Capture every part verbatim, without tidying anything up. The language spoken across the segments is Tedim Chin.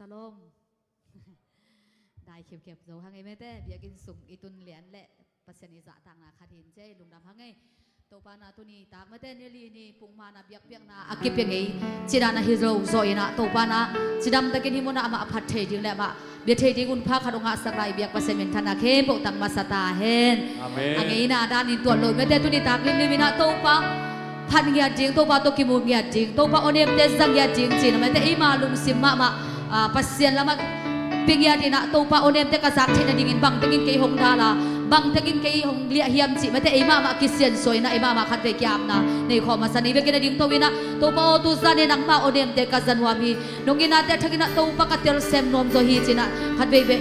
Shalom. Dai khipkhep zo hang ei mete, biakinn sung i tun lian le Pasian i zahtakna khat hin cei lungdam hang ei. Topa na tuni tak mete ni li ni pungmana biakpiakna a kipia ngei. Cidana hi zo zo ina Topa na cidam takin hi muna amah a phat thei ding le amah bia thei ding un pha khat ong ngahsak lai biak Pasian min thana khempeuh tang masa ta hen. Amen. A ngeina danin tuat lo mete tuni tak limlim ina Topa phat ngiat ding, Topa tawh kimu ngiat ding, Topa awnemte za ngiat ding cina mete eima lungsim mahmah ah, Pasian lamah pia ngiat ina Topa awnemte ka zak theih nadingin bangtengin kei hong dala, bangtengin kei hong liah hiam cih mete ei mahmah kisiansuah ina ei mahmah khatvei kiapna nei khawm masa ni vekin a ding to ina Topa aw tu zan e nangma awnemte ka za nuam hi. Nong innate a thak ina Topa ka telsem nuam zaw hi cina khatveivei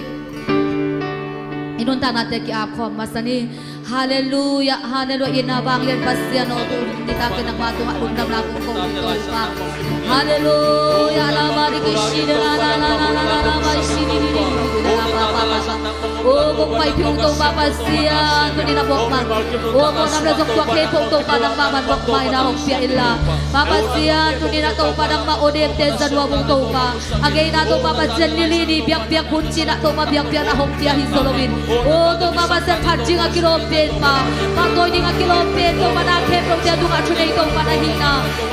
i nuntaknate kiap khawm masa ni. Halleluia, halleluia. Ina vanglian Pasian aw tu nitakin nangma tungah lungdamna kong ko hi Topa. Halleluia. Lama di kishina la la la la la la la la. O kong pai piu Topa Pasian tuni na bok man. O kong nam le zong tuak kei pok Topa nangma man bok mai na hong pia illa. Pa Pasian tuni na Topa nangma awnemte za nuam ung Topa. A ngeina Topa Pasian ni li ni biakpiak hun cina Topa biakpiakna hong pia hi zo loin. O Topa Pasian phat ding a kilawm pen pa, pahtawi ding a kilawm pen Topa na khempeuhte a dungah thunei Topa na hihna.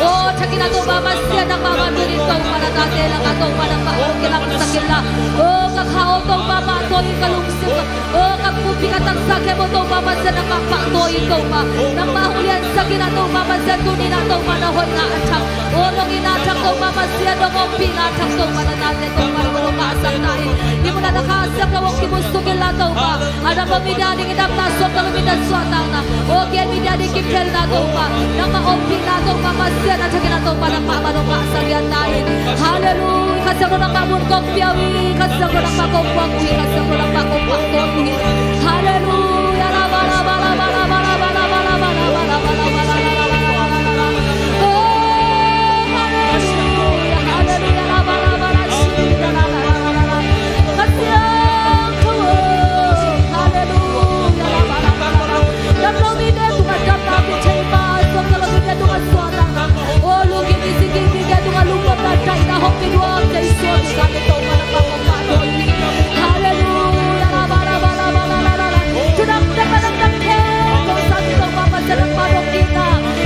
O thakina Topa Pasian nangma man tunin Topa na tate laka Topa nangma hong kilangsak inla. O ka kha aw Topa pahtawi in ka lungsim. O ka kupi ka taksa khempeuh Topa Pasian nangma pahtawi in Topa. Nangma hong liansak ina Topa Pasian tuni na Topa na hoihna a thak. O nong ina thak Topa Pasian nong ompihna thak Topa na tate Topa nangma nong mahsakna in. Hih muna na kha siam lo hong kimu suk inla Topa. A dam a media ding i damna suakta lo mi na suahtakna. O gen media ding kiphelna Topa. Nangma ompihna Topa Pasian a thakina Topa nangma man nong mahsak lianna in. Halleluia. Kha siam lo nangma mun kong pia uh hi. Kha siam lo nangma kong puak uh hi. Kha siam lo nangma kong puak uh hi. Halleluia. Halleluia.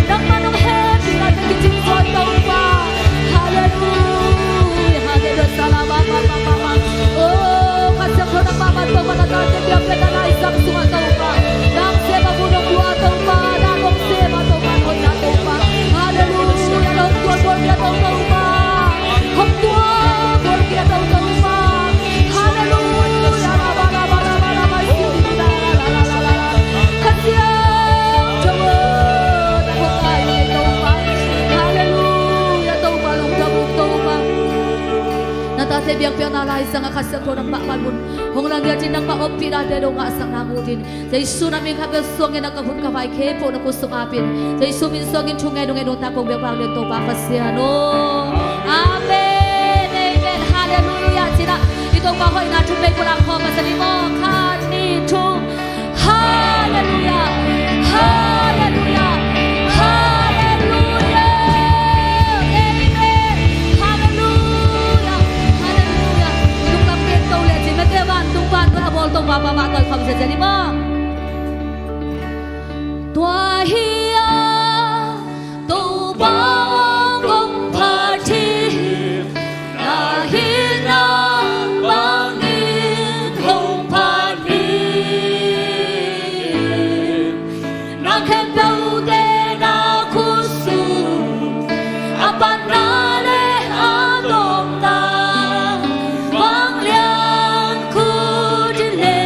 Nangma nong hehpihna tawh kicing zaw Topa. Halleluia. Halleluia. Salama mama mama. O Kha Siangtho nangma man Topa na tate biakpiakna Lai Siangtho sungah Topa. Nang sem a mun hong lua Topa. Nang hong sem a Topa. Hong na Topa. Halleluia. Hong tuan bual bia Topa. Hong tuan bual bia Topa. Halleluia. Lama lama lama lama. Kha Siangtho, na hong ngai hi Topa. Halleluia, Topa, lungdam ung Topa. Na tate biakpiakna Lai Siangtho a Kha Siangtho nangmah man mun hong la ngiat in nangmah ompihna te dong ngahsakna mu din. Jesu na min khat bek suangin a ka hun ka vai khempeuh na khut sung apin. Jesu min suangin thu ngen nong en nong tak kong biak vang lian Topa Pasian aw. Amen, amen, halleluia. Cina i Topa hoihna thu pei pulang khawm masa ni maw. Khat, nih, thum. Halleluia! Halleluia! Halleluia! Amen! Halleluia! Halleluia! Lungdam pen to le cin mete vantung vantung a bawl Topa mahmah tawh khawm zia zia ni maw. Tua hi a Topa hong phat hi. Na hihna bangin hong phat hi. Na khempeuhte na khut sung a patna le a tawpna vanglian khut in le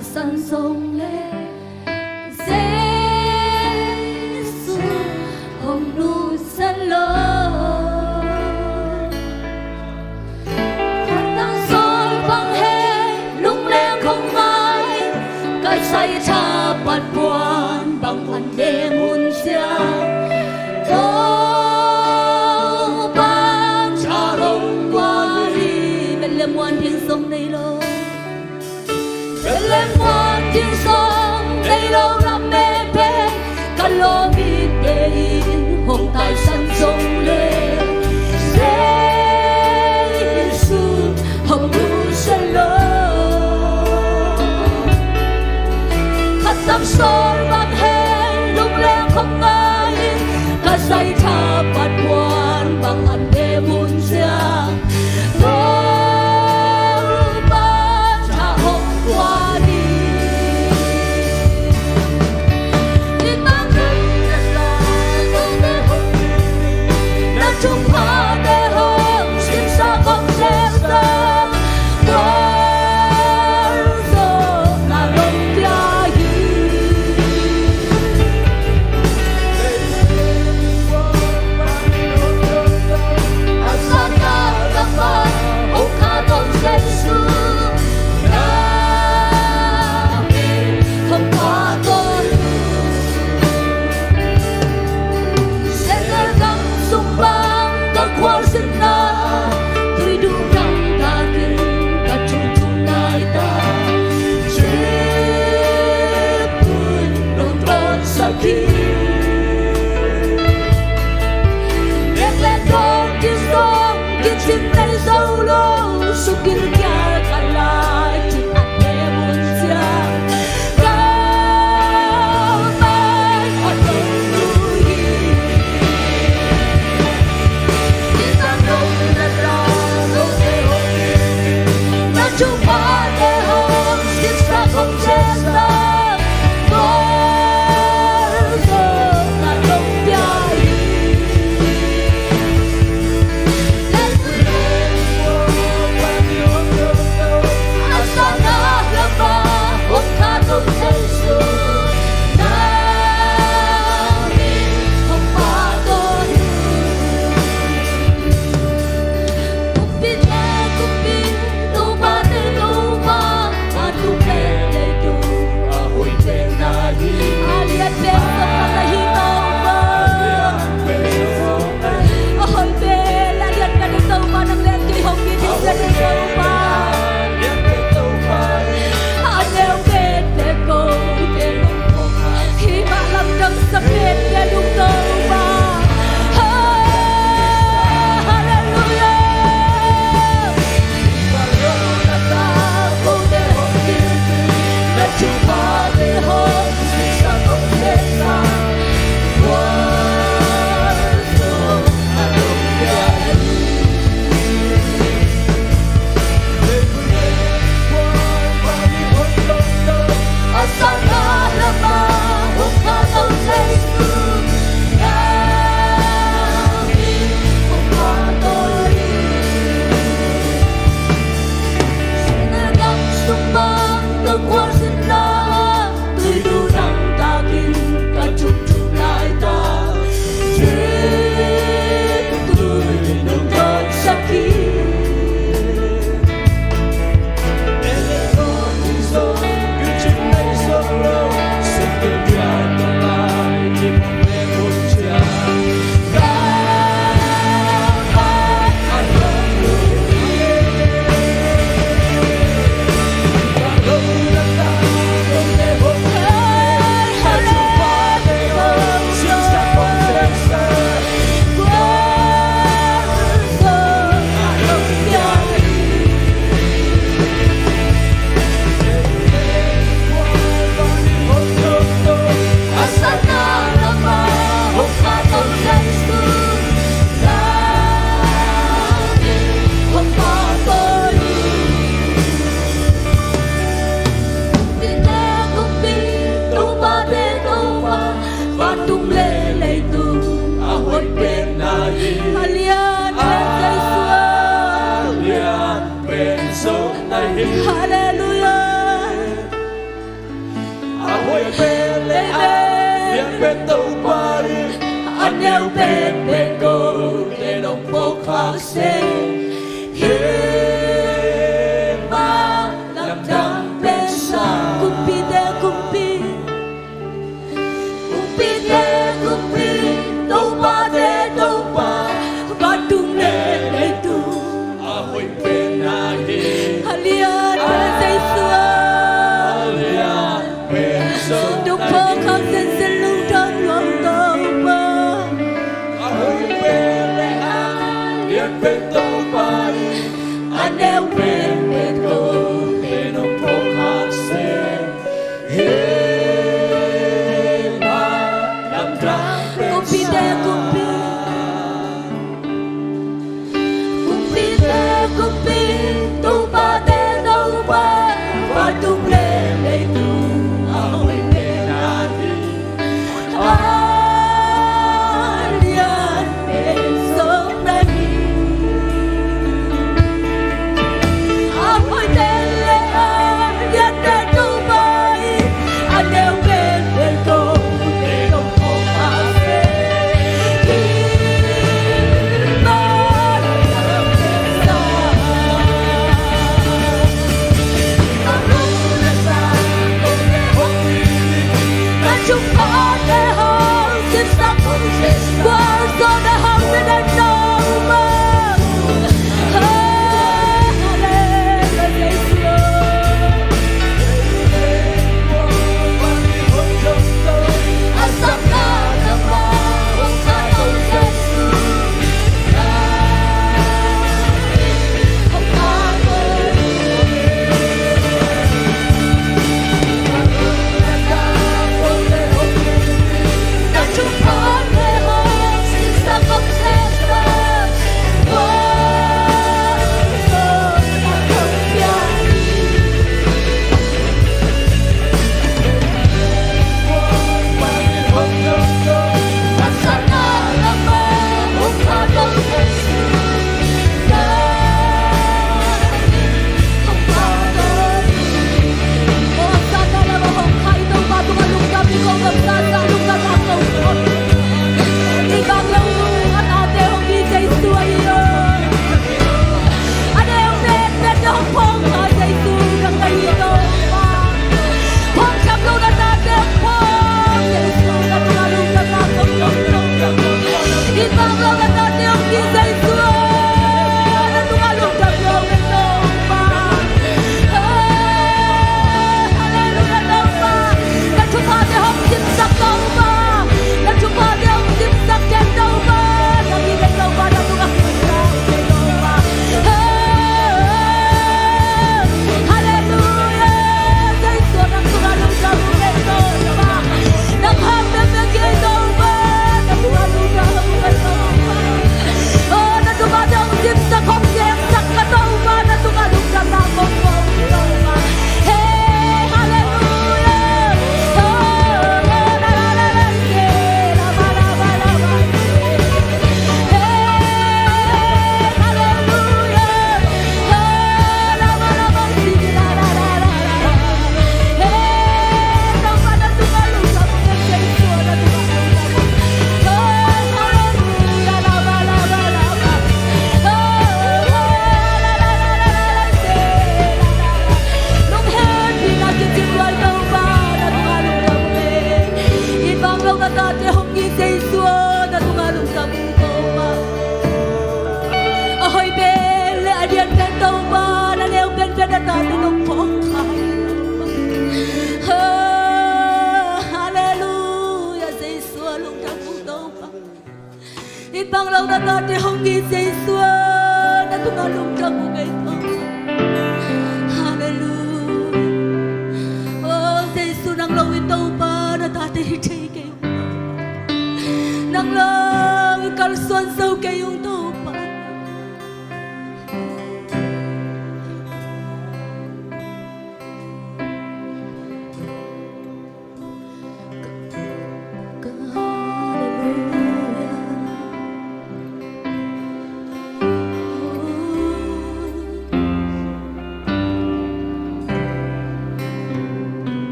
San zong le Jesu hong nusia lo. Khatang sawl bang hei lungleng khong ngai, ka sai tha pat puan bang an dem hun sia. Topa tha hong guan hi. Bethlehem muan ding zong nei lo. Bethlehem muan ding zong nei lo, lam me pen ka lawm i te in hong taisan zong le Jesu hong nusia lo. Khatang sawl bang hei lungleng khong ngai, ka sai tha pat puan bang an dem hun sia. Topa tha hong guan hi. I tangthu na la, na thupha te hong simsa hong sesa. Gualzawhna hong pia hi. Sak hi. Nek le dawn kizom, kicing nei zo lo, sukil kial khat lai, cin an ne mun sia. Ka mai a dong lu hi. Kizang dong na la, dong te hong hi. Na thupha te hong simsa hong sesa. Hallelujah. Vantung le leitung a hoih pen na hi. A lian pen Jesu a. A lian pen Jesu na hi. Hallelujah. Pen Topa in a neu penpen kote nong phawk hak seh. Hei mah lamdang pen kumpi te kumpi. Kumpi te kumpi, Topa te Topa, vantung le leitung a hoih pen na hi. A lian pen zong na hi. A hoih pen le a lian pen Topa hi. A neu pen le kote nong phawk hak seh. A hoih pen le a lian pen Topa, na neu penpen na tate nong phawk khai. Halleluia, Jesu a lungdam uh Topa. It bang lo na tate hong it Jesu a, na tungah lungdam uh kei Topa. Halleluia. Oh Jesu, nang lo in Topa na tate hi thei kei ung. Nang lo in kalsuan zo kei ung Topa.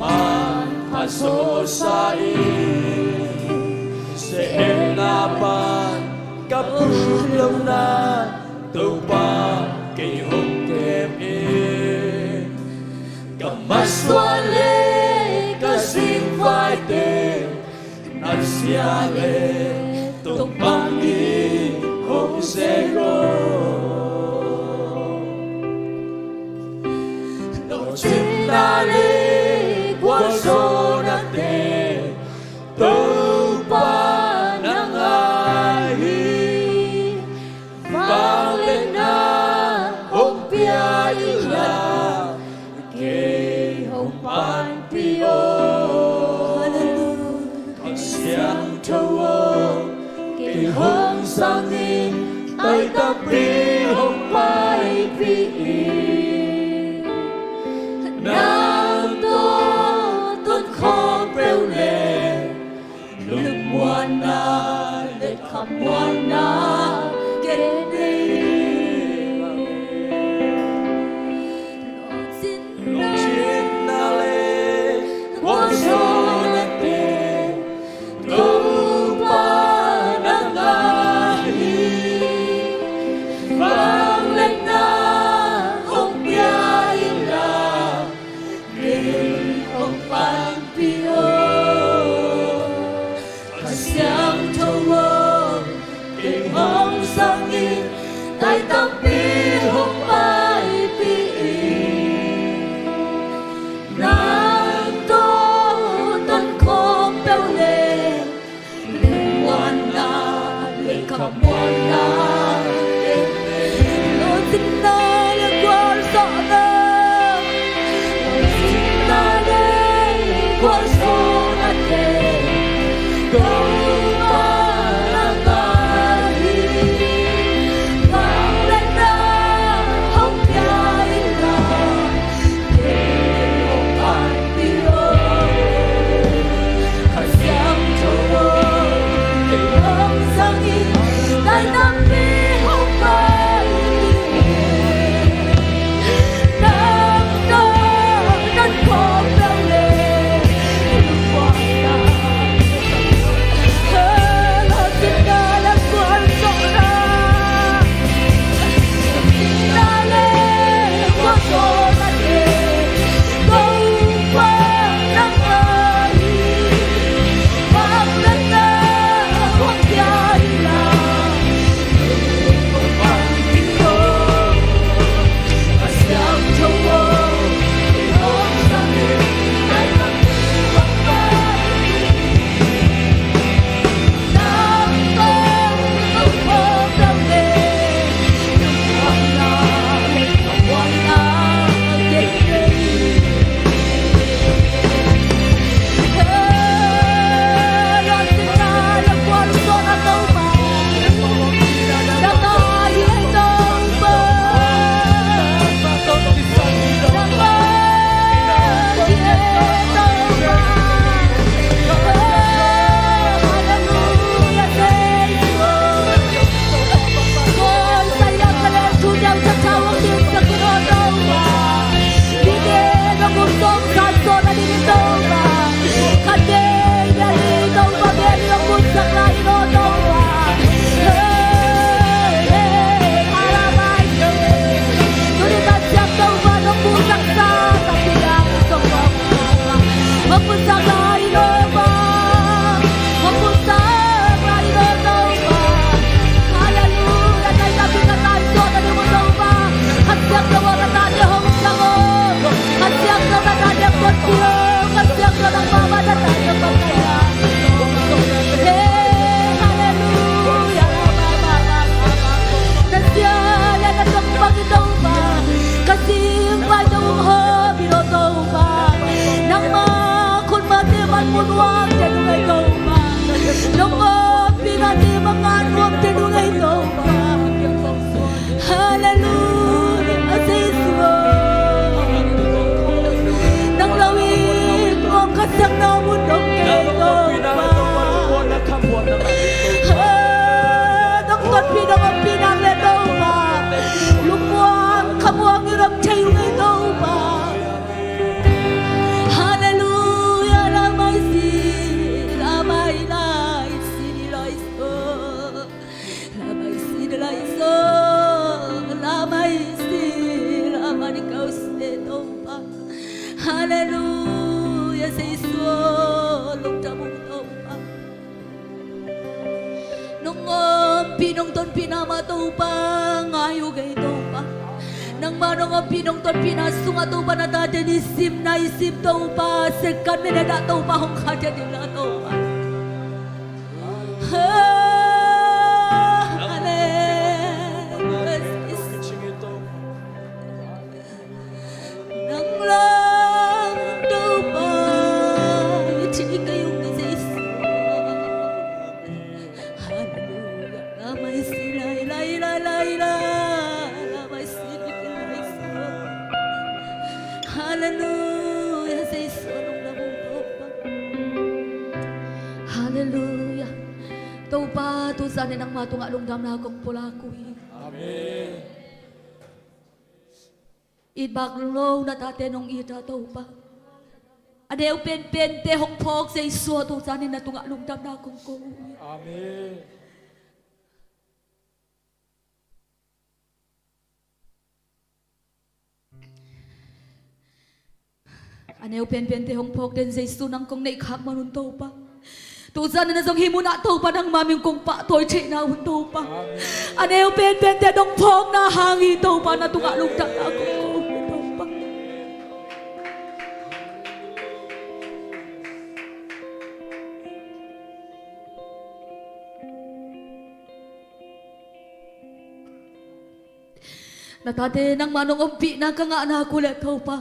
Manpha sawsa in, se-etna pan ka phut lohna, Topa kei hong kem in. Ka masuan le ka singvaite, na sia le Topa min hong ze ko. Lawhcinna le gualzawhnate, Topa na ngai hi. Vangliatna hong pia inla, kei hong panpih aw. Kha Siangtho aw, kei hong zang in, tai tampi hong paipih in. Nang tawh ton khawng peuh le, lungmuanna le khamuanna kei nei. Lawhcinna le gualzawhnate, Topa na ngai hi. Vangliatna hong pia inla, kei hong panpih aw. Kha Siangtho aw, kei hong zang in, tai tampi hong paipih in. Nang tawh ton khawng peuh le, lungmuanna le khamuanna, lawhcinna le gualzawhna, lawhcinna le gualzawhnate, Topa na ngai hi. Vangliatna hong pia inla, kei hong panpih aw. Kha Siangtho aw, kei hong zang in, tai tampi hong paipih in. Nang tawh ton khawng peuh le, Hong pulsak lai lo Pa. Hong pulsak lai lo Topa. Halleluia. Taitapi ka taisuak na ding uh Topa. Kha Siangtho aw na tate hong sang aw. Kha Siangtho na tate hong pia aw. Kha Siangtho nangmah mah na tate hong pia. Hey, halleluia. Na sia le na tong bang hi Topa. Ka singpai tawh hong hawm hi lo Topa. Nangmah khutmate man mu nuamte nung ei Topa. Nong ompihna te mangah nuamte nung ei Topa. Halleluia, Jesu. Nang lo in nuam kha siangna mun dong kei Topa. Nong tonpih nong ompih nak le Topa. Lungmuang khamuang in om thei ung ei Topa. Halleluia, la mai si, la mai lai si, ni lai so. La mai si, ni lai so. La mai si, la mai ni kau se Topa. Halleluia, Jesu, lungdam ung Topa. Nong ompih nong tonpihna mah Topa ngai uh kei Topa. Nangmah nong ompih nong tonpihna sungah Topa na tate nisim naisim Topa second minute ah Topa hong kha ding la Topa. Halleluia. Nang lam Topa i thei kei ung Jesu. Halleluia. La mai si lai lai lai lai la. La mai si lai lai so. Halleluia. Jesu lungdam ung Topa. Halleluia. Topa tu zan in nangmah tungah lungdamna kong pulak uh hi. Amen. It bak lo na tate nong it a Topa. A neu penpente hong phawk Jesu tu zan in na tungah lungdamna kong ko uh hi. Amen. A neu penpente hong phawk den Jesu nang kong neih khak man un Topa. Tu zan in na zong hih munah Topa nangmah min kong pahtawi theihna un Topa. Amen. A neu penpente nong phawkna hang hi Topa na tungah lungdamna kong ko uh hi Topa. Na tate nangmah nong ompihna ka ngahna uh le Topa.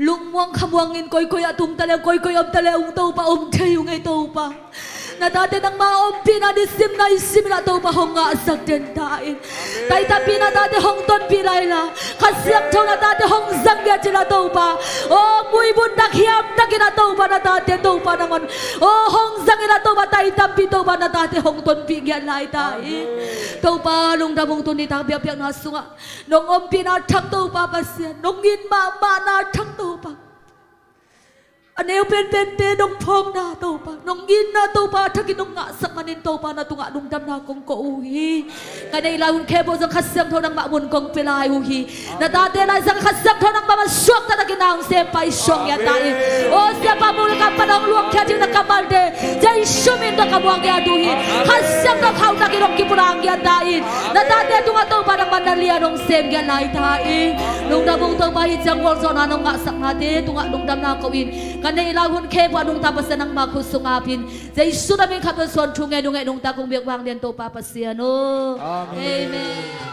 Lungmuang khamuang in koikoi ah tung taleng koikoi om taleng ung Topa om thei ung ei Topa. Na tate nangmah ompihna nisim naisim in ah Topa hong ngahsak den ta in. Taitampih na tate hong tonpih lai la. Kha Siangtho na tate hong zang ngiat in ah Topa. Aw muibun dak hiam dak in ah Topa na tate Topa nangmah. Aw hong zang in ah Topa taitampih Topa na tate hong tonpih ngiat lai ta in. Topa lungdam ung tuni tak biakpiakna sungah. Nong ompihna thak Topa Pasian, nong it mahmahna thak Topa. A neu penpente nong phawkna Topa, nong itna Topa, a thakin nong ngahsak manin Topa na tungah lungdamna kong ko uh hi. Ka neih lai hun khempeuh zong Kha Siangtho nangmah mun kong pia lai uh hi. Na tate Lai Siangtho Kha Siangtho nangmah mah suakta takin na hong sem pai suak ngiat ta in. Aw siapa muk le kam pan hong luangkhia ding na kammalte Jesu min tawh ka muak ngiat uh hi. Kha Siangtho khauh takin hong kipulak ngiat ta in. Na tate tungah Topa nangmah na lian hong sem ngiat lai ta in. Lungdam ung Topa hih ciang gualzawhna nong ngahsaknate tungah lungdamna ko in. Ka neih lai hun khempeuh ah nungta Pasian nangmah khut sungah ap in. Jesu na min khat tawh suan thu ngen ung ei nungta kong biak vang lian Topa Pasian aw. Amen. Amen.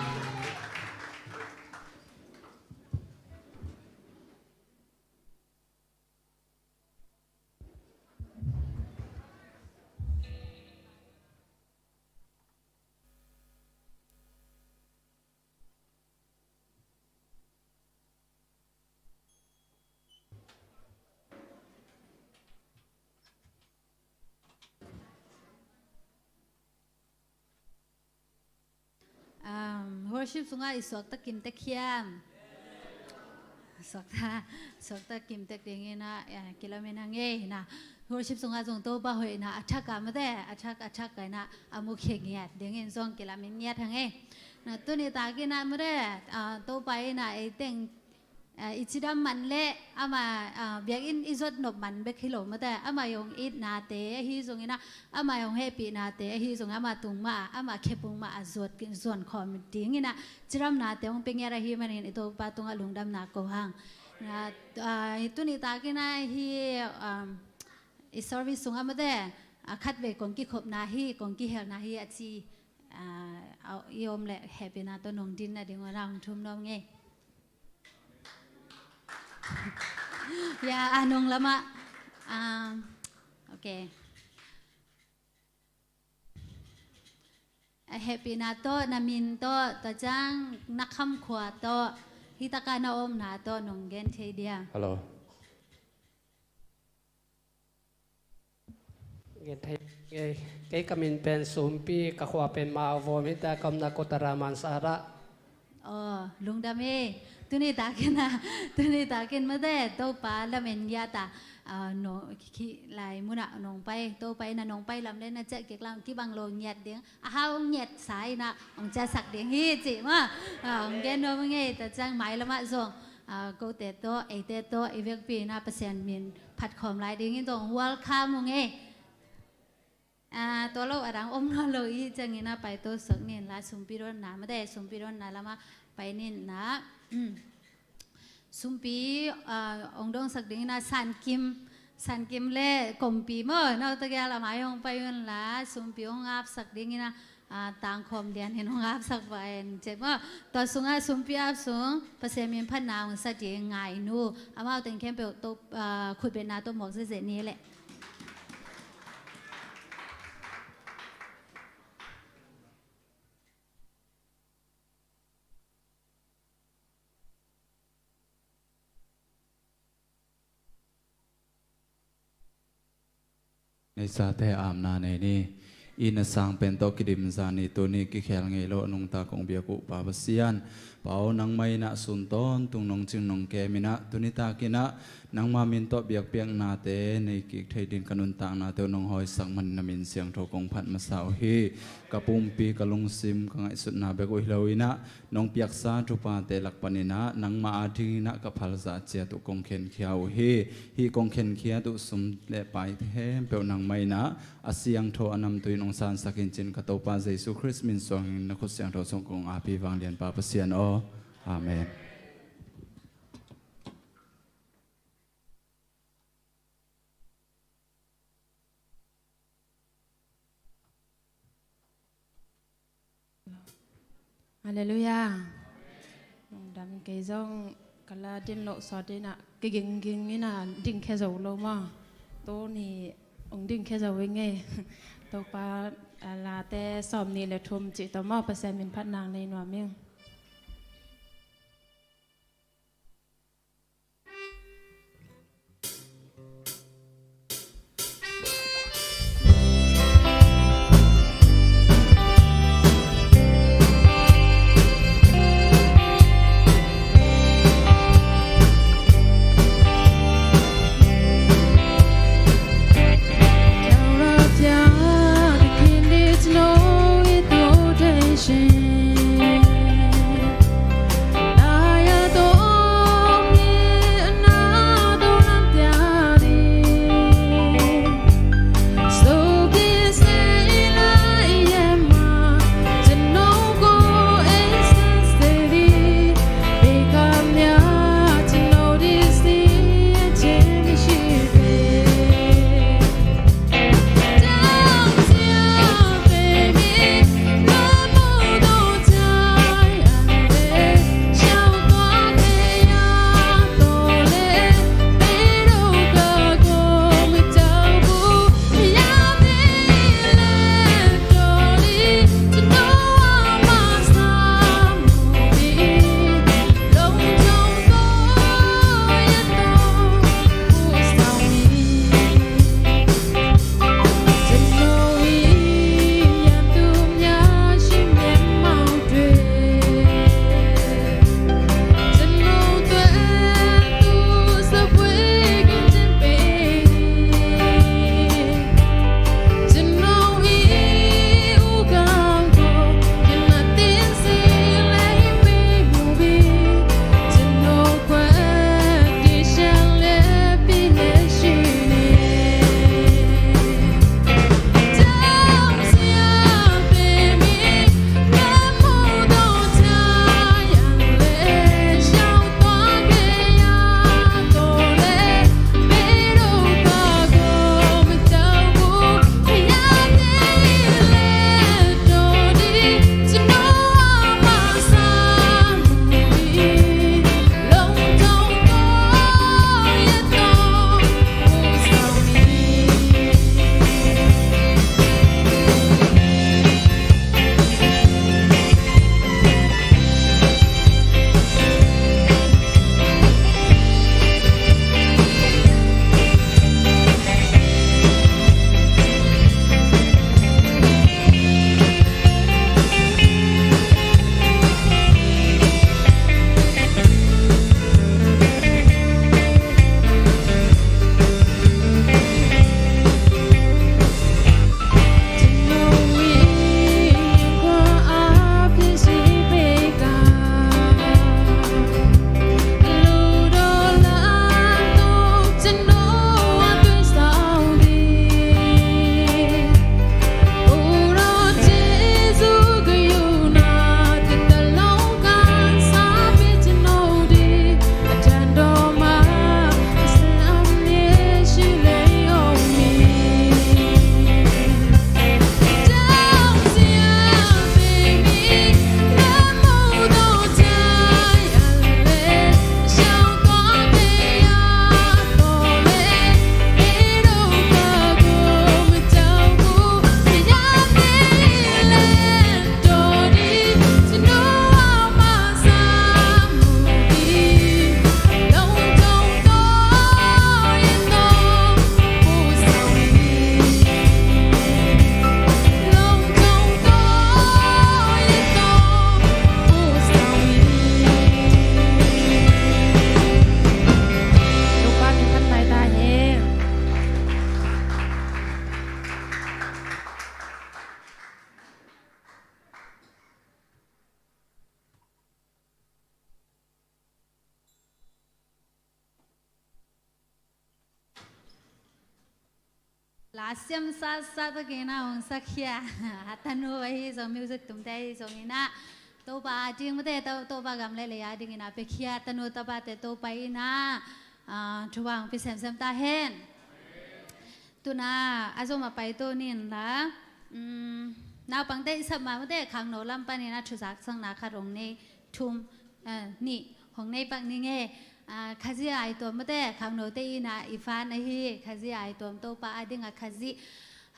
Um, worship sungah i suakta kim tek hiam? Suakta, suakta kim tek dingin ah, eh, kilamen hang ei na. Worship sungah zong Topa hoihna a thak a mate, a thak, a thak kaina a mukhia ngiat dingin zong kilamen ngiat hang ei. Na tuni takin ah mate, ah, Topa in ah ei teng Ah, i cidam man le ama, ah, biakinn i zot nop man bek hi lo mate, ama i hong itnate ahi zongin ah, ama i hong hehpihnate ahi zongin ama tung mah ah, ama khepung mah ah zuat, zuan khawm dingin ah cidamnate hong pia ngiat ahi manin i Topa tungah lungdamna ko hang. Ah, ah, tuni takin ah hi, um, i service sungah mate, ah, khatvei kong kikhopna hi, kong kihelna hi a ci, ah, i om leh hehpihna tawh nong din nading un ah hong thum nuam ing ei. Ya, a nung lamah. Ah, ok. A hehpihna tawh, na min tawh, tua ciang na khamkhua tawh, hi taka na omna tawh nong gen thei dia? Hello. Gen thei ngei. Kei ka min pen Sumpi, ka khua pen Mawvom, hi ta ka omna Kotara Mansara. Aw, lungdam e. Tuni takin ah, tuni takin mate, Topa lamen ngiat ah, ah, no, khi lai munah nong pai, Topa in ah nong pai lam le na ciah kik lam kibang lo ngiat ding. A hau ngiat sa in ah hong ciahsak ding hi ci maw. Ah, hong gen nuam ing ei, tua ciang mai lamah zong, ah, kote tawh, eite tawh, i vekpi in ah Pasian min phat khawm lai dingin zong welcome ung ei. Ah, tua lo a dang om nawn lo i hih ciangin ah paito sak ning la, sumpi dawnna mate, sumpi dawnna lamah pai ning la. Sumpi, ah, hong dongsak dingin ah Sankim, Sankim le Kompi maw, nau tagial a mai hong pai un la, sumpi hong apsak dingin ah, ah, tangkhawm lian in hong apsak va en cek maw. Tua sungah sumpi ap sung Pasian min phatna hong sa ding Ngainu, amau teng khempeuh tawh, ah, khutbetna tawh muak zeizei ni leh. Neisate apna nei ni. I na sang pen tawh kidim zah ni, tuni kikhel ngei lo a nungta kong biak uh Pa Pasian, Pa aw, nangmah in ah sun tawntung nong cing nong kem in ah, tuni takin ah nangma min tawh biakpiaknate nei kik thei ding, ka nuntaknate uh nong hawisak manin na min siangtho kong phat masa uh hi. Ka pumpi, ka lungsim, ka ngaihsutna bek uh hi lo in ah, nong piaksa thuphate lak panin ah nangmah a dingin ah ka phalzah ciat uh kong khenkhia uh hi. Hih kong khenkhiat uh sum le pai khempeuh nangmah in ah a siangtho a namtui in hong sansak in cin, ka Topa Jesu Khrist min suangin na khut siangtho sung kong api vanglian Pa Pasian aw. Amen. Halleluiah. Lungdam. Kei zong ka la din loh sawt in ah kigingging in ah dingkhia zo lo maw. Tuni hong dingkhia zo ing ei. Topa, ah, Late sawmnih le thum cih tawh maw, Pasian min phat nang nei nuam ing. A siamsa sa takin a hong sakhia a tanu ahi zong, music tumte ahi zongin ah, Topa a ding mate, To- Topa gam le lei a dingin a piakhia tanu tapate Topa in ah, ah, thupha hong pia semsem ta hen. Tuna a zom a paito nin la, um, naupangte i sap ma mate, khangno lam panin a thuzaksakna khat hong nei, thum, ah, nih hong nei pak ning e. Ah, Khazih Aituam mate, khangnote in ah i fan ahi, Khazih Aituam Topa a ding a Khazih,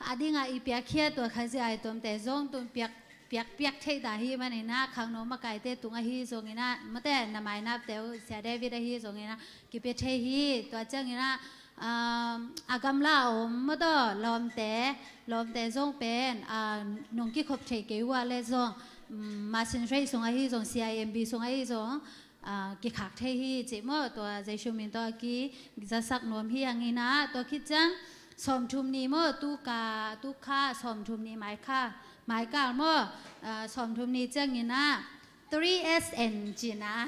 a ding a i piakhia tua Khazih Aituamte zong tun piak, piak, piak thei ta hi manin ah, khangno makaite tung ahi zongin ah mate, na mainapte uh Sia David ahi zongin ah kipia thei hi. Tua ciangin ah, um, a gamla a om mate, lawmte, lawmte zong pen, ah, nong kikhop thei kei uh a le zong, um, Masin Rei sung ahi zong, C I M B sung ahi zong, ah, kikhak thei hi cih maw, tua Jesu min tawh a kizasak nuam hi hangin ah, tua khit ciang sawmthum ni maw, tu ka, tu kha sawmthum ni mai kha, mai kal maw, ah, sawmthum ni ciangin ah, three S N cih na,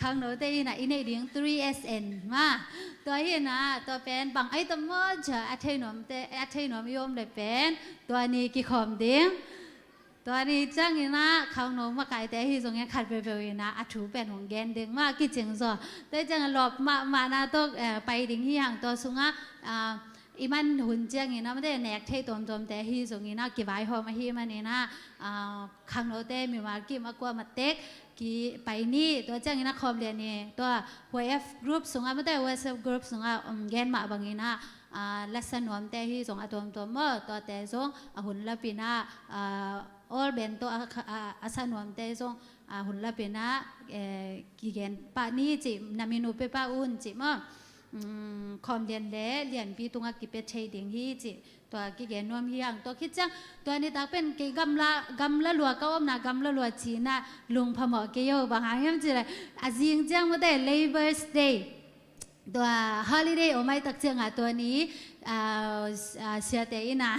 khangnote in ah i neih ding three S N mah. Tua hi na, tua pen bang ai tam maw, cia a thei nuamte, a thei nuam i om le pen, tua ni kikhawm ding. Tua ni ciangin ah khangno makaite ahi zongin khat peuhpeuh in ah a thu pen hong gen ding mah kicing zaw. Tua ciangin lawp mahmahna tawh, eh, pai ding hi hang. Tua sungah, ah, i man hun ciangin ah mate, nek thei tuamtuamte ahi zongin ah kivaihawm ahi manin ah, ah, khangnote mimal kim a kuamat tek kipai ni. Tua ciangin ah khawm lian ni. Tua Y F group sungah mate, WhatsApp group sungah, um, gen mah bangin ah, ah, lasa nuamte ahi zong a tuamtuam maw, tuate zong a hun lapin ah, ah, all band tawh a, a, a sa nuamte zong a hun lapin ah, eh, kigen pah ni cih, na min uh pia pah un cih maw. Um, khawm lian le lianpi tungah kipia thei ding hi cih, tua kigen nuam hi hang. Tua khit ciang, tua nitak pen kei gamla, gamla lua ka omna, gamla lua cihna lungphamawh kei o, bang hang hiam cih leh, a zing ciang mate Labour's Day. Tua holiday om ai tak ciangah tua ni, ah, ah, siate in ah,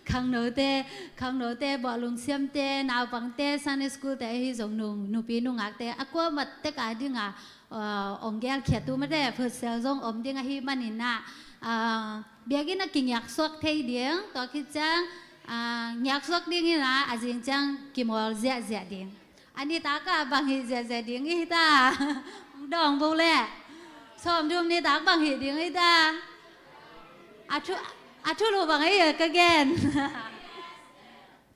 khangnote, khangnote, bawh lungsiamte, naupangte, Sunday school te ahi zong nu, nupi nungakte a kuamat tek a ding a, ah, ong gelkhiat uh mate, futsal zong om ding ahi manin ah, ah, biakinn ah kingiaksuak thei ding, tua khit ciang, ah, ngiaksuak ding in ah, a zing ciang kimawl ziahziah ding. A nitak ah bang hih ziahziah ding i hi ta? Dawng bo leh. Sawmthum nitak bang hih ding i hi ta? A thu, a thulu bang hi ka gen.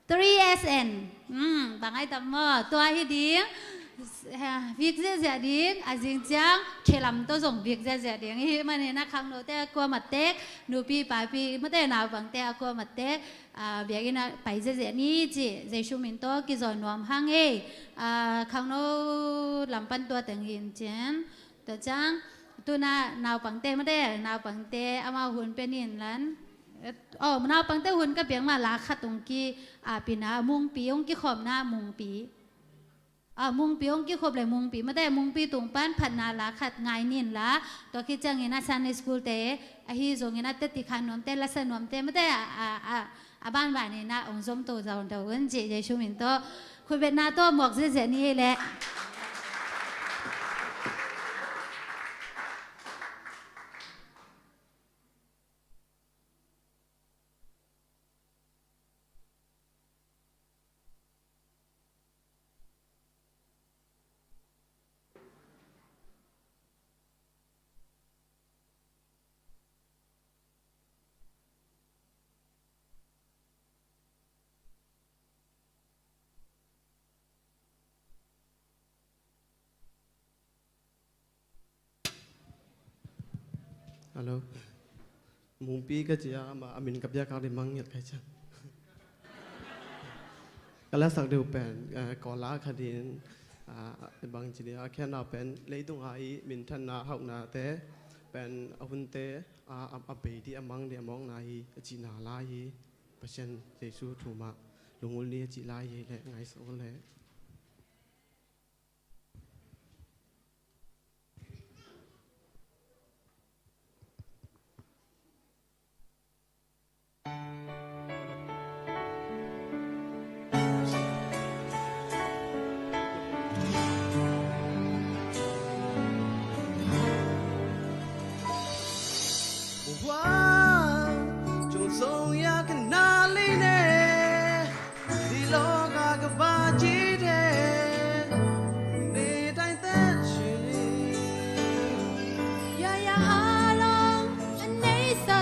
Three S N. Hmm, bang ai tam maw? Tua hi ding. Vik ziahziah ding, a zing ciang khelam tawh zong vik ziahziah ding. Hi manin ah khangnote a kuamat tek, nupi papi mate, naupangte a kuamat tek, ah, biakinn ah pai ziahziah ni cih Jesu min tawh kizawn nuam hang ei. Ah, khangno lam pan tua teng hi in cin. Tua ciang, tuna naupangte mate, naupangte amau hun pia ni in lan. Oh, naupangte hun ka piak mah la khat ong ki, ah, pina, Mungpi ong kikhawmna, Mungpi. Ah, Mungpi ong kikhop le Mungpi mate, Mungpi tung pan phatna la khat ngai ni in la. Tua khit ciangin ah Sunday school te ahi zongin ah teti khan nuamte, lasa nuamte mate, a, a, a, a banbanin ah ong zom to zawn to un cih Jesu min tawh khutbetna tawh muak ziahziah ni ei leh. Hello. Mungpi ka ci a, amah a min ka piak hak ding mang ngiat ka hi ciang. Ka lasak deuh pen, eh, Kawla kha ding, ah, bang ci ding a, a khiatna pen leitung a i minthanna hauhnate pen a hunte, ah, a, a bei ding a mang ding a mawkna hi a cihna lai hi. Pasian Jesu thu mah lungul ni a cih lai hi leh ngaihsak un leh.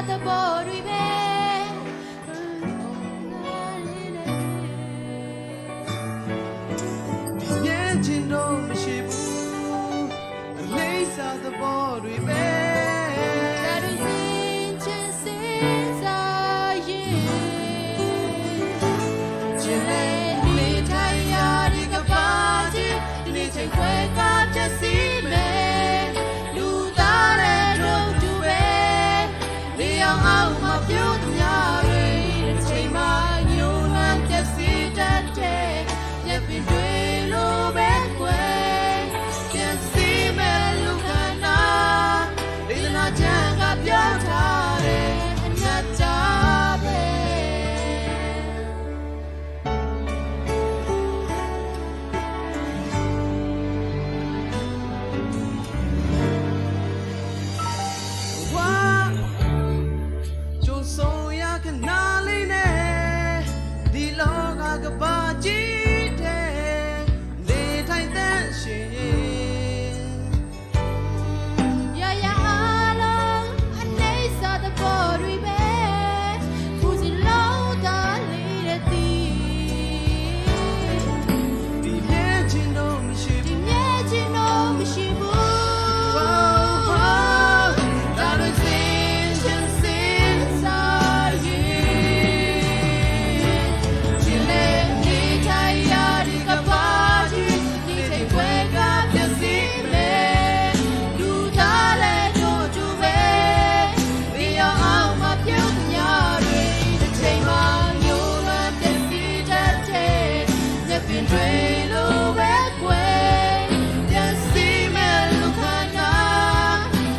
သဘောတွေပဲ ငြိမ်ခြင်းတော့မရှိဘူး အနိစ္စသဘောတွေပဲ ဒါတွေဆင်ခြင်စဉ်းစားရင် ချစ်တဲ့နေထိုင်ရာဒီကမ္ဘာကြီး တစ်နေ့ချိန်ကွဲကပျက်စီးမယ် လူသားလည်းတို့တူပဲ နေရောင်အောက်မှာပြုသမျှတွေ တစ်ချိန်မှာညှိုးနွမ်းပျက်စီးတတ်တဲ့ မြက်ပင်တွေလိုပဲကွယ် ပျက်စီးမဲ့လူခန္ဓာ ဒေသနာကျမ်းကပြောထားတဲ့ အနတ္တပဲ ဝါ ကြုံဆုံးရခဏလေးနဲ့ ဒီလောကကမ္ဘာကြီးထဲ နေထိုင်သက်ရှင်ရင် ရရအားလုံးအနိစ္စသဘောတွေပဲ ပူဇီလို့သာလေးတဲ့သီ ဒီမြဲခြင်းတော့မရှိဘူး ဒီမြဲခြင်းတော့မရှိဘူး ဒါတွေဆင်ခြင်စဉ်းစားရင် ချစ်တဲ့နေထိုင်ရာဒီကမ္ဘာကြီး တစ်ချိန်ကွဲကပျက်စီးမယ် လူသားလည်းတို့တူပဲ နေရောင်အောက်မှာပြုသမျှတွေ တစ်ချိန်မှာညှိုးနွမ်းပျက်စီးတတ်တဲ့ မြက်ပင်တွေလိုပဲကွယ် ပျက်စီးမဲ့လူခန္ဓာ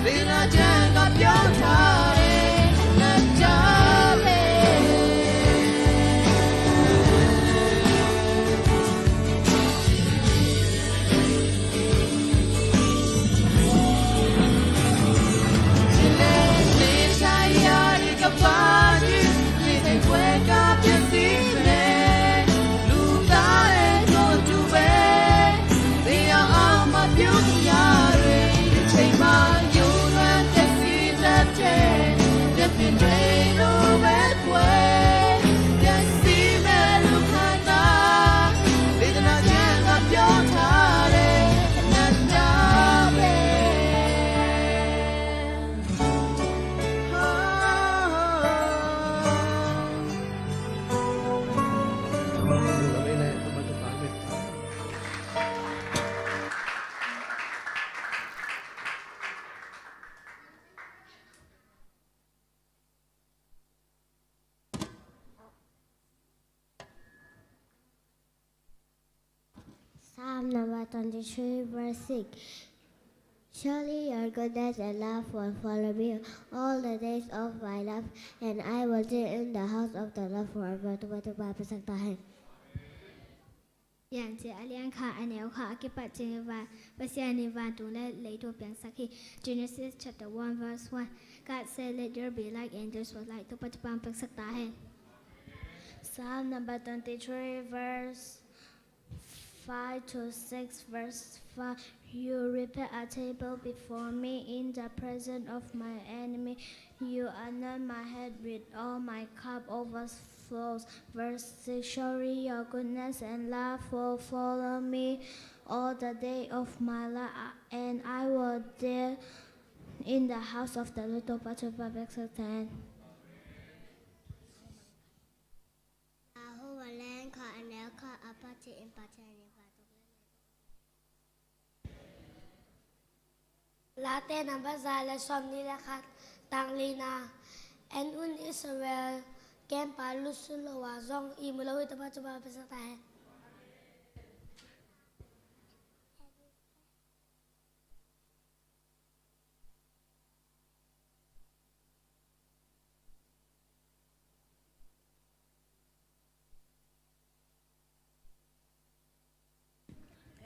ဒေသနာကျမ်းကပြောထားတဲ့ အနတ္တပဲ ချစ်တဲ့နေထိုင်ရာဒီကမ္ဘာကြီး တစ်ချိန်ကွဲကပျက်စီးမယ်လူသားလည်းတို့တူပဲ နေရောင်အောက်မှာပြုသမျှတွေ တစ်ချိန်မှာညှိုးနွမ်းပျက်စီးတတ်တဲ့ မြက်ပင်တွေလိုပဲကွယ် ပျက်စီးမဲ့လူခန္ဓာ ဒေသနာကျမ်းကပြောထားတဲ့ အနတ္တပဲ Psalm number twenty-three, verse six. Surely your goodness and love will follow me all the days of my life, and I will dwell in the house of the Lord forever. Tupa, tupa, pasak tahen. ယန်ကျေးအလျံခါ အနည်းခါ အကပတ်ခြင်း Pasian in vantung le leitung piangsak hi. Genesis chapter one verse one. God said, "Let there be light," and there was light. Tupa, tupa, pasak tahen. Psalm number twenty-three, verse five to six, verse five. You prepare a table before me in the presence of my enemy. You anoint my head with oil, my cup overflows. Verse six. Surely your goodness and love will follow me all the day of my life, and I will dwell in the house of the Lord. Tupa, tupa, pasak tahen. Aho valen kha anel kha apati in Pasian in vantung le leitung. Late number za le sawmnih le khat, tang lina. En un, Israel kempa lut suk lo a zong ihmu lo hi. Tupa, tupa, pasak tahen.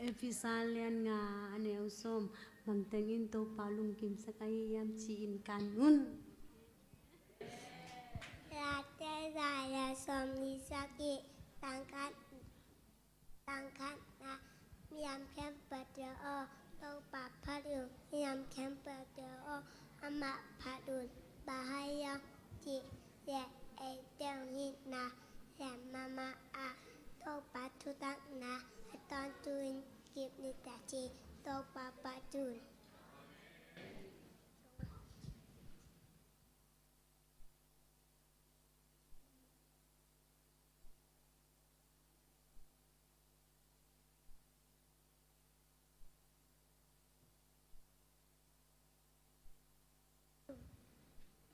Efesa lian nga, a neu sawm. Bang tengin Topa lungkimsak ahi hiam ci-in kan un. Late za le sawmnih, sagih, tang khat, tang khatna. Mi khempeuh te aw, Topa phat un. Mi khempeuh te aw, amah phat un. Bang hang hiam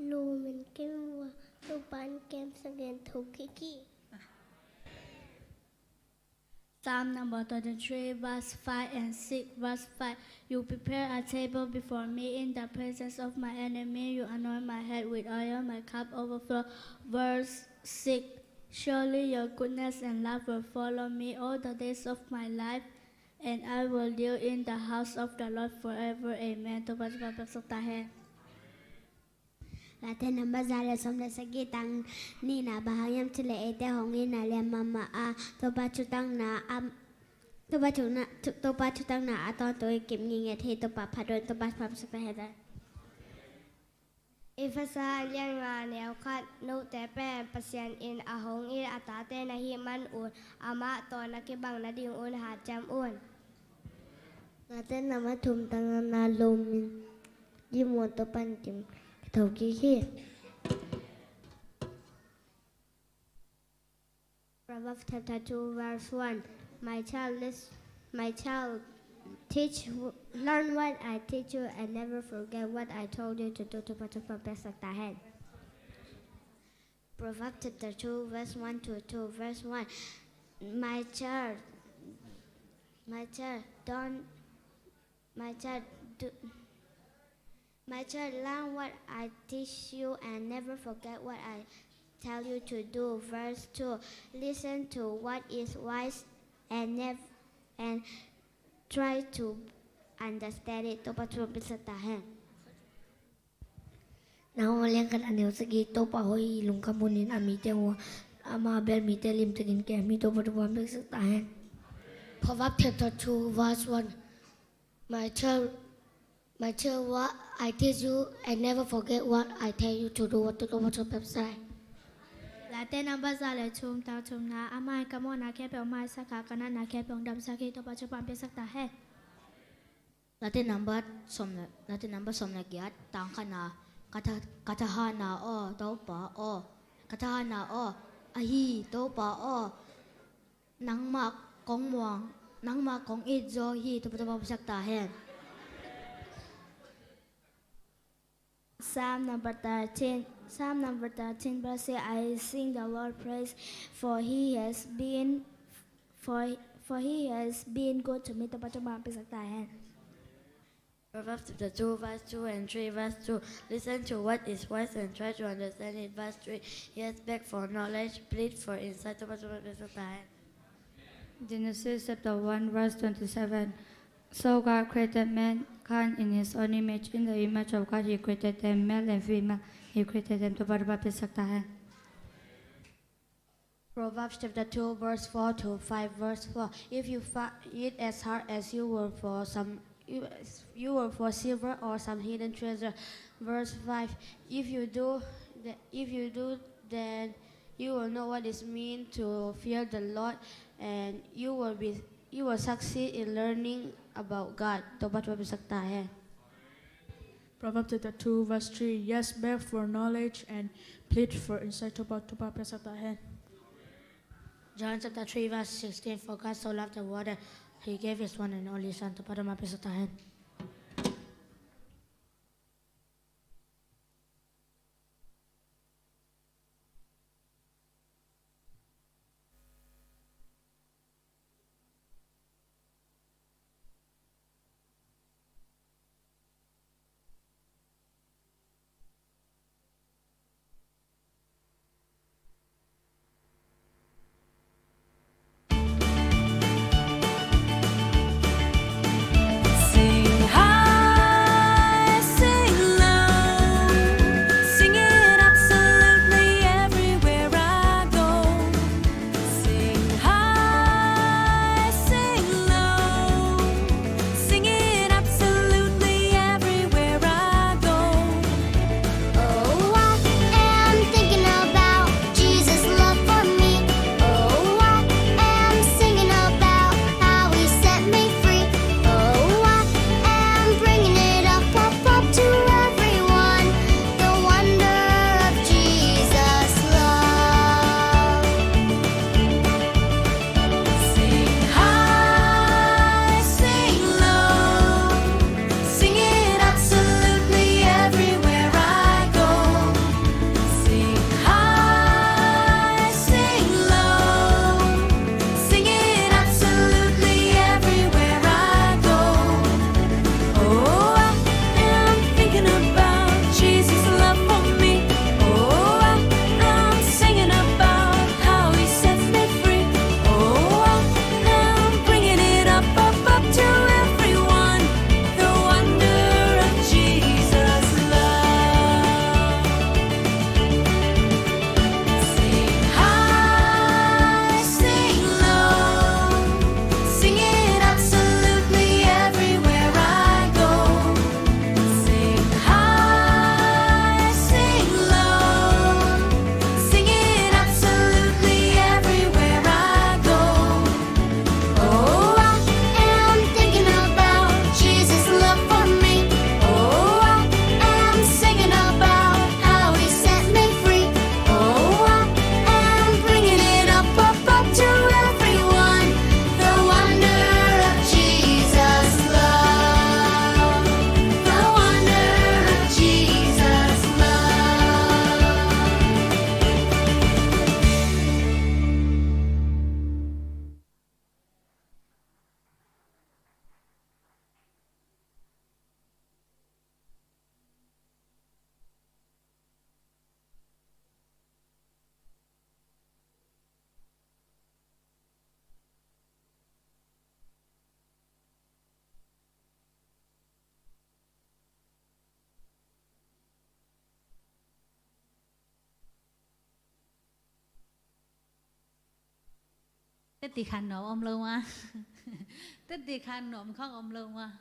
Lum in kem ua, Topa'n kem sagen tho kiki. Psalm number twenty-three, verse five and six. Verse five, "You prepare a table before me in the presence of my enemy. You anoint my head with oil, my cup overflow." Verse six, "Surely your goodness and love will follow me all the days of my life, and I will dwell in the house of the Lord forever." Amen. Topa thupha piaksak ta hen. Late number za le sawm le sagih, tang nihna. Bang hang hiam cih leh eite hong itna lian mahmah a, Topa thutakna a, Topa thukna, thu-, Topa thutakna a tawntung i kip nginget hi. Topa phat un. Topa phat sak ta hen. Efesa a lian nga, neu khat. Note pen Pasian in a hong it a tate na hih man un, amah tawh na kibang nadingun hanciam un. Late number thum, tang nihna. Lum in, gim un, Topa'n kem tho kiki. Proverbs chapter two, verse one. My child, lis-, my child, teach, w-, learn what I teach you and never forget what I told you to do. Topa thupha piaksak ta hen. Proverbs chapter two, verse one to two. Verse one. My child, my child, don't, my child, do, my child, learn what I teach you and never forget what I tell you to do. Verse two. Listen to what is wise and nev-, and try to understand it. Topa thupha piaksak ta hen. Nahum a lian khat, a neu sagih. Topa hoih lungkham hunin a mite uh, ama bel mite limtakin kem hi. Topa thupha piaksak ta hen. Proverbs chapter two, verse one. My child, my child, what I teach you, and never forget what I tell you to do. Topa thupha piaksak ta hen. Late number za le thum, tang thumna. Amah in ka mawhna khempeuh maisak a, ka natna khempeuh damsak hi. Topa thupha piaksak ta hen. Late number sawm le, Late number sawm le giat, tang khatna. Ka tha-, ka thahatna aw, Topa aw. Ka thahatna aw, ahi Topa aw, nangmah kong muang, nangmah kong it zaw hi. Topa thupha piaksak ta hen. Psalm number thirteen. Psalm number thirteen, verse eight. I sing the Lord praise, for he has been, for, for he has been good to me. Topa thupha piaksak ta hen. Proverbs chapter two, verse two and three. Verse two. Listen to what is wise and try to understand it. Verse three. Yes, beg for knowledge, plead for insight. Topa thupha piaksak ta hen. Genesis chapter one, verse twenty-seven. So God created mankind in his own image. In the image of God, he created them, male and female, he created them. Topa thupha piaksak ta hen. Proverbs chapter two, verse four to five. Verse four. If you find it as hard as you work for some, you, you work for silver or some hidden treasure. Verse five. If you do, the, if you do, then you will know what it means to fear the Lord, and you will be, you will succeed in learning about God. Topa thupha piaksak ta hen. Proverbs chapter two, verse three. Yes, beg for knowledge and plead for insight. Topa, Topa thupha piaksak ta hen. John chapter three, verse sixteen. For God so loved the world that he gave his one and only Son. Topa thupha piaksak ta hen. Teti khan nuam om lo ma. Teti khan nuam khong om lo ma.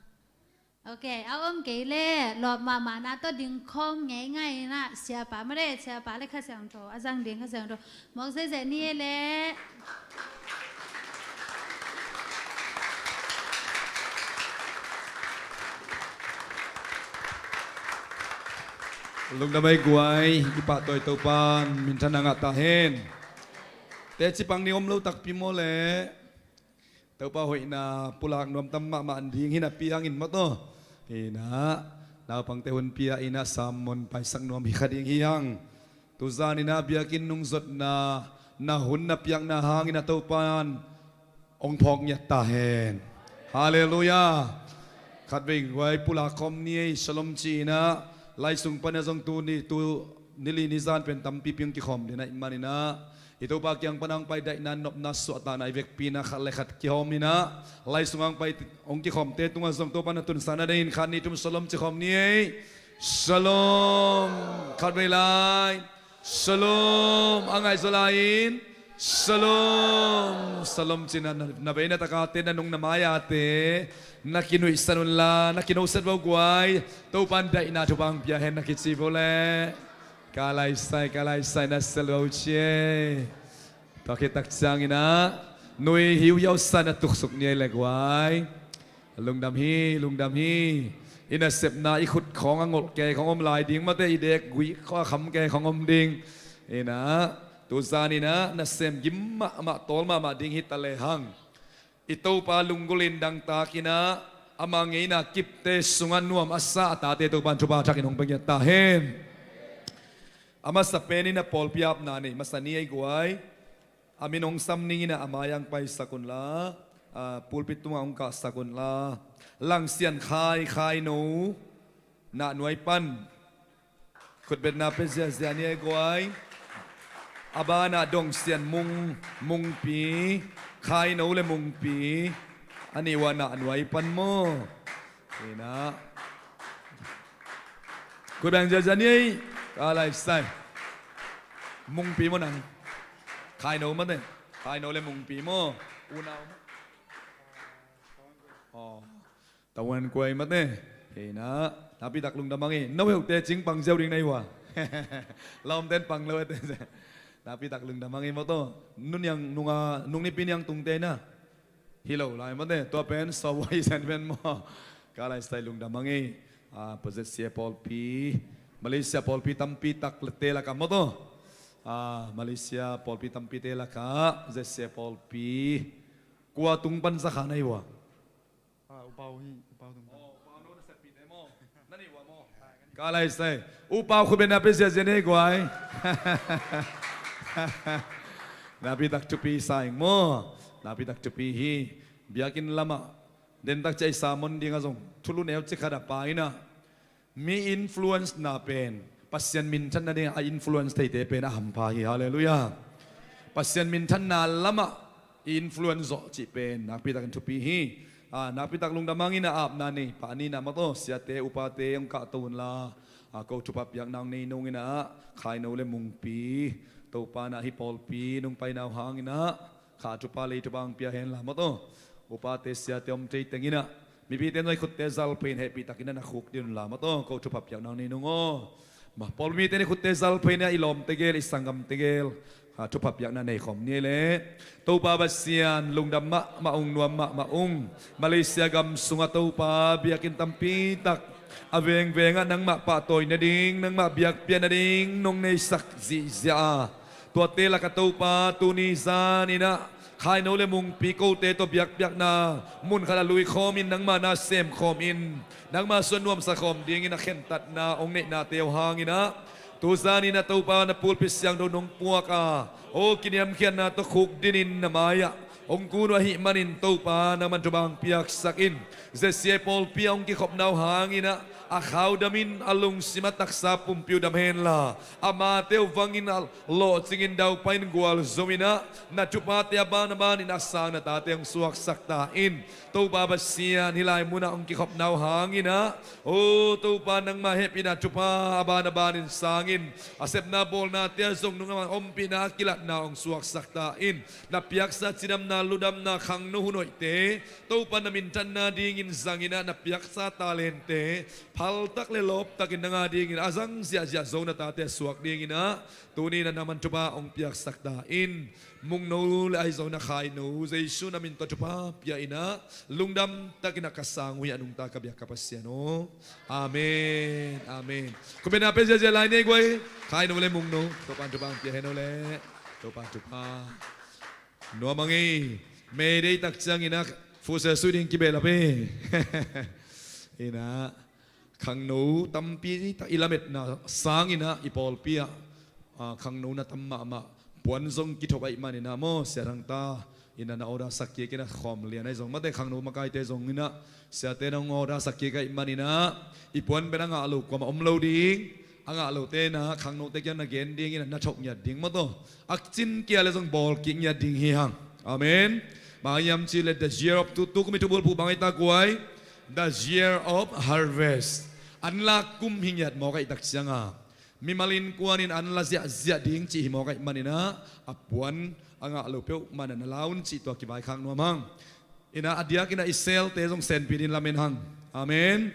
Ok, a om kei le lawp mahmah na tawh ding khawm ngei ngai na, siapa made, siapa le Kha Siangtho a zang ding, Kha Siangtho mawk zeizei ni e le. Lungdam ei guai, i pahtawi Topan minthanna ngah ta hen. Teci pang ni om lo takpi maw le. Topa hoihna pulak nuam tam mahmah ding hi napi hangin maw taw. Hi na, naupangte hun pia in a sam mon paisak nuam hi kha ding hi hang. Tuzan in a biakinn nungzotna na hun na piakna hangin a Topan hong phawk ngiat ta hen. Halleluiah. Khatvei guai pulak khawm ni ei, shalom ci in a, lai sung pan a zong tu ni, tu ni li ni zan pen tampipi hong kikhawm ding ahih manin a, i Topa kiang pan a hong pai daihna nopna suahtakna i vekpi in a khat le khat kihawm in a, lai sung a hong pai hong kikhawmte tungah zong Topa na tunsan a dingin khat ni tum shalom ci khawm ni ei. Shalom. Khatvei lai. Shalom. A ngaihzaw lai-in. Shalom. Shalom ci in a, na, na vei na takate, na nung na mai-ate na kinuihsan unla, na kinoset vo guai. Topan daihna thupha hong pia hen na kici vo le. Ka laisai, ka laisai na sel vo ci ei. Tua khit tak ciangin a, nui hiuhiau sa na tuksuk ni ei le guai. Lungdam hi, lungdam hi. I nasepna i khut khawng a ngolh kei khawng om lai ding mate, i dek guih khawng a kham kei khawng om ding. Hi na, tuzan in a nasem gim mahmah, tawl mahmah ding hi ta lehang, i Topa lunggulh in dangtak in a, ama ngeina kipte sungah nuam a sa a tate Topan thupha thakin hong pia ngiat ta hen. A masa pen in a pawlpi apna nei masa ni ei guai. A min hong sam ning in a, a mai-ah hong paisak unla, a, pulpit tungah hong kahsak unla. Langsian Khai, Khaino, Nahnuai pan. Khutbetna pia ziahziah ni ei guai. A banah Dongsian Mung, Mungpi, Khaino le Mungpi. A nih uh a Nahnuai pan maw. Hi na. Khut beng ziahziah ni ei. Ka laisai. Mungpi maw nang. Khaino mate. Khaino le Mungpi maw. Unau maw. Aw. Tawan kuai mate. Hi na. Nakpi tak lungdam hang ei. No heute cing pang ziau ding na hi uh a. Lawmten pang lo ete. Nakpi tak lungdam hang ei maw taw. Nung niang, nunga, nung nipi niang tungte na. Hi lo lai mate, tua pen sawthuai san pen maw. Ka laisai lungdam hang ei. A, pa Z C A pawlpi, Malaysia pawlpi tampi takte lakah maw taw. A, Malaysia pawlpi tampite lakah Z C A pawlpi kua tung pan zakha na hi uh a. A, U Pau hi, U Pau tung pan. Ka laisai. U Pau khut beng na pia ziahziah ni ei guai. Nakpi tak thupi sa ing maw. Nakpi tak thupi hi. Biakinn lamah dentak ciah i sermon dingah zong thulu neu ci khat a pa in a, mi influence na pen Pasian minthanna dingah a influence theite pen a hampha hi. Halleluiah. Pasian minthanna lamah i influence zawh cih pen nakpi takin thupi hi. A, nakpi tak lungdam hang in a, apna nei pah ni in a maw taw, siate upate hong kahto unla, a, ko thupha piakna hong nei nung in a, Khaino le Mungpi, Topa in a hih pawlpi nong paina uh hang in a, kha thupha lei thupha hong pia hen la maw taw. Upate siate om thei teng in a, mipite in zong i khutte zal phei in hehpih takin a na khuk ding unla maw taw, ko thupha piakna hong nei nung aw. Ma, pawlpi mite in i khutte zal phei in a, i lawmte gel, i sanggam tegel, a, thupha piakna nei khawm ni ei le. Topa Pasian lungdam mahmah ung, nuam mahmah ung. Malaysia gam sungah Topa biakinn tampi tak a vengvengah nangmah pahtawi nading, nangmah biakpiak nading nong neisak zihziah a, tuate lakah Topa tuni zan in a Khaino le Mungpi kote tawh biakpiakna mun khat a lui khawm in, nangmah na sem khawm in, nangmah suan nuamsa khawm dingin a khentatna hong neihnate uh hang in a, tu zan in a Topa na pulpit siangtho nong puak a, aw kiniamkhiatna tawh khukdin in na mai-ah hong kun uh ahih manin Topa nangman thupha hong piaksak in. Z C A pawlpi a hong kikhopna uh hang in a, a khaudamin a lungsim a taksa pumpi uh dam henla, amate uh vangin a lawhcingin daupain gualzo-in ah, na thuphate a ban a banin a sang na tate hong suaksak ta in. Topa Pasian, hih lai munah hong kikhopna uh hangin ah, o Topa, nangmah hehpihna thupha a ban a banin sangin, a sepna bawlnate ah zong nangmah ompihna a kilatna hong suaksak ta in. Na piaksa cidamna, ludamna, khangno hun hoihte Topa na minthanna dingin zangin ah, na piaksa talente phaltak le lawptakin nang a dingin a zang ziahziah zo na tate a suak dingin ah, tuni-in ah nangman thupha hong piaksak ta in. Mungno le ahi zongin ah khaino, Jesu na min tawh thupha pia in ah, lungdam takin ah ka sang uh hi a nungta ka biak ka Pasian aw. Amen. Amen. Khutbetna pia ziahziah lai ni ei guai. Khaino le mungno, Topa'n thupha hong pia hen aw le. Topa'n thupha. Nuam a ngei. May Day tak ciangin ah futsal sui ding kibehlap hi. In ah khangno tampi tak i lametna sangin ah i pawlpi ah, ah, khangno na tam mahmah. Puan zong kithop ahih manin ah maw, Sia Thang ta in ah na order sak kik in ah, khawm lian ahi zong, mate, khangno makaite zongin ah siate na hong order sak kik ahih manin ah, i puan pen a ngah lo kuamah om lo ding. A ngah lote in ah khangnote kiang na gen dingin ah na thok ngiat ding, maw taw. A cin kia le zong bawl kik ngiat ding hi hang. Amen. Bang hiam cih leh the year of, tu, tu kum i thubulphuh bang hi ta guai? The year of harvest. An lak kum hi ngiat mawk ahih tak ciang a, mimal innkuan in an la ziahziah ding cih hi mawk ahih manin ah, a puan a ngah lo peuhmah na la un cih tua kivaikhak nuam hang. In ah a diakin ah i selte zong senpi dingin lamen hang. Amen.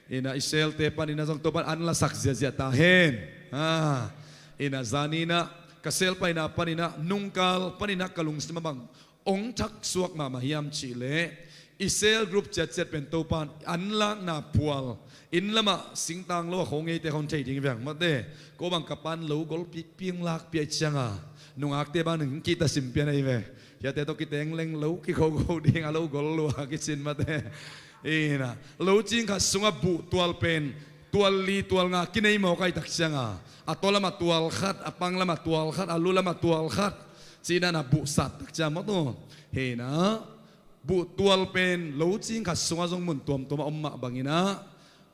In ah i selte panin ah zong Topa'n an la sak ziahziah ta hen. Ah. In ah zan in ah ka sel paina panin ah, nungkal panin ah ka lungsim ah bang hong thaksuak mahmah hiam cih leh, i sel group ciatciat pen Topa'n an lakna phual, inn lamah singtang lo a kho ngeite hong thei ding hi veng, mate. Ko bang ka pa'n lo gol pikpik lakpih ahih ciang a, nungakte bang hong kihta sim pian ahi ve. Hiate tawh kiteng leng lo kikhogo ding a, lo gol lua kici-in, mate. In ah lo cing khat sungah buh tual pen tual li tual nga kinei mawk ahih tak ciang a, a taw lamah tual khat, a pang lamah tual khat, a lu lamah tual khat ci-in ah na buhsat tak ciang, maw taw. Hi in ah buh tual pen lo cing khat sungah zong mun tuamtuam ah om mah bangin ah,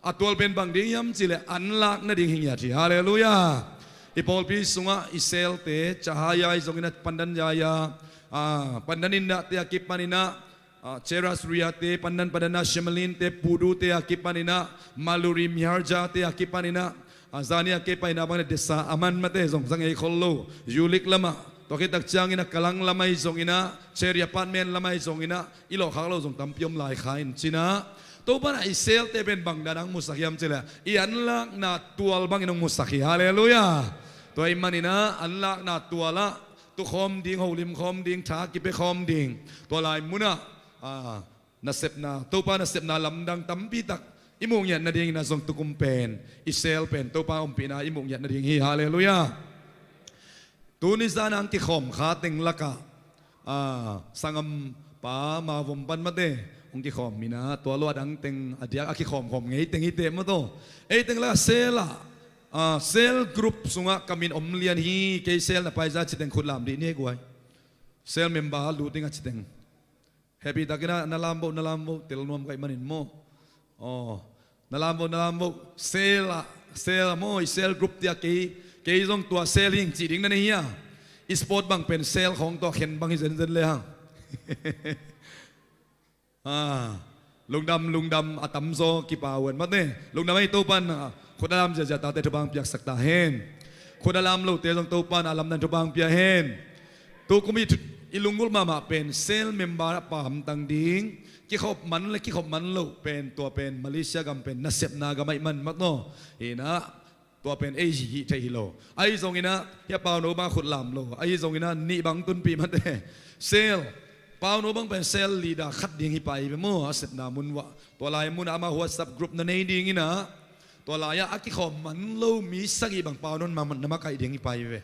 a tual pen bang ding hiam cih leh an lak nading hi ngiat hi. Halleluiah. I pawlpi sungah i selte, Cahaya ahi zongin ah, Pandan Yaya, ah, Pandan Indahte a kipanin ah, ah, Cheras Riate, Pandan Padana Shemelin-te, Pudute a kipanin ah, Maluri Miharja-te a kipanin ah, ah, zani a kipanin ah bang le Desa Aman, mate, zong za ngei khol lo. Yulik lamah, tua khit tak ciangin ah Kalang lamah ahi zongin ah, Cherry Apartment lamah ahi zongin ah, i lawhkhak lo zong tampi om lai kha in cin ah, Topa'n ah i selte pen bang dan hong musak hiam cih leh, i an lakna tual bangin hong musak hi. Halleluiah. Tua ahih manin ah an lakna tual ah tukhawm ding, holimkhawm ding, tha kipekhawm ding. Tua lai munah, ah, nasepna, Topa nasepna lamdang tampi tak i muh ngiat nadingin ah zong tukum pen i sel pen Topa ompihna i muh ngiat nading hi. Halleluiah. Tuni zan a hong kikhawm kha teng lakah, ah, sanggampa Mawvum pan, mate, hong kikhawm in ah, tua lo a dang teng a diak a kikhawmkhawm ngei teng hi teh, maw taw. Ei teng lakah sel ah, ah, sel group sungah ka min om lian hi, kei sel na pai za ci teng khut lam dih ni ei guai. Sel member lut ding a ci teng. Hehpih takin ah na lam vo, na lam vo, tel nuam ka hih manin maw. Aw, na lam vo, na lam vo. Sel ah, sel ah maw, i sel group-te ah kei, kei zong tua sel hi ing cih ding na nei hia? I sport bang pen sel khawng tawh khen bang hi zenzen le hang. Ah, lungdam, lungdam, a tamzaw kipau hen, mate. Lungdam ei, Topa'n ah khut a lam ziahziah tate thupha hong piaksak ta hen. Khut a lam lote zong Topa'n ah lamdang thupha hong pia hen. Tu kum i thu-, i lunggulh mahmah pen sel member a pamtang ding. Kikhop man le kikhop man loh pen, tua pen Malaysia gam pen nasepna gam ahih man, maw taw. Hi in ah tua pen ei hih theih hi lo. Ahi zongin ah hih a Pauno bang khut lam lo, ahi zongin ah nih bang tunpih, mate. Sel, Pauno bang pen sel leader khat ding hi pah hi ve maw, a sepna mun uah. Tua lai munah amah WhatsApp group na nei dingin ah, tua lai-ah a kikhawm man lo mi sagih bang Pauno'n ma-, na makaih ding hi pah hi ve.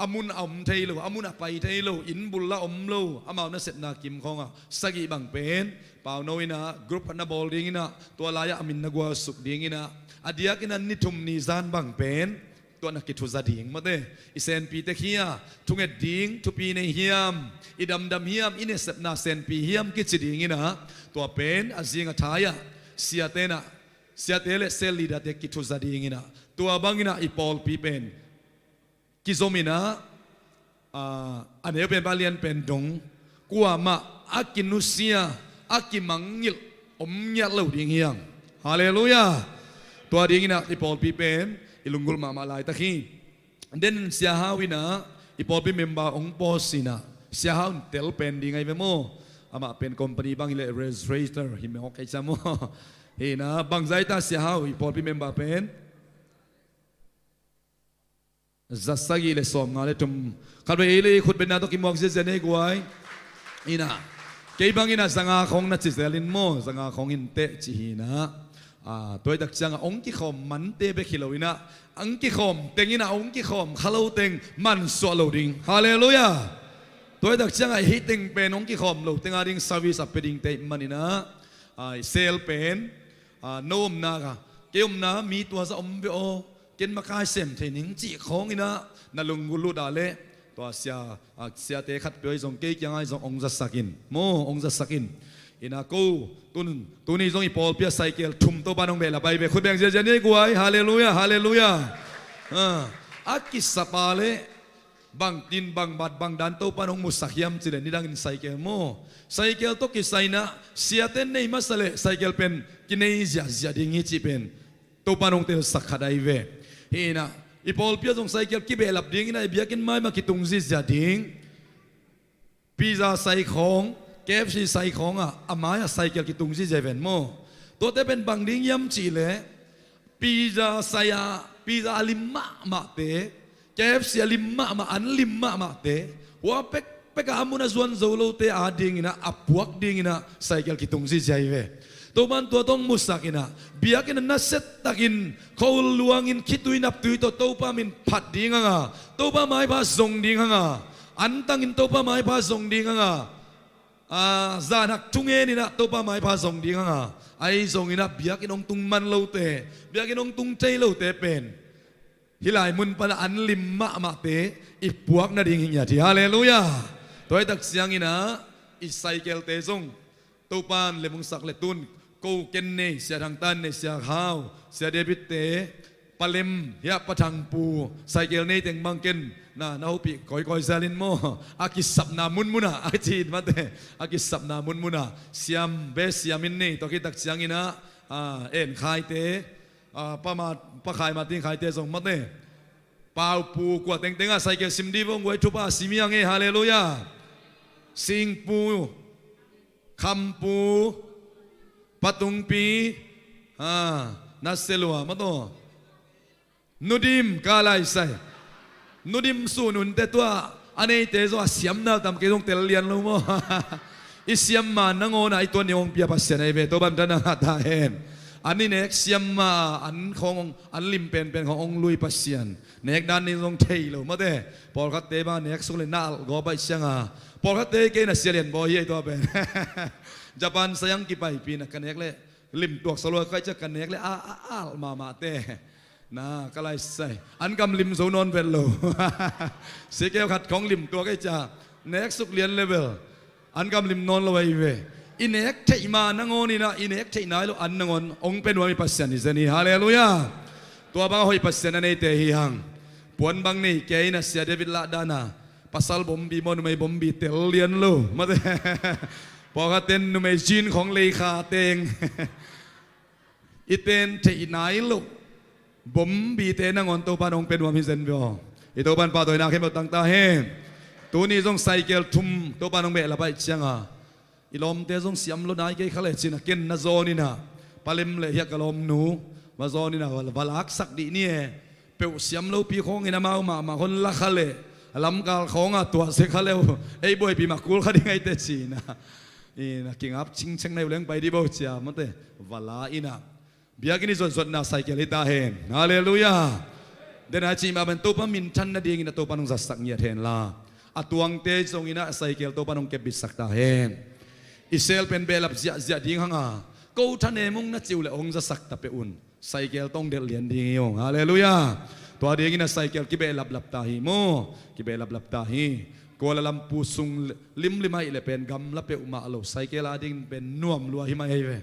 A mun a om thei lo, a mun a pai thei lo, inn bul ah om lo, amau nasepna kim khawngah sagih bang pen Pauno in ah group khat na bawl dingin ah, tua lai-ah a min na gualsuk dingin ah, a diakin ah ni thum ni zan bang pen tua na kithuza ding, mate. I senpite khia thunget ding, thupi nei hiam, i damdam hiam, i nasepna senpi hiam kici dingin ah, tua pen a zing a thai-ah siate'n ah siate le cell leader te kithuza ding inah, tua bang inah i pawlpi pen kizom inah, a, a neu pen bang a lian pen dong, kuamah a kinusia, a kimangngilh om ngiat lo ding hi hang. Halleluiah. Tua ding inah i pawlpi pen i lunggulh mahmah laitak hi. Den Sia Hau inah i pawlpi member hong post inah, Sia Hau in tel pen ding ahi ve maw. Amah pen company bang hileh registrar hi mawk ahi cia maw. Hi inah bangzah ta Sia Hau i pawlpi member pen za sagih le sawmnga le thum. Khatvei ei le ei khutbetna tawh kimuak ziazia nei guai. Inah kei bang inah zanga khawng na ci zelin maw, zanga khawng in teh ci hi inah. A, tuaitak ciangah hong kikhawm mante bek hi lo inah, hong kikhawm teng inah hong kikhawm kha lo teng mansuah lo ding. Halleluiah. Tuaitak ciangah hih teng pen hong kikhawm lo teng a ding service a pia dingte man inah, a, sel pen, a, no omna ka, kei omna mi tuazah om ve aw, ken makai sem thei ning cih khawng inah na lunggulh lut ah leh, tua sia, a, siate khatpeuh ahi zong kei kiangah ahi zong hong zasak in maw, hong zasak in. Inah ko tun, tuni zong i pawlpi ah cycle thum Topa'n hong behlap ahi ve. Khut beng ziazia ni ei guai. Halleluiah, halleluiah. A, a kisap a leh bangtin bangbat bangdan Topa'n hong musak hiam cih leh nidangin cycle maw, cycle tawh kisai inah siate nei masa leh cycle pen kinei ziahziah ding hi cih pen Topa'n hong telsak khat ahi ve. Hi inah i pawlpi ah zong cycle kibehlap ding inah i biakinn mai mah kitung ziahziah ding. Pizza sai khawng, K F C sai khawngah a mai-ah cycle kitung ziahziah ven maw. Tuate pen bang ding hiam cih leh pizza sai-ah, pizza a lim mahmahte, K F C a lim mahmah, an lim mahmahte, hua pekpek ah a mun a zuan zo lote a ding inah, a puak ding inah cycle kitung ziahziah hi ve. Topa'n tua tawh hong musak inah, biakinn ah nasia takin khua luangin khitui naptui tawh Topa min phat ding hang a, Topa maipha zong ding hang a, antangin Topa maipha zong ding hang a, a, zan hak thungen inah Topa maipha zong ding hang a, ahi zong inah biakinn hong tung man lote, biakinn hong tung thei lote pen hih lai mun pan ah an lim mahmahte i puak nading hi ngiat hi. Halleluiah. Tuaitak ciang inah i cycle-te zong Topa'n lem hong sak leh tun ko ken nei, Sia Thang Tan nei, Sia Hau, Sia David-te, Pa Lem, hiah Pa Thang Pu, cycle nei teng bang ken na, na hopih kawikawi zelin maw. A kisapna munmun ah a ci in mate, a kisapna munmun ah siam ve, siam in nei. Tua khit tak ciang inah, a, En Khaite, a, Pa Ma, Pa Khai Martin Khaite zong mate, Pau Pu, kua tengteng ah cycle sim dih vong guai, thupha sim hi hang e. Halleluiah. Sing Pu, Kham Pu, Pa Tung Pi, a, na sia lua mataw. Nu Dim, ka lai sai. Nu Dim Sun Un te tua a neite zong a siamna tam, kei zong tel lian lo maw. I siam ma nangawn ah i tuan ni hong pia Pasian ahi ve, Topa'n thupha hong pia ta hen. An i nek siam ma, an khawng, an lim penpen khawng hong lui Pasian. Nek dan ni zong thei lo mate. Pawlkhatte bang nek suk leh na alh gawp ahih ciang a, pawlkhatte kei na sia lian bawi hi, ei tua pen. Japan sayang kipaipih inah ka nek leh lim tuak sa lua, ka hih ciang ka nek leh a, a alh mahmahte. Na, ka lai sai. An kam lim zo nawn vet lo. Sikeu khat khawng lim tuak ahih ciang nek suk lian level. An kam lim nawn lo ahi ve. I nek theih ma nangawn inah, i nek theih nai lo an nangawn hong pia nuam i Pasian hi zen hi. Halleluiah. Tua bang a hoih Pasian a neite hi hang. Puan bang nei kei inah Sia David lah dan a, pasal bombi maw, numei bombi tel lian lo mate. Pawlkhatten numei jean khawng lei kha teng. I ten theih nai loh bombite nangawn Topa'n hong pia nuam hi zen ve aw. I Topa'n pahtawina khempeuh tang ta hen. Tuni zong cycle thum Topa'n hong behlap ahih ciang a, i lawmte zong siam lo nai kei kha leh ci inah ken na zawn inah, Pa Lem le hiah ka lawmnu va zawn inah va, va laksak dih ni e. Peuh siam lopi khawng in amau mahmah khawng la kha leh, a lamkal khawng ah tuah sia kha leh, ei buaipih mah kul kha ding ahi teh ci inah. Inah kingap cingceng na hi uh leng pai dih bo cia mate. Va la inah biakinn i zuatzuatna cycle hi ta hen. Halleluiah. Den a cih mah bang Topa minthan nading inah Topa'n hong zatsak ngiat hen la, a tuangte zong inah cycle Topa'n hong kepbitsak ta hen. I sel pen behlap ziahziah ding hang a, ko thanem ung na cih uh leh hong zasak ta peuh un. Cycle tawh hong delh lian ding hi ung. Halleluiah. Tua ding inah cycle kibehleplap ta hi maw. Kibehleplap ta hi. Kuala Lumpur sung limlim ahih leh pen gamla peuhmah lo, cycle a ding pen nuam lua hi mai ahi ve.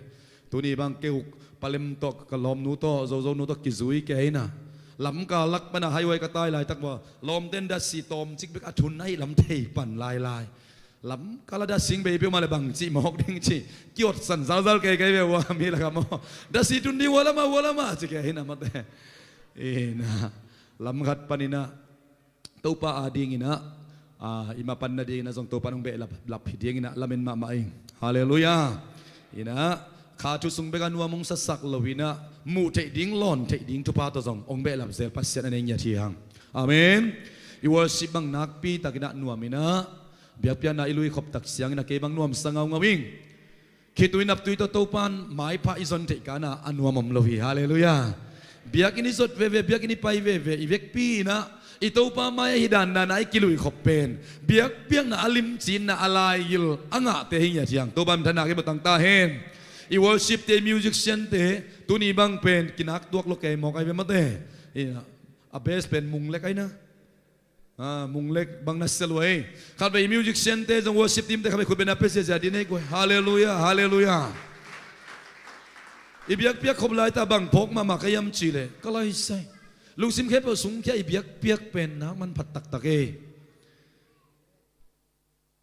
Tuni bang kei uk palem tawh ka lawmnu tawh, zozonu tawh kizui kei hi na. Lamkal lak pana highway ka tai laitak bua, lawmten datsi tawmcik bek a thun ahi lam thei pan lailai. Lamkal a datsi bei peuhmah le bang cih mawk ding cih kiotsan zalzal kei kei ve ua mi laka maw. Datsi thun ding ua lama, ua lama ci kei hi na mate. Ina lam khat paninah Topa a dinginah, a, i mapan nadinginah zong Topa in hong behlap lap hi dinginah lamen mahmah ing. Halleluiah. Inah kha thu sung bek a nuam hong sasak lo inah muh theih ding, lawn theih ding thupha tawh zong hong behlap zel Pasian a nei ngiat hi hang. Amen. I worship bang nakpi takinah nuam inah biakpiakna i lui khop tak ciangin a kei bang nuamsa ngaungau ing. Khitui naptui tawh Topa in maipha i zon theih kana a nuam om lo hi. Halleluiah. Biakinn i zot veve, biakinn i pai veve, i vekpi inah i Topa mai ahi dandan a i kilui khop pen biakpiakna a limcinna a laigil a ngahte hi ngiat hi hang. Topa minthanna kei bawtang ta hen. I worship te, i musician te, tuni bang pen kinak tuak lo kei mawk ai ve mate. Inah a bass pen Mung Lek ai na. A, Mung Lek bang na sia lua ei. Khatvei i musician te zong, worship team te khatvei khut beng na pia ziazia din ei guai. Halleluiah, halleluiah. I biakpiak khop laita bang phawk mahmah ka hiam cihleh ka laisai. Lungsim khempeuh sungkhia i biakpiak pen nak man phat taktak ei.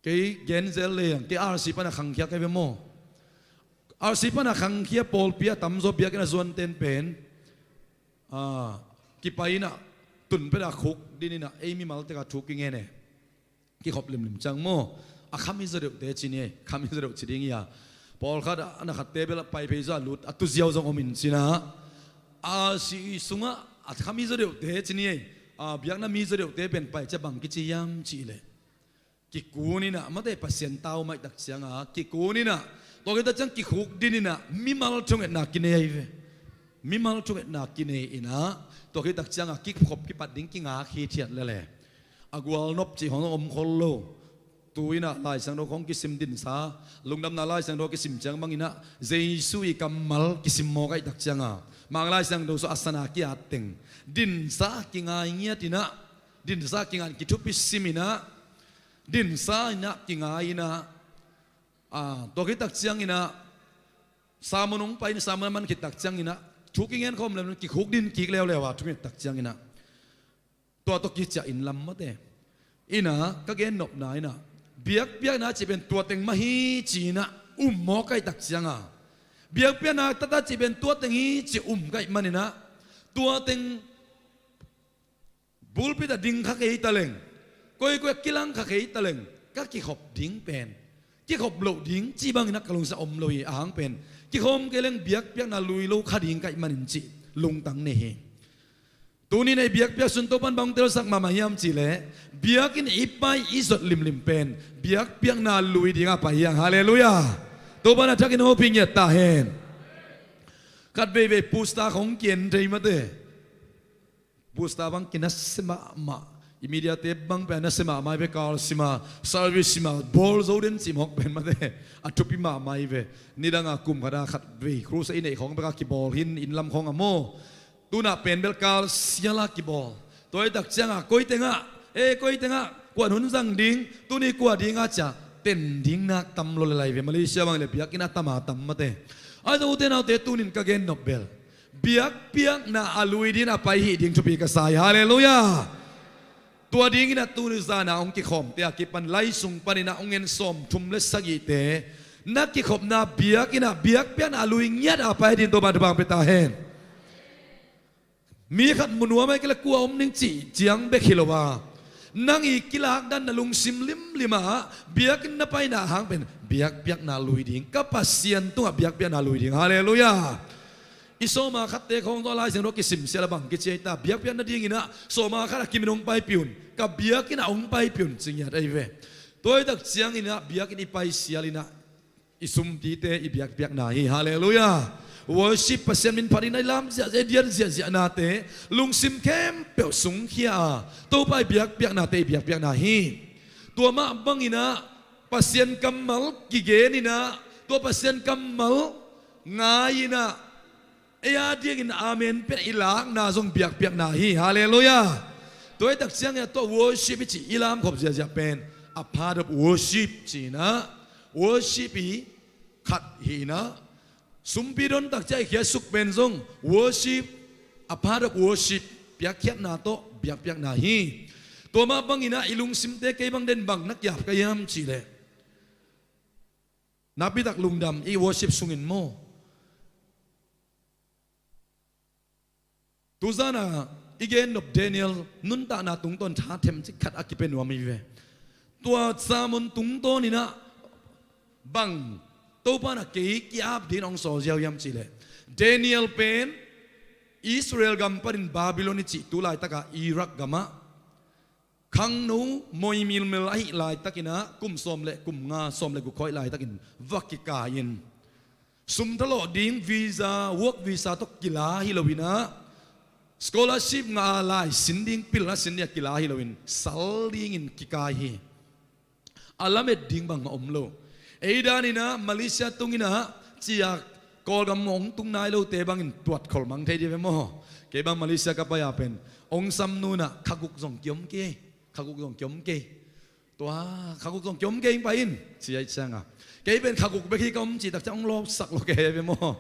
Kei genzel leng kei R C pana khangkhia kei ve maw. R C pana khangkhia pawlpi a tamzaw biakinn a zuanten pen, a, kipai inah tunpet a khuk din inah ei mimal tek a thu kingen e. Kikhop limlim ciang maw. A khami zaw deuhte ci ni ei, khami zaw deuh ci ding hi a. Pawlkhat a na khatte bel a pai phei zaw a lut a tuziau zong om in cinah, a, si sungah a khami zaw deuhte ci ni ei. A, biakna mi zaw deuhte pen pai cia bang kici hiam cihleh kikun inah mate, Pasian tau maih tak cianga kikun inah, tua khit tak ciang kikhuk din inah mimal thungetna kinei ai ve. Mimal thungetna kinei inah tua khit tak cianga kikhop kipat ding kingak hithiat lele. A gualnop cih hong om khol lo. Tu inah Lai Siangtho khong kisim dinsa, Lungdamna Lai Siangtho kisim ciang bang inah Jesu i kammal kisim mawk ai tak cianga Mang Lai Siangtho sung a sana ki-at teng dinsa kingai ngiat inah, dinsa kingai kithupi sim inah, dinsa inah kingai inah, a, tua khit tak ciang inah sermon hong pai in, sermon a man khit tak ciang inah thu kingen khawm lem kikhuk din kik leuleu a thunget tak ciang inah tua tawh kiciah in lam mate. Inah ka gennopna inah biakpiakna cih pen tua teng mah hi ci inah um mawk ai tak cianga, biakpiakna tata cih pen tua teng hi ci um kaih man inah tua teng pulpit a ding kha kei taleng, koikoi a kilang kha kei taleng ka kikhop ding pen kikhop loh ding ci bangin a ka lungsim om lo hi. Ahang pen kikhawm kei leng biakpiakna lui lo kha ding kaih manin cih lungtang nei hi. Tuni nei biakpiak sun Topan bang telsak mahmah hiam cihleh biakinn i pai i zot limlim pen biakpiakna lui dinga pai hiang. Halleluiah. Topan a thakin hopih ngiat ta hen. Khat veivei pusta khong kien thei mate. Pusta bang kinasia mahmah. I mediate bang pen a nasia mahmah i ve, kal sima, service sima, bawl zo den cimawk pen mate. A thupi mahmah i ve. Nidanga kum khata khat vei crusade i neih khawng beka kibawl hin, inn lam khawng a maw. Tunah pen bel kal siala kibawl. Tua i tak cianga koi tengah, e koi tengah kuan hun zang ding, tuni kua dinga cia ten ding nak tam lo le lai ve. Malaysia bang le biakinn a tama tam mate. Ai zo ute naute tunin ka gen nop bel biakpiakna a lui din a pai hih ding thupi ka sa hi. Halleluiah. Tua dingin a tuni zana hong kikhawmte a kipan lai sung panin a hong en sawm thum le sagihte na kikhopna biakinn a biakpiakna a lui ngiat a pai din Topan thupha hong pia ta hen. Mi khat mu nuam ai kei le kua om ning cih ciang bek hi lo a, nang i kilakdan na lungsim limlim ah biakinn na paina hang pen biakpiakna lui ding, ka Pasian tungah biakpiakna lui ding. Halleluiah. I sawma khatte khawng tawh Lai Siangtho kisim sia la bang kici ai ta, biakpiakna dinginah sawma khat a kimin hong paipih un, ka biakinnah hong paipih un ci ngiat ai ve. Tua i tak cianginah biakinn i pai sialinah i sumtite i biakpiakna hi. Halleluiah. Worship, Pasian min phat in a i lam ziahziah, i dian ziahziahnate lungsim khempeuh sungkhia a Topa i biakpiaknate i biakpiakna hi. Tua mah banginah Pasian kammal kigeninah, tua Pasian kammal ngaiinah ei a dingin amen pen i lakna zong biakpiakna hi. Halleluiah. Tua i tak ciangin a tua worship i cih i lamkhop ziahziah pen a part of worship cinah worship i khat hinah Sumpi don takciang i khiatsuk pen zong worship, a part of worship, piakkhiatna tawh biakpiakna hi. Tua mah bangin ah i lungsimte kei bang den bang na kiap ka hiam cih leh, nakpitak lungdam i worship sungin maw. Tuzan a i gen nop Daniel nuntakna tungtawn tha themcik khat a kipia nuam hi ve. Tua sermon tungtawn in ah bang Topa in ah kei ki-ap dingin hong sawl ziau hiam cih leh, Daniel pen Israel gam panin Babylon i cih tu laitak a Iraq gam ah khangno moi milmil ahih laitakin ah kum sawm le kum nga, sawm le guk khawng ahih laitakin va kikai in, sum thalawh ding visa, work visa tawh kila hi loin ah, scholarship ngah a lai sin ding, pilna sin ding a kila hi loin sal dingin kikai hi. A lamet ding bangmah om lo. Ei danin ah Malaysia tungin ah ciak Kawlgam hong tung nai lote bangin tuat kholmang thei dih ve maw. Kei bang Malaysia ka pai a pen hong samnu in ah kha guk zong kiom kei, kha guk zong kiom kei. Tua kha guk zong kiom kei, pai in, ci ahih ciangin, kei pen kha guk bek hi ka om cih takciang hong lawpsak lo kei ve maw.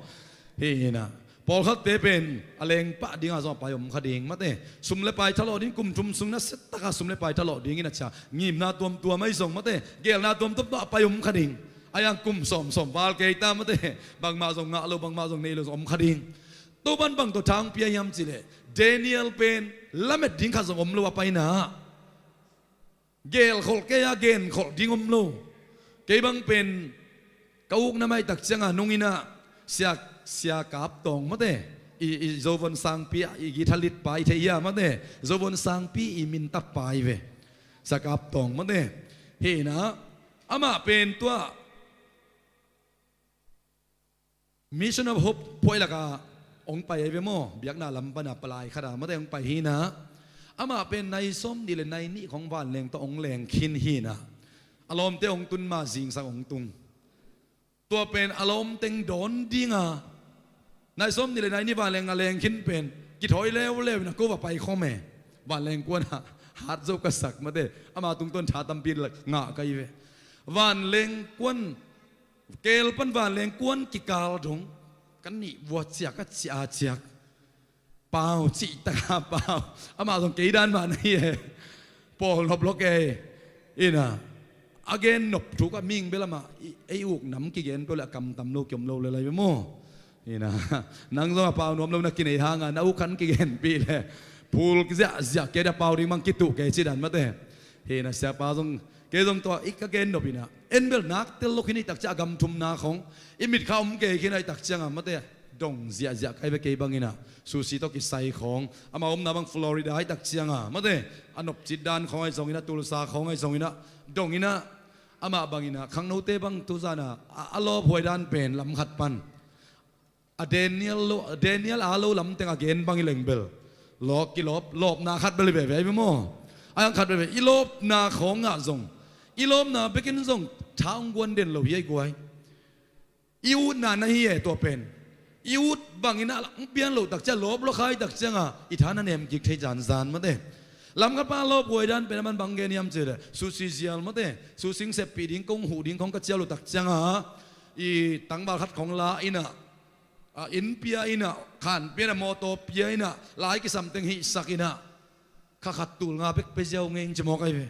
Hi in ah, pawlkhatte pen a leng pah dingah zong a pai om kha ding mate. Sum le pai thalawh ding, kum thum sung na set taka sum le pai thalawh dingin a cia ngimna tuamtuam ahi zong mate, gelna tuamtuam tawh a pai om kha ding. A hiang kum sawm, sawm val kei ta mate, bangmah zong ngah lo, bangmah zong nei lo zong om kha ding. Topan bang tawh tha hong pia hiam cih leh, Daniel pen lamet ding khat zong om lo a paina ah. Gelkholh kei a, genkholh ding om lo. Kei bang pen ka ukna mai takciang a nungin ah Sia, Sia Kap Tawng mate, i, i Zovon Sangpi, i guitar lead pa i thei hia mate, Zovon Sangpi i min tap pa hi ve. Sia Kap Tawng mate. Hi in ah, amah pen tua Mission of Hope phuailak ah hong pai ahi ve maw, biakna lam pan a palai khat a mate hong pai hi in ah, amah pen nai sawmnih le nai nih khawng vanleng tawh hong leng khin hi in ah, a lawmte hong tun ma zingsak hong tung. Tua pen a lawmteng dawn ding a, nai sawmnih le nai nih vanleng a leng khin pen kithawi leuleu in a ko va pai khawm e. Vanleng kuan ah hat zo ka sak mate, ama tungtawn tha tampi ngah ka hi ve. Vanleng kuan, keel pan vanleng kuan kikal dong, kan nih vua ciak a ciah ciak. Pau, cih taka pau. Amah zong kei dan mah na hi e. Pawl nop lo kei. Ina, a gen nop thu ka ming bel amah, ei uk nam kigen peuh le a kamtam lo kiom lo le lai ve maw. Ina, nang zong a pau nuam lo na kinei hanga na uk khan kigenpih le phul ziahziah kei a pau ding mang kituh kei ci dan mate. Hi na siapa zong, kei zong tua i ka gen nop ina, en bel nak tel lo khin i takciang a gam thumna khong i mit kha om kei khin a i takciang a mate. Dong ziahziah kai ve kei bang ina, sushi tawh kisai khong, ama omna bang Florida a i takciang a mate. A nopcit dan khong a i zong ina, Tulsa khong a i zong ina, dong ina, amah bang ina, khangnote bang tuzan a, a, a lawphuai dan pen lam khat pan a Daniel lo, Daniel a lo lamteng a gen bang i leng bel lawk, kilawp, lawpna khat bel i veve ai ve maw. A yang khat veve i lawpna khawngah zong, i lawpna bekin zong tha hong guan den lo hi ai guai. I utna na hi e tua pen. I ut bangin a lang pian lo takciang, lawp lo khai takcianga i tha na nem kik thei zanzan mate. Lam khat pa lawphuai dan pen a man bang gen hiam cih leh, sushi zial mate, sushi seppih ding kong huh ding khong ka cial lo takcianga i tangval khat khong la ina, a, inn pia ina, khan pia ina, mawtaw pia ina, lai kisam teng hihsak ina, kha khat tul nga bek pe ziau ngei ing ci mawk ai ve.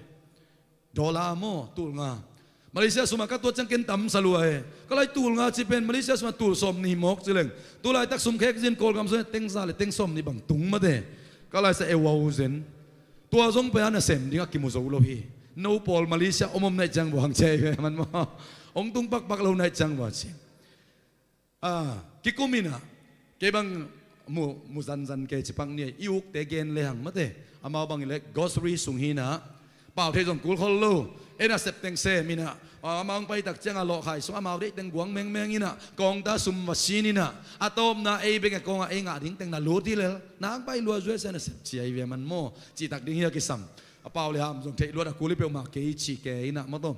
Dollar maw, tul nga. Malaysia suma ka tuat ciang ken tam sa lua e. Ka lai tul nga ci pen Malaysia suma tul sawm nih mawk ci leng. Tu laitak sum khek zin Kawlgam sung teng za le teng sawm nih bang tung mate. Ka lai sa e wau zen. Tua zong pe a nasem ding a kimu zo lo hi. No pawl Malaysia om om naih ciang buang cia i ve man maw. Ong tung pakpak lo naih ciang buang ci. A, kikum ina, kei bang mu, mu zanzan kei ci pak ni, i ukte gen le hang mate, amau bang i lek grocery sung hi ina, pau thei zong kul khol lo, e nasep teng sem ina, a, amau ang pai takcianga lawhkhai sung amau deih teng guang mengmeng ina, kawngta sum va sin ina, a tawpna ei bek a kawnga ei ngah ding teng na lut hi lel, nang pai lua zuai sa nasep ci ai ve man maw, ci tak ding hi a kisam, a pau le ham zong theih luat a kul i peuhmah kei ci kei ina maw tawm.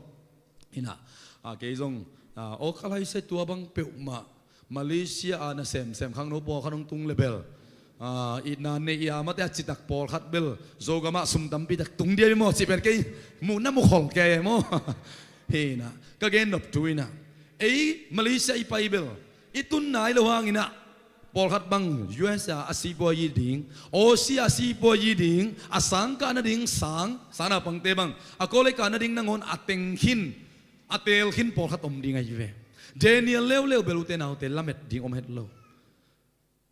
Ina, a, kei zong, a, aw ka lai sa tua bang peuhmah Malaysia a na semsem khangno pawlkhat hong tung le bel, a, itna nei i a mate a citak pawlkhat bel Zogamah sum tampi tak tung dia i maw cih pen kei mu na mu khol kei maw. Hi ina, ka gen nop thu ina, ei Malaysia i pai bel, i tun nai lo hangin ah, pawlkhat bang U S A a sipuayi ding, Aussie a sipuayi ding, a sangkah nading sang, sang naupangte bang a college kah nading nangawn a teng khin, a teel khin pawlkhat om ding ahi ve. Daniel leuleu bel, ute naute, lamet ding om het lo.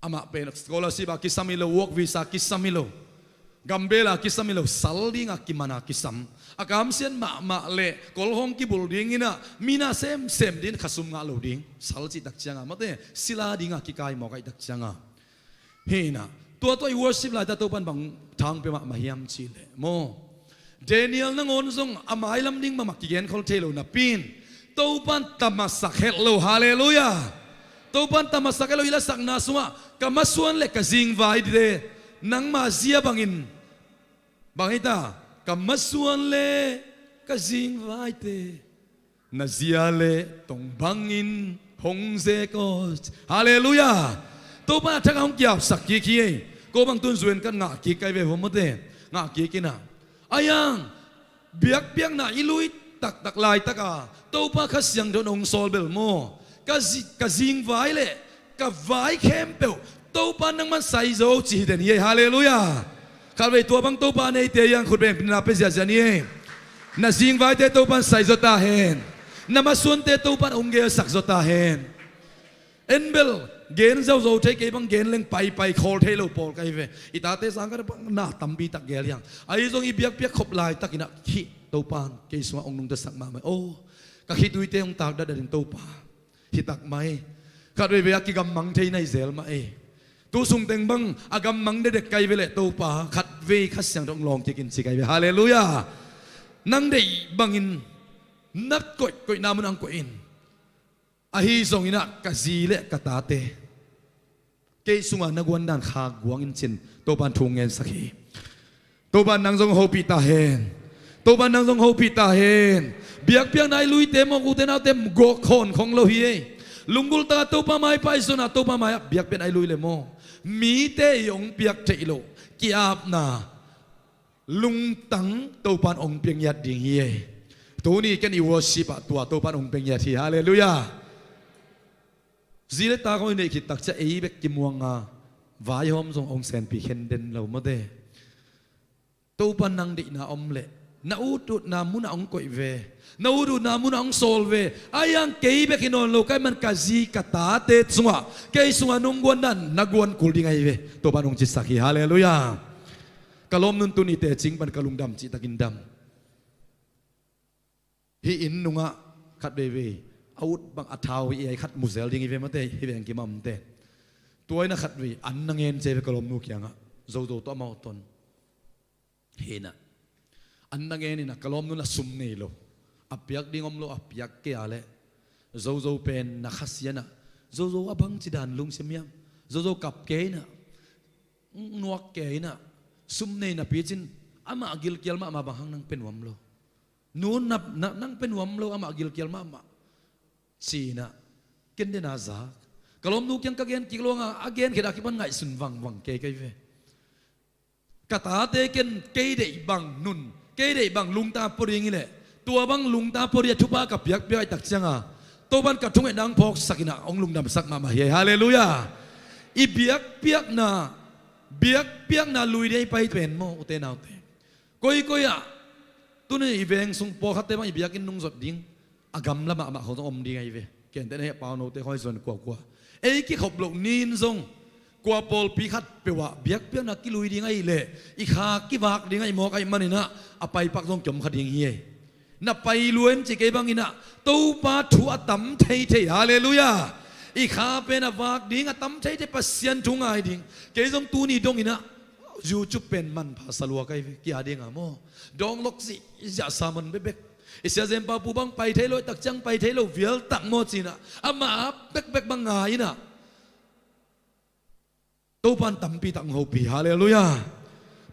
Amah pen scholarship a kisam hi lo, work visa kisam hi lo, gambel a kisam hi lo, sal ding a kiman a kisam. A kamsiat mahmah leh kolhong kibulh dingin ah, mi na semsem dingin khasum ngah lo ding, sal cih tak ciangin, mate, sila ding a kikai mawk ahih tak ciangin. Hi in ah, tua tawh i worship laitak Topa'n bang thang pia mahmah hiam cih leh maw, Daniel nangawn zong a mailam ding mahmah kigenkhol thei lo napi in, Topa'n tamasak het lo. Halleluiah. Topa'n tamasak het lo. I lasakna sungah, ka masuan le ka zingvaite, nangma zia bangin, bang hi ta, ka masuan le ka zingvaite, na zia le tong bangin hong zek aw. Halleluiah. Topa'n a thak ah hong kiapsak kik hi ei. Ko bang tun zuan kan ngah kik kai ve, hua mate, ngah kik in ah. Ahi hang biakpiakna i lui taktak laitak a, Topa Kha Siangtho in hong sawl bel maw, ka zi-, ka zingvai le ka vai khempeuh Topa'n nangman sai zo ci hi den hi ei. Halleluiah. Khatvei tua bang Topa neite ahi hang khut beng pia ziahziah ni ei. Na zingvaite Topa'n sai zaw ta hen. Na masuante Topa'n hong gelsak zaw ta hen. En bel, gen zozo thei, kei bang gen leng paipai khawl thei lo pawl ka hi ve. I tate sang ka bang na tampi tak gel hi hang. Ahi zong i biakpiak khop laitakin ah, hih Topa'n kei sungah hong nungtasak mahmah ei. Oh, ka khituite hong takdat danin Topa, hi tak mah ei. Khatveivei a kigammang thei nai zel mah ei. Tu sung teng bang a gammang dekdek ka hi ve leh, Topa, khatvei Kha Siangtho hong lawng kik in ci ka hi ve. Halleluiah. Nang deih bangin na koihkoihna munah hong koih in. Ahi zongin ah ka zi le ka tate kei sungah na guan dan khak guang in ci-in Topa'n thu hong ngensak hi. Topa'n nang zong hopih ta hen. Topa'n nang zong hopih ta hen. Biakpiakna i luite maw, ute naute, gawk khawnkhong lo hi ei. Lunggulh tak a Topa mai pai zong a, Topa mai-ah biakpiakna i lui le maw, mite i hong piak theih loh ki-apna lungtang Topa'n hong pia ngiat ding hi ei. Tuni ken i worship ah tua Topa'n hong pia ngiat hi. Halleluiah. Zi le ta khawng i neih khit tak ciang ei bek kimuang a, vaihawm zong hong senpi khen den lo mate. Topa'n nang deihna om leh na ututna munah hong koih ve. Na ututna munah hong sawl ve. Ahi hang kei bek hi nawn lo, ka hih man ka zi ka tate sungah, kei sungah nong guan dan na guan kul ding ahi ve, Topa'n hong cisak hi. Halleluiah. Ka lawmnu'n tuni tecing pan ka lungdam cihtakin dam. Hih inn nungah khatveivei a ut bang a thau hi ei, khat mu zel ding hi ve mate, hih veng kim a omte. Tua in ah khatvei an na ngen ci ei ve ka lawmnu kiangah, Zozo tawh amau ton. Hi in ah, an na ngen in ah, ka lawmnu in ah sum nei lo, a piak ding om lo, a piak kei a leh Zozo pen na khasia in ah, Zozo a bangci dan lungsim hiam, Zozo kap kei in ah, nuak kei in ah, sum nei napi cin amah gilkial mahmah, bang hang nang pia nuam lo. Nu, na, na, nang pia nuam lo, amah gilkial mahmah, ci in ah, ken den a zak. Ka lawmnu kiang ka gen kik lo hang a, a gen khit a kipan ngaihsun vangvang kei ka hi ve. Ka tate ken kei deih bang nun, kei deih bang lungtang pua ding hi leh, tua bang lungtang pua ding a thupha ka piakpiak ahih tak ciang a, Topa'n ka thungetna hong phawksak in ah hong lungdamsak mahmah hi ei. Halleluiah. I biakpiakna, biakpiakna lui ding ahi pai pen maw, ute naute. Koikoi ah, tuni i veng sung pawlkhatte bang i biakinn nungzot ding a gamla mahmah khawng zong om ding ahi ve. Kei ente na heh, pau note khawng hi zong kuakua. Ei kikhop loh ni-in zong kua pawlpi khatpeuh ah biakpiakna kilui ding ahih leh, i kha kivak ding ahih mawk ahih manin ah, a paipak zong kiom kha ding hi ei. Na pai lua in ci kei bangin ah, Topa thu a tam theithei. Halleluiah. I kha pen a vak ding a tam theithei, Pasian thu ngai ding. Kei zong tuni dongin ah YouTube pen manpha sa lua ka hi ve, ki-a ding a maw. Dawng lok zihziah, sermon bekbek. I Sia Zen Pau Pu bang pai thei lo ahih tak ciang, pai thei lo vial tak maw ci in ah, amah bekbek bang ngai in ah, Topa'n tampi tak hong hopih. Halleluiah.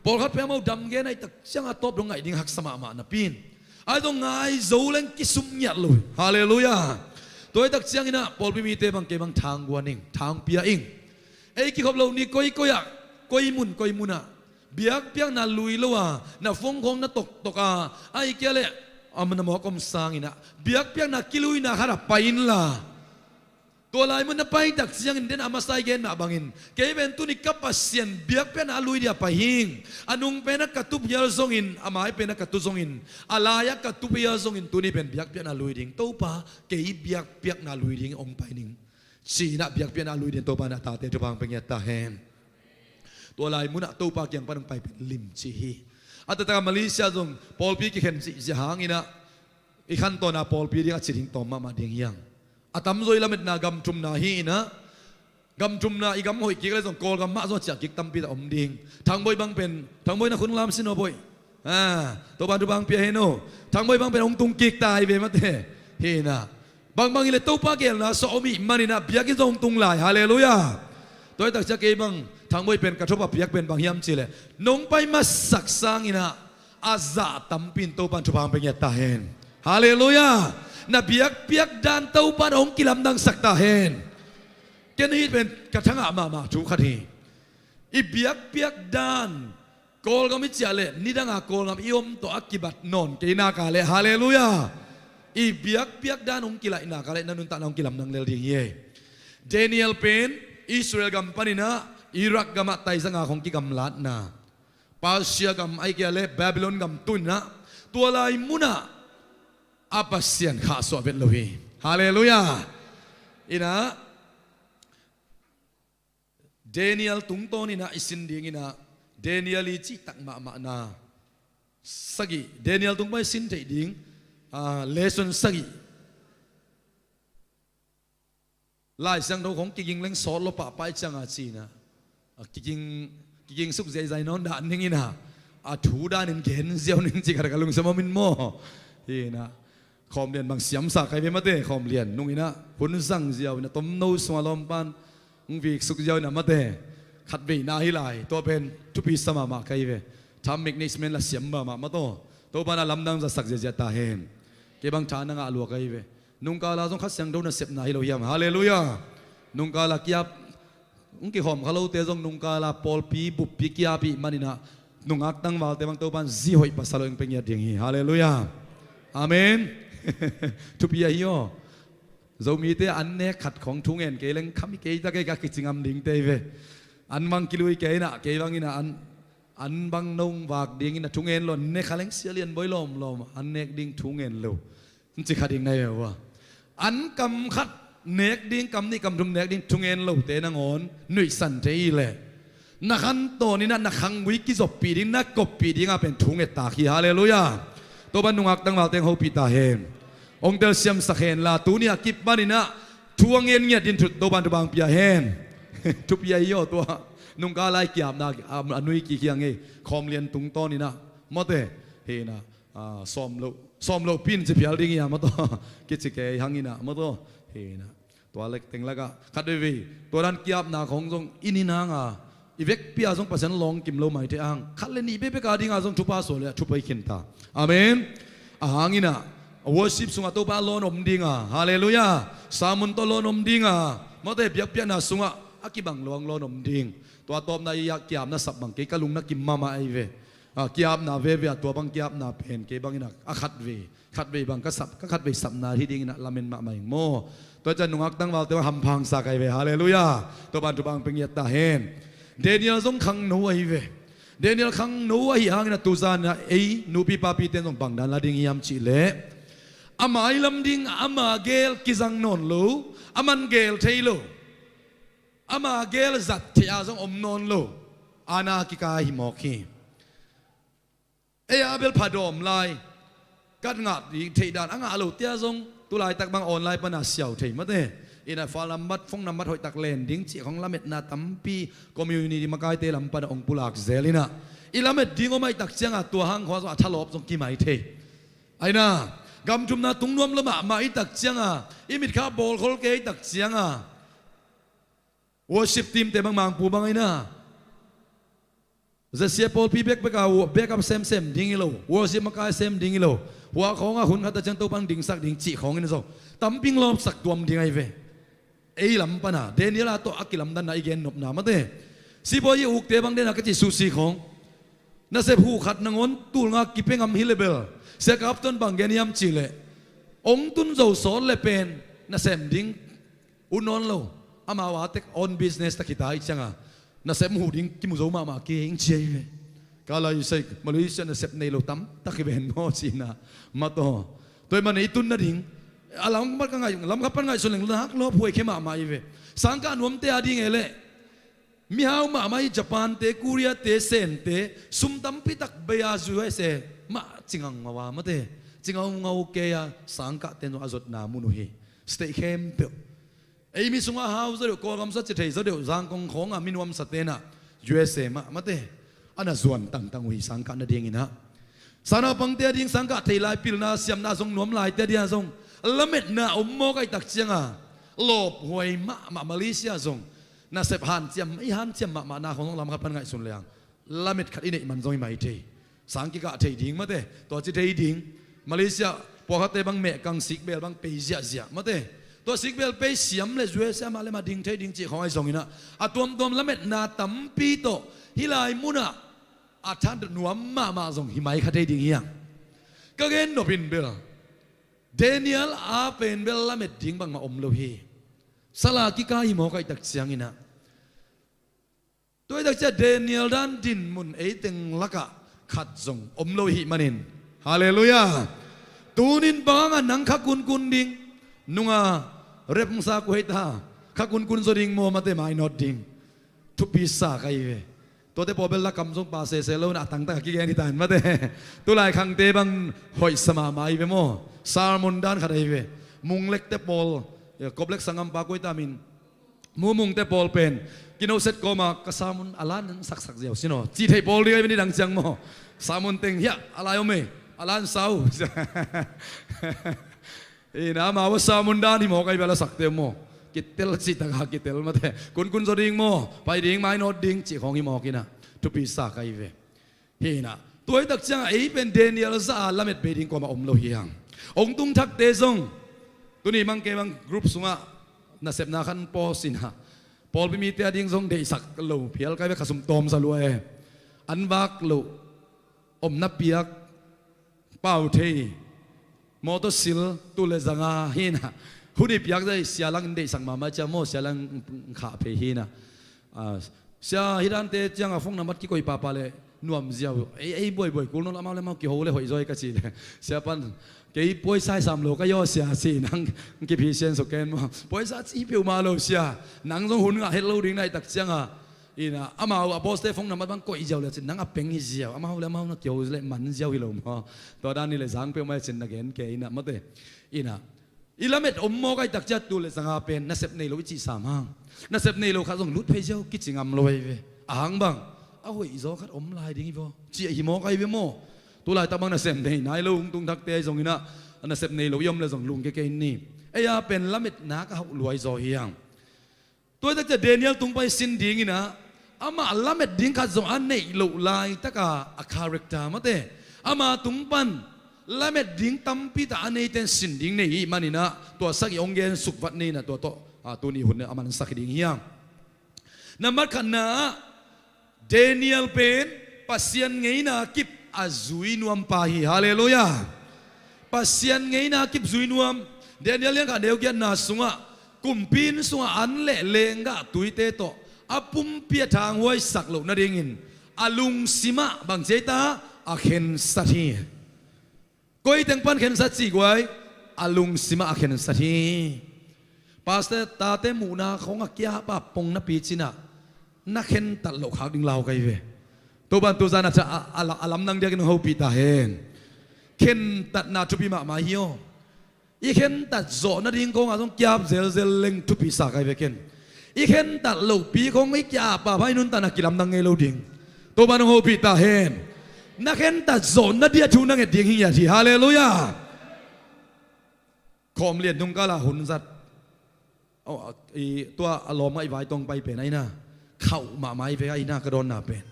Pawlkhat pen amau dam gen ahih tak ciang a tawp dong ngaih ding haksa mahmah napi in, ahi zong ngai zo leng kisum ngiat lo hi. Halleluiah. Tua ahih tak ciangin ah pawlpi mite bang, kei bang thang guan ing, thang pia ing. Ei kikhop loh ni koikoi ah, koi mun koi mun ah biakpiakna lui lo a, na phone khawng na toktok a, ahih kei leh a man a mawk om sangin ah, biakpiakna kiluina khat ah pai inla, Tua lai mun na pai tak ciangin den a masa i gen mah bangin, kei pen tuni ka Pasian biakpiakna a lui dia pai hing. A nung pen a ka tu phial zongin, a mai pen a ka tu zongin, a lai a ka tu phial zongin tuni pen biakpiakna lui ding. Topa, kei biakpiakna lui ding hong pai ning. Ci-in ah biakpiakna lui ding Topa in a tate thupha hong pia ngiat ta hen. Tua lai munah Topa kiang pan hong pai pen limci hi. A taktak a Malaysia zong pawlpi kikhen cihzia hangin ah i khantawn a pawlpi ding a ci ding tawm mahmah ding hi hang. A tamzaw i lametna gam thumna hi-in ah, gam thumna i gam hoih kik le zong Kawlgam mah zong a ciah kik tampi tak om ding. Thangboi bang pen, Thangboi na khun lam sin aw Boi. Ah, Topa in thupha hong pia hen aw. Thangboi bang pen hong tung kik ta hi ve mate. Hi-in ah, bangbang hi le Topa geelna suah om i hih manin ah biakinn zong hong tung lai. Halleluiah. Tua hi tak ciang kei bang Thangboi pen ka thupha piak pen bang hiam cih leh, nong pai masak sangin ah a zah tampi in Topa in thupha hong pia ngiat ta hen. Halleluiah. Na biakpiak dan Topa in hong kilamdangsak ta hen. Ken hih pen ka thangah mahmah thu khat hi. I biakpiak dan Kawlgam i ciah leh nidanga Kawlgam i om tawh a kibat nawn kei nak leh, halleluiah, i biakpiak dan hong kilaih nak leh na nuntakna hong kilamdang lel ding hi. Daniel pen Israel gam panin ah Iraq gamah taizanga hong kigamlatna, Persia gam ahih kei leh Babylon gam tu-in ah, tua lai munah a Pasian khahsuah vet lo hi. Halleluiah. In ah Daniel tungtawnin ah i sin dingin ah, Daniel i cihtak mahmahna sagih, Daniel tung pan i sin theih ding, ah, lesson sagih. Lai Siangtho khong kiging leng sawt lo pahpah i cianga ci-in ah, a kiging, kiging suk ziaizai nawn dah ning in ah, a thu danin gen ziau ning ci khat ka lungsim om in maw. Hi-in ah, khawm lian bang siamsa kai ve mate, khawm lian nung in ah hun zang ziau in ah tomno sungah lawmpan hong vik suk ziau in ah mate. Khatveina hi lai, tua pen thupi sa mahmah kai ve. Time management la siam mahmah maw taw. Topa in ah lamdang zasak ziazia ta hen. Kei bang tha na ngah lua kai ve. Nungkala zong Kha Siangtho nasepna hi lo hiam? Halleluiah. Nungkala kiap, hong kikhawm kha lote zong nungkala pawlpi buppi kiap i hih manin ah, nungak tangvalte bang Topa in zi hoih pasal hoih hong pia ngiat ding hi. Halleluiah. Amen. Thupi ahi aw. Zomite an nek khat khong thungen kei leng khami kei ta kei ka kici ngam dingte hi ve. An bang kilui kei in ah, kei bangin ah an, an bang nong vak dingin ah thungen lo, ne kha leng Sia Lian Boi lawmlawm an nek ding thungen lo. Ci kha ding na hi ve ua. An kam khat nek ding, kam nih kam thum nek ding thungen lote nangawn nuihsan thei hi leh, na khantawn in ah na khanggui kizoppih ding, na koppih ding a pen thu nget tak hi. Halleluiah. Topa in nungak tangvalte hong hopih ta hen. Hong telsiamsak hen la, tuni a kip panin ah thu a ngen ngiat ding thu Topa in thupha hong pia hen. Thupi ahi aw tua. Nungkala i kiapna a, a nui kik hi hang ei. Khawm lian tungtawnin ah mate. Hi-in ah, ah, sawm lo, sawm lo pin ci phial ding hi a maw taw. Kici kei hang in ah maw taw. Hi-in ah, tua lek teng lakah khat veivei tua dan kiapna khong zong i ni nang a, i vekpi a zong Pasian lawng kim lo maithei a hang, khat le nih bekbek a ding a zong thupha suah leh a thupha i khin ta. Amen. A hang in ah, worship sungah Topa lawn om ding a, halleluiah. Sermon tawh lawn om ding a, mawte biakpiakna sungah a kibang lo hang lawn om ding. Tua tawpna i a kiapna sap bang kei ka lung na kim mahmah ahi ve. A, kiapna veve a, tua bang kiapna pen kei bangin a, a khatvei, khatvei bang ka sap, ka khatvei sapna hi dingin a lamen mahmah ing maw. Tua ciang nungak tangvalte bang hampha hong sa kai ve. Halleluiah. Topa in thupha hong pia ngiat ta hen. Daniel zong khangno ahi ve. Daniel khangno ahih hangin a tuzan a ei nupi papite in zong bang dan la ding hiam cih leh, ama i lam ding ama gel kizang nawn lo, aman gel thei lo. Ama gel zat theih a zong om nawn lo. Ana kika hi mawk hi. Ei a bel phadawm lai ka ngah ding theih dan a ngah lo tia zong tulaitak bang online pana siau thei mate. Ina file nambat, phone nambat hoihtak len ding cih khong lametna tampi community makaite lam pana ong pulak zel ina. I lamet ding om ahih tak cianga tua hang khua zong a thalawp zong kimai thei. Aina, gam thumna tung nuam lo mahmah ahih tak cianga, i mitkha bawlkhol kei ahih tak cianga, worship team te bang mangpu bang aina. Zasia pawlpi bekbek a backup semsem ding hi lo, worship makai sem ding hi lo. Hua khawng a hun khat a ciang Topa hong dingsak ding cih khawng in zong tampi hong lawpsak tuam ding ahi ve. Ei lam pana Daniel a tawh a kilamdanna i gen nopna mate. Sibawi i ukte bang dena ka cih susi khawng, nasep huh khat nangawn tulnga kipia ngam hi le bel, Sia Kapton bang gen hiam cih leh, ong tun zo sawt le pen nasem ding Ut nawn lo. Amau a tek on business tak hi ta ih cianga nasep huh ding kimu zo mahmah kei ing ci ahi ve. Ka lai sei Malaysia nasep nei lo tamtak hi ven maw cihna mataw. Tua ih man i tun nading a lam khat pan ngaihsun leng nak lawp huai khe mahmah hi ve. Sangkah nuamte a ding e leh mihau mahmah hi Japan te, Korea te, Sen te, sum tampi tak bei a zuai se mah cingang ngau a mate. Cingang ngau kei a sangkah ten zong a zotna mun uh hi. State khempeuh ei mi sungah hau zaw deuh, Kawlgam sa ci thei zaw deuh, Zangkong khawngah mi nuamsa tenah U S A mah mate a na zuan tangtang uh hi sangkah nadinginah. Sanaupangte a ding sangkah thei lai pilna siamna zong nuam laite a dingah zong lametna om mawk aih tak cianga lawphuai mahmah Malaysia zong nasep hanciam i hanciam mahmahna khawng zong lam khat pan ngaihsun leng lamet khat i neih man zong hi mai thei. Sang kikah thei ding mate, tua ci thei ding. Malaysia pawlkhatte bang mehkang sikbel bang pei ziahziah mate. Tua sikbel pei siam le zuai siam ah le ma ding thei ding cih khawng ahi zonginah a tuamtuam lametna tampi tawh hih lai munah a than nuam mahmah zong hi mai kha thei ding hiang. Ka gen nopin bel Daniel a pen bel lamet ding bangmah om lo hi. Sala kika hi mawk aih tak cianginah Tua hi takcia Daniel dan dinmun eiteng lakah khat zong om lo ihih manin, Halleluiah. Tunin bangah nang kha kunkun ding, nunga repungsa kuhei ta, kha kunkun zaw ding maw mate, mainawt ding. Thupi sa ka hi ve. Tuate pawl bel lakam zong pa sese lo na a tangtak a kigen hi ta in mate. Tulai khangte bang hoihsa mahmah hi ve maw. Sermon dan khat ahi ve. Munglekte pawl, koplek sangampa kuai ta min Mumungte pawl pen kinoset kawma ka sermon a lan saksak ziau sino ci thei pawl ding ahi ve ni dang ciang maw. Sermon teng hiah a lai om e, a lan sau. Ina amau a sermon dan hi mawk ahi ve, a la sakte maw. Kitel cih taka kitel mate, kunkun zaw ding maw, pai ding, mainawt ding cih khawng hi mawk ina thupi sa ka hi ve. Hinah tua hi tak ciangah ei pen Daniel zah a lamet bei ding kuamah om lo hi hang. Ong tung thakte zong tuni mang kei bang group sungah nasepna khan pawsinah pawlpi mite a ding zong deihsak lo phial kai ve, khasum tawmsa lua e. An vak loh, omna piak, pau thei, mawtaw sil, tul le zanga hinah hun i piak zai sia langin deihsak mahmah cia maw, sia lang khah phei hinah. Sia hidante ciangah phone number kikoih pahpah le nuam ziau. Ei, ei buaibuai kul nawn lo, amau le amau kiho le hoih zaw e ka ci le sia pan kei puaisa i sam lo ka yaw sia ci nang kiphi sian so ken maw. Puaisa ci peuhmah lo sia, nang zong hun ngah het lo ding na hi tak ciangah. Ina amau a boss te phone number bang koih ziau le cin nang a peng hi ziau, amau le amau na kiho le man ziau hi lo maw. Tua dan ni le zang peuhmah cin na gen kei ina mate. Ina i lamet om mawk ahi tak ciah tul le zanga pen nasep nei lo i cih sam hang. Nasep nei lo khat zong lut phei ziau kici ngam lo ahi ve. A hang bang a hoih zaw khat om lai ding hi vaw ci ahi mawk ahi ve maw. Tulaitak bang nasep nei nai lo ung tung thakte ahi zonginah nasep nei lo i om le zong lungke kei ni. Ei a pen lametna ka hauh luai zaw hi hang. Tua hi tak ciah Daniel tung pan i sin dinginah amah lamet ding khat zong a neih loh laitaka a character mate, ama tung pan lamet ding tampi tak a neite in sin ding nei hi maninah tua sagih hong gen sukvat ni inah tua tawh tuni hun a mansak hi ding hi hang. Nambat khatna ah Daniel pen Pasian ngeina kip a zui nuampa hi. Halleluiah. Pasian ngeina kip zui nuam. Daniel liangkhat neu giatna sungah kumpi inn sungah an le lenggah tuite tawh a pumpi a thanghuaisak loh nadingin a lungsimah bang ci ei ta, a khensat hi. Koi teng pan khensat cih guai, a lungsimah a khensat hi. Pastor tate muhna khawng a kiapa pong napi cinah na khentat loh khak ding lau ka hi ve. Topan tuzan a, a, a, a lamdang diakin hong hopih ta hen. Khentatna thupi mahmah hi aw. I khentat zawh nading khawngah zong kiap zelzel leng thupi sa ka hi ve ken. I khentat lohpi khawng i kiapa pha i nuntakna kilamdang ngei lo ding. Topa nong hopih ta hen. Na khentat zawh na dia thu na nget ding hi ngiat hi. Halleluiah. Khawm lian nungkalah hun zat tua a lawm ngaih vai tawng pai pen aina khauh mahmah hi ve aina ka dawnna pen.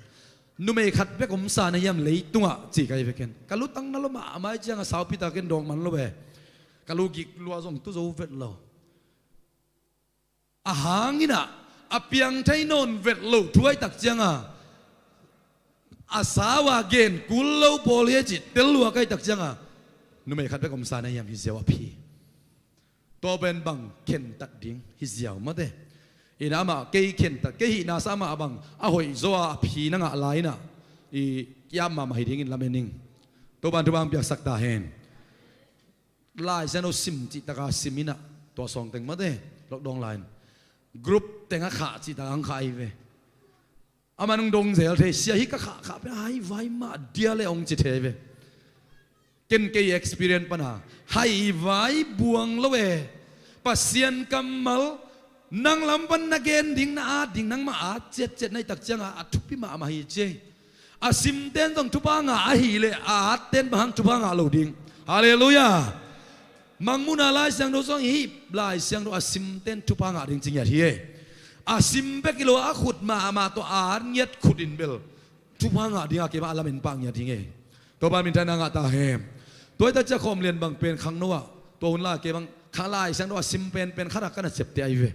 Numei khat bek omsa na hiam leitungah ci ka hi ve ken. Ka lutang na lua mahmah hi ciangah saupi ta ken dawk man lo ve. Ka lu gik lua zong tu zo vet lo. A hanginah a piang thei nawn vet loh thu ahi tak cianga a sau a gen kul lo pawl hi a cih tel lua ka hi tak cianga numei khat bek omsa na hiam hi ziau a phi. Tua pen bang khentat ding hi ziau mate. Ina amah kei khentat, kei hihna sa amah bang a hoih zaw a, a phi na ngah lai inah i kiam mahmah hi dingin lamen ning. Topan thupha piaksak ta hen. Lai Siangtho sim cihtaka sim inah tua sawng teng mate, lockdown lai in group teng a khah cihtaka hong khah ahi ve. Aman hong dong zel thei, sia hi ka khah khah pen hai vai mah dia le hong ci thei ve. Ken kei experience pana hai vai buang lo e. Pasian kammal nang lam pan na gen ding, na at ding, nangmah at ciatciat na hih tak cianga a thupi mahmah hi ci ei. A simten zong thupha ngah ahileh a atten bang hang thupha ngah lo ding. Halleluiah. Mangmuhna Lai Siangtho zong hih Lai Siangtho a simten thupha ngah ding ci ngiat hi e. A sim bek hi lo a khut mahmah tawh a at ngiat khut in bel thupha ngah dinga keimah a lamen pah ngiat hi ngei. Topa minthanna ngah ta hen. Tua hi tak ciang khawm lian bang pen khangno ah tua hun lai keimah kha Lai Siangtho a sim penpen khat ah ka na ciapteh ahi ve.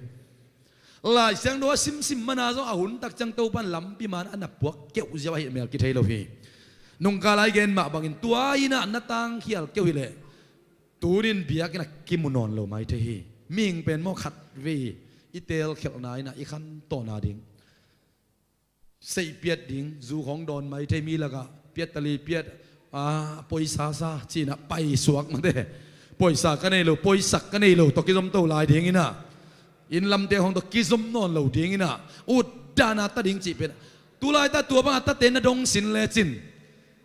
Lai Siangtho a simsim mana zong a hun tak ciang Topan lampi man a na puak keuh ziau ahih mel kithei lo hi. Nungkal a i gen mah bangin tua inah na tangkhial keuh hileh tunin biakinn ah kimu nawn lo mai thei hi. Mihing pen maw khat vei i teelkhelhna inah i khantohna ding seih piat ding, zu khawng dawn mai thei mi lakah piat tali piat, a, poisa sa cinah paisuak mate. Poisa ka nei lo, poisak ka nei lo tawh kizom to lai dinginah inn lamte khawng tawh kizom nawn lo dinginah utdana ta ding cih pen tulai ta tua bangah tate na dong sin lecin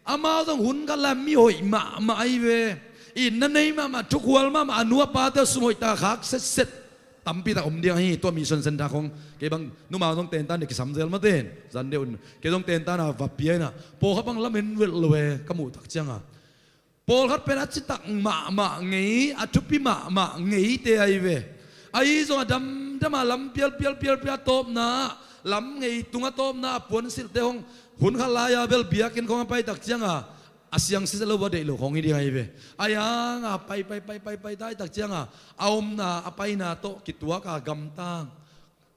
amau zong hun khat lai mi hoih mahmah ahi ve. Inn na nei mahmah, thukhual mahmah, a nu a pate sum hoih ta khak setset tampi tak om ding ahi. Tua mission center khong kei bang numau zong tentan dek kisam zel maten zan deuh un kei zong tentan a va pia inah pawlkhat bang lamen velh lo e ka muh tak cianga. Pawlkhat pen a citak mahmah ngei, a thupi mahmah ngeite ahi ve. Ahi zong a damdama lam pialpial pialpial a tawpna, lam ngei tung a tawpna a puansilhte hong hun khat lai-a bel biakinn khong a pai tak cianga a siang sitset lo va deih lo khong hi ding ahi ve. A yanga pai pai pai pai pai tai tak cianga a omna a paina tawh kituaka gamtang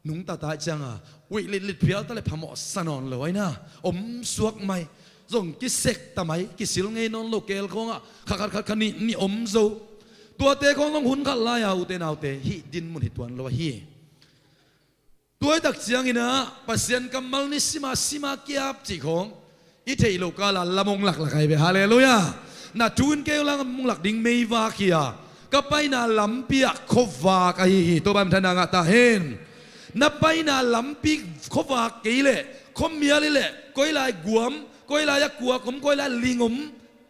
nungta tai cianga uih litlit phial ta le phamawh sa nawn lo aina om suak mai. Zong kisek ta mai, kisil ngei nawn lo keel khawngah kha khat khat kha nih nih om zo. Tuate khawng zong hun khat lai-a ute naute hih dinmun hi tuan lo ahi. Tuaitak cianginah Pasian kammal ni sima sima kiap cih khawng i theih loh kala lam hong laklak ahi ve. Halleluiah. Na thu in kei lam hong lak ding meivak hi a, ka paina lampi ah khuavak ahi hi. Topa minthanna ngah ta hen. Na paina lampi khuavak kei leh khuamial hi leh koi lai guam, koi lai a kuak om, koi lai ling om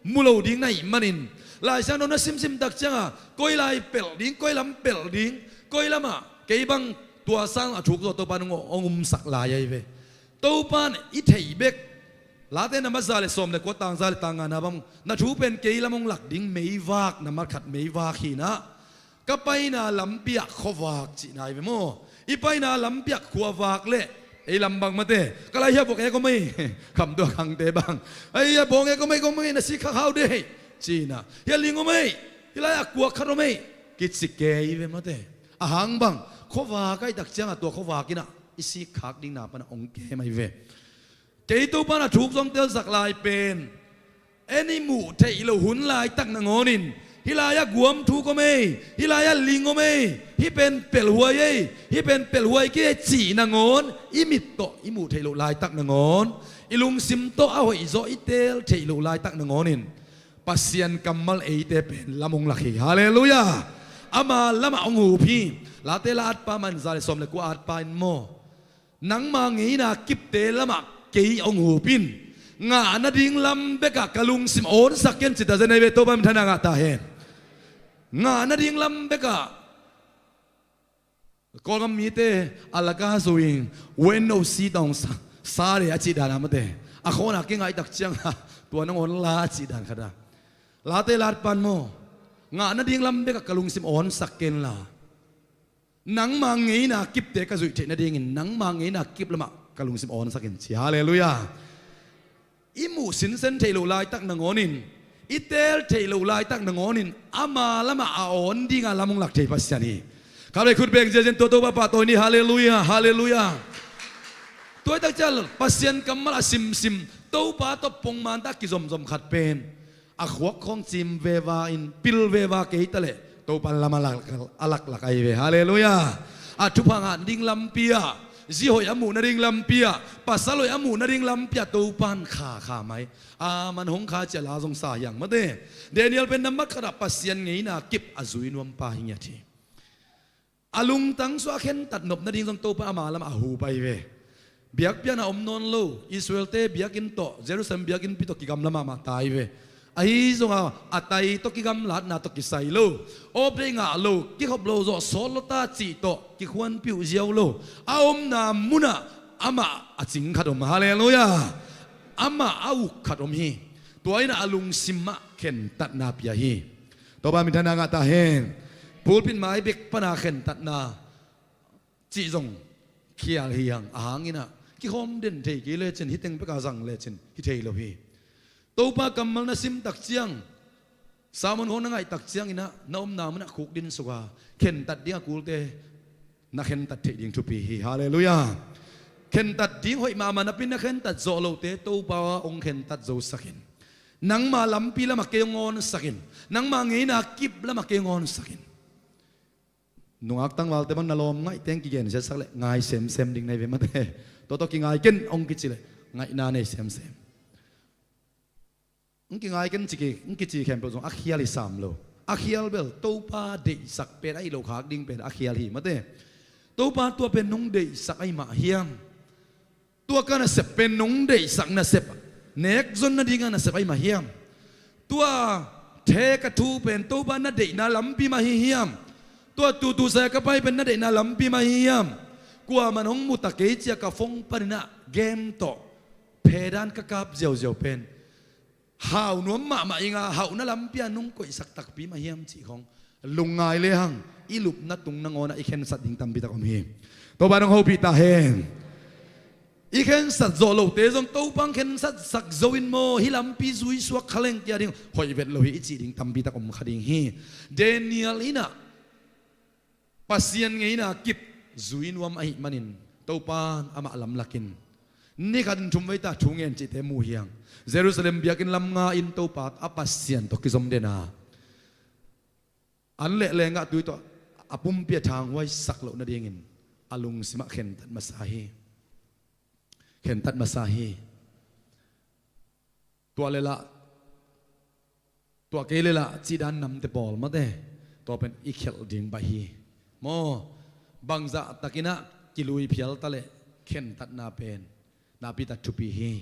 mu lo ding na hih manin Lai Siangtho na simsim tak cianga koi lai pelh ding, koi lam pelh ding, koi lamah kei bang tua sang a thuk zaw Topa nung hong umsak lai ahi ve. Topa in i theih bek Late na ma za le sawm le kua tang za le tang ngana bang na thu pen kei lam hong lak ding meivak, na mat khat meivak hinah ka paina lampi ah khuavak cihna hi ve maw? I paina lampi ah khuavak le ei lam bang mate ka lai hia bawk ek om ei. Kham tua khangte bang ei hia bawng ek om ei, kong bang ei na si kha khau dei cinah hia ling om ei, hi lai a kuak khat om ei kici ke hi ve mate. A hang bang khuavak ahi tak ciangah tua khuavak inah i si khak ding na pana hong kem ahi ve. Kei Topa na thuk zong telsak lai pen en i muh theih loh hun laitak nangawnin hih lai-ah guam thuk om ei, hih lai-ah ling om ei, hih pen pelhhuai ei, hih pen pelhhuai kei ei cih nangawn i mit tawh i muh theih loh laitak nangawn i lungsim tawh a hoihzaw i teel theih loh laitak nangawnin Pasian kammal eite pen lam hong lak hi. Halleluiah. Ama lamah hong hup hi. Late la atpa man za le sawm le kua atpa in maw? Nangma ngeina kipte lamah kei hong hup in. Ngah nading lam bekah ka lungsim awnsak ken cita zen ahi ve. Topa minthanna ngah ta hen. Ngah nading lam bekah Kawlgam mite a laka zuin wen no si dong sa, sa le a cih dan a mate a khawna kingah i tak cianga tua nangawn la a cih dan khata. Late lat pan maw? Ngah nading lam bekah ka lungsim awnsak ken la. Nangma ngeina kipte ka zuih theih nadingin nangma ngeina kip lamah ka lungsim awnsak in ci. Halleluiah. I muh sinsen theih loh laitak nangawnin i teel theih loh laitak nangawnin ama lamah a awn dinga lam hong lak thei Pasian hi. Khatvei khut beng ziazin tua Topa pahtawi ni. Halleluiah, halleluiah. Tuaitak ciang Pasian kammal a simsim Topa tawh pongmanta kizomzom khat pen a khuak khawng cim veva in pil veva kei taleh Topan lam a laklak ahi ve. Halleluiah. A thupha ngah ding lampi ah, zi hoih a muh nading lampi ah, pasal hoih a muh nading lampi ah Topan khakha mai. A man hong kha cia la zong sa hiang mate. Daniel pen nambat khat ah Pasian ngeina kip a zui nuampa hi ngiat hi. A lungtang suah a khentat nop nading zong Topa ama lam a hu pai ve. Biakpiakna om nawn lo, Israelte biakinn tawh, Jerusalem biakinnpi tawh kigamla mahmah ta hi ve. Ahi zonga a tai tawh kigamlatna tawh kisai lo, awpdeih ngah lo, kikhop lo zawh sawt lo ta cih tawh kikhuanpi uh ziau lo. A omna munah amah a cing khat om. Halleluiah. Amah a uk khat om hi. Tua in a lungsim ah khentatna pia hi. Topa minthanna ngah ta hen. Pulpit mai bek pana khentatna cih zong khial hi hang, a hang in ah kikhawm den thei kei lecin, hih teng peka zang lecin hi thei lo hi. Topa kammal na sim tak ciang, sermon khawng na ngaih tak ciang in ah na omna munah khuk din suk a, khentat ding a kulte na khentat theih ding thupi hi. Halleluiah. Khentat ding hoih mahmah napi na khentat zawh lote Topa hong khentat zosak in. Nangma lampi lamah kei hong ngawnsak in. Nangma ngeina kip lamah kei hong ngawnsak in. Nungak tangvalte bang na lawm ngaih teng kigensiatsak leh ngai semsem ding na hi ve mate. Tua tawh kingai ken hong kici leh ngaihna nei semsem. Hong kingai ken ci ki, hong kici khempeuh zong a khial hi sam lo. A khial bel Topa deihsak pen ahi lo khak ding pen a khial hi mate. Topa tua pen nong deihsak ahi mah hiam? Tua ka nasep pen nong deihsak nasep, nek zon nadinga nasep ahi mah hiam? Tua the ka thu pen Topa na deihna lampi mah hi hiam? Tua tutu sa ka pai pen na deihna lampi mah hi hiam? Kuaman hong mu ta kei cia ka phone panin ah game tawh phedan ka kap ziauziau pen hau nuam mahmah inga, hauhna lampi a nong koihsak takpi mah hiam cih khawng lungngai lehang i lupna tung nangawnah i khensat ding tampi tak om hi. Topa nong hopih ta hen. I khensat zawh lote zong Topa hong khensatsak zo in maw, hih lampi zui suak kha leng kia ding hoih vet lo hi i cih ding tampi tak om kha ding hi. Daniel in ah Pasian ngeina kip zui nuam ahih manin Topa in amah lamlakin ni khat in thum vei ta thu ngen cihte mu hiang. Jerusalem biakinn lam nga in Topa a Pasian tawh kizom den a, an leh lengah tui tawh a pumpi a thanghuai sak loh nadingin a lungsimah khentat masa hi. Khentat masa hi. Tua le lah, tua kei le lah cih dan namte pawl mate, tua pen i khelh ding baih hi. Maw, bangzah takin ah kilui phial ta leh khentatna pen napi tak thupi hi.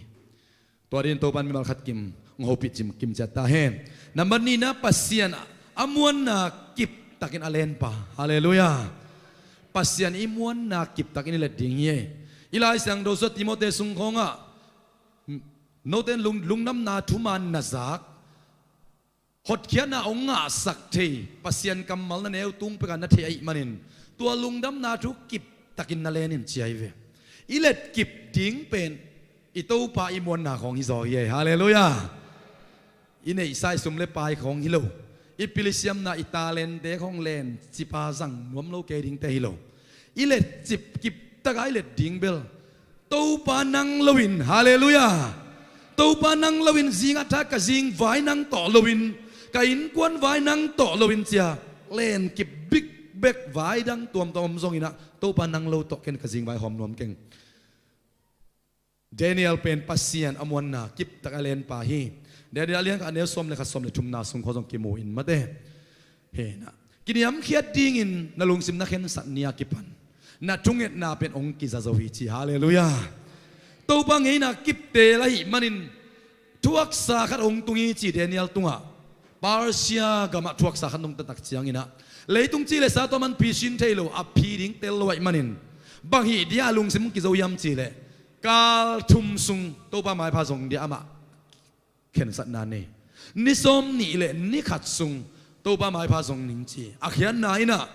Tua dingin Topan mimal khat kim hong hopih cim kim ciat ta hen. Nambat nihna, Pasian a muanna kip takin a lenpa. Halleluiah. Pasian i muanna kip takin i let ding hi. I Lai Siangtho sua Timote sung khawngah note in lung, lungdamna thuman na zak, hotkhiatna hong ngahsak thei Pasian kammal na neu tung peka na theih ahih manin tua lungdamna thu kip takin na len in ci ahi ve. I let kip ding pen i Topa i muanna khawng hi zaw hi ei. Halleluiah. I neihsa i sum le pai khawng hi lo, i pilsiamna i talente khawng len cipa zang nuam lo kei dingte hi lo. I let cip kip taka i let ding bel Topa nang loin, halleluiah. Topa nang loin, zing a tha ka zing vai nang tawh loin, ka innkuan vai nang tawh loin cia len kip bikbek vai dang tuamtuam om zongin ah Topa nang lo tawh ken ka zing vai hawm nuam keng. Daniel pen Pasian a muanna kip tak a lenpa hi. Daniel a lian khat a neu sawm le khat, sawm le thumna sung khaw zong kimu in mate. Hena, kiniamkhiat dingin na lungsim na khensat ni a kipan na thungetna pen hong kiza zo hi ci. Halleluiah. Topa ngeina kipte la hih manin thuaksa khat hong tung hi ci. Daniel tungah Persia gamah thuaksa khat nungta tak ciangin ah leitung ci le sa tawh man phi sin thei lo, a phi ding tel lo ahih manin bang hih dia a lungsim kizo hiam ci leh kal thum sung Topa maipha zong dia amah khensatna nei. Ni sawm nih le ni khat sung Topa maipha zong ning ci. A khiatna in ah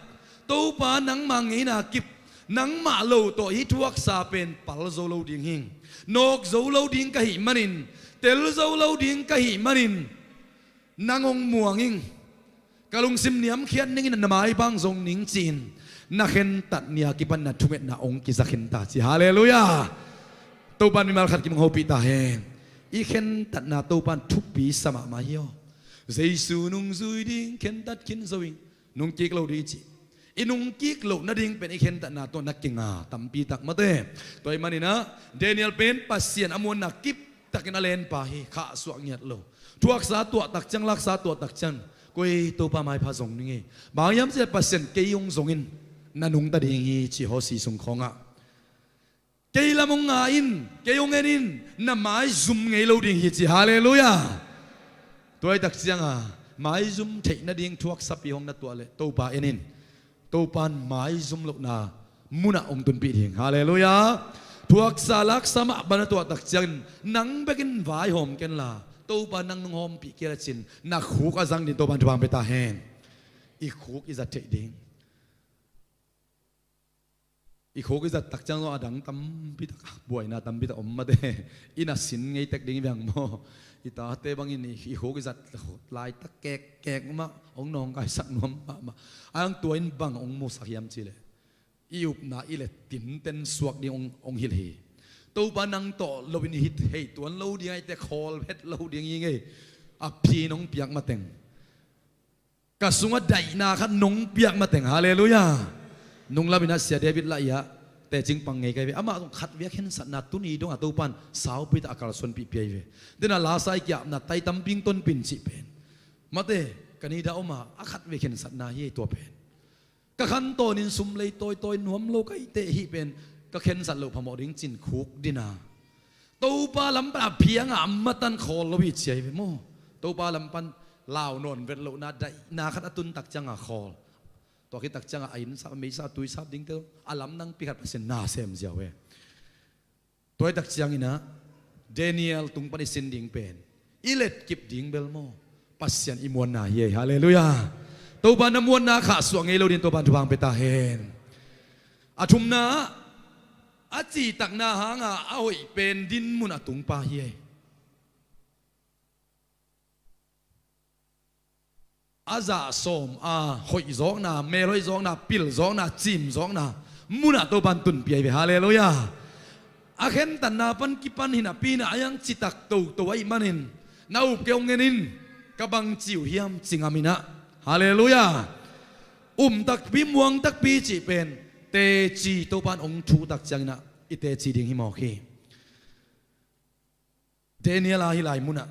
Topa nangmah ngeina kip, nangmah lo tawh hih thuaksa pen pal zo lo ding hing, nawk zo lo ding ka hih manin, tel zo lo ding ka hih manin nang hong muang ing. Ka lungsim niamkhiat ningin na maipha zong ning ci-in na khentat ni a kipan na thungetna hong kiza khin ta ci. Halleluiah. Topan mimal khat kim hong hopih ta hen. I khentatna Topan thupi sa mahmah hi aw. Jesu nungzui ding khentat khin zo ing. Nungkik lo ding i cih. I nungkik loh nading pen i khentatna tawh na kinga tampi tak mate. Tua ahih manin ah Daniel pen Pasian a muanna kip takin a lenpa hi, khahsuah ngiat lo. Thuaksa tuah tak ciang, laksa tuah tak ciang, koi Topa maipha zong ning ei. Bang hiam cih leh Pasian kei hong zong in, na nungta ding hi ci, Hosea sung khawngah. Kei lam hong nga in, kei hong en in, na maizum ngei lo ding hi ci. Halleluiah. Tua hi tak cianga maizum theih nading thuaksapi hong na tuah leh Topa en in. Topa in maizum lohna munah hong tunpih ding. Halleluiah. Thuaksa laksa mah bang na tuah tak ciangin nang bekin vaihawm kenla, Topa nang nunghawmpih kei la cin, na khuk a zang ding Topa in thupha pia ta hen. I khuk i zat theih ding. I khuk i zat tak ciang zong a dang tampi tak, buaina tampi tak om mate. Inn a sin ngei tek ding i bang maw? I tate bangin i, i khuk i zat laitak kekkek mah hong nawngkaisak nuam mahmah. A hang tua in bang hong musak hiam cih leh i upna i let tinten suak ding hong, hong hilh hi. Topa nang tawh loin i hih thei tuan lo ding ahih teh, khawl het lo ding hi ngei. A phin hong piak mateng, ka sungah daihna khat nong piak mateng, halleluiah. Nunglamin ah Sia David lah i-ah tecing pang ngei ka hi ve. Amah zong khatvei a khensatna tuni dongah Topa in saupi tak a kalsuanpih pia hi ve. Dena lasa i ki-apna tai tamping tonpin cih pen mate, ka ni dah om a, a khatvei khensatna hi ei tua pen. Ka khantawnin sum lei tawitawi nuam lo ka hih teh hih pen ka khensat loh phamawh ding cin khuk dina. Topa lam pan a phianga a matan khawl lo hi ci ahi ve maw? Topa lam pan lau nawn vet lohna daihna khat a tun tak cianga khawl. Tua khit tak cianga a inn sap, a mei sap, a tui sap dingte a lamdang pi khat Pasian na sem ziau ve. Tua hi tak ciangin ah Daniel tung pan i sin ding pen i letkip ding bel maw, Pasian i muanna hi ei. Halleluiah. Topa na muanna khahsuah ngei lo ding Topa in thupha pia ta hen. A thumna ah a cihtakna hanga a hoih pen dinmun a tungpa hi ei. A zah sawm a hoih zawkna, mel hoih zawkna, pil zawkna, cim zawkna munah Topa in tunpih ahi ve. Halleluiah. A khentatna pan kipan hi napi-in ah a hiang citak toto ahih manin na up kei hong en in, ka bangci uh hiam ci ngam in ah. Halleluiah. Um takpi, muang takpi cih pen teci, Topa in hong thuh tak ciangin ah i teci ding hi mawk hi. Daniel a hih lai munah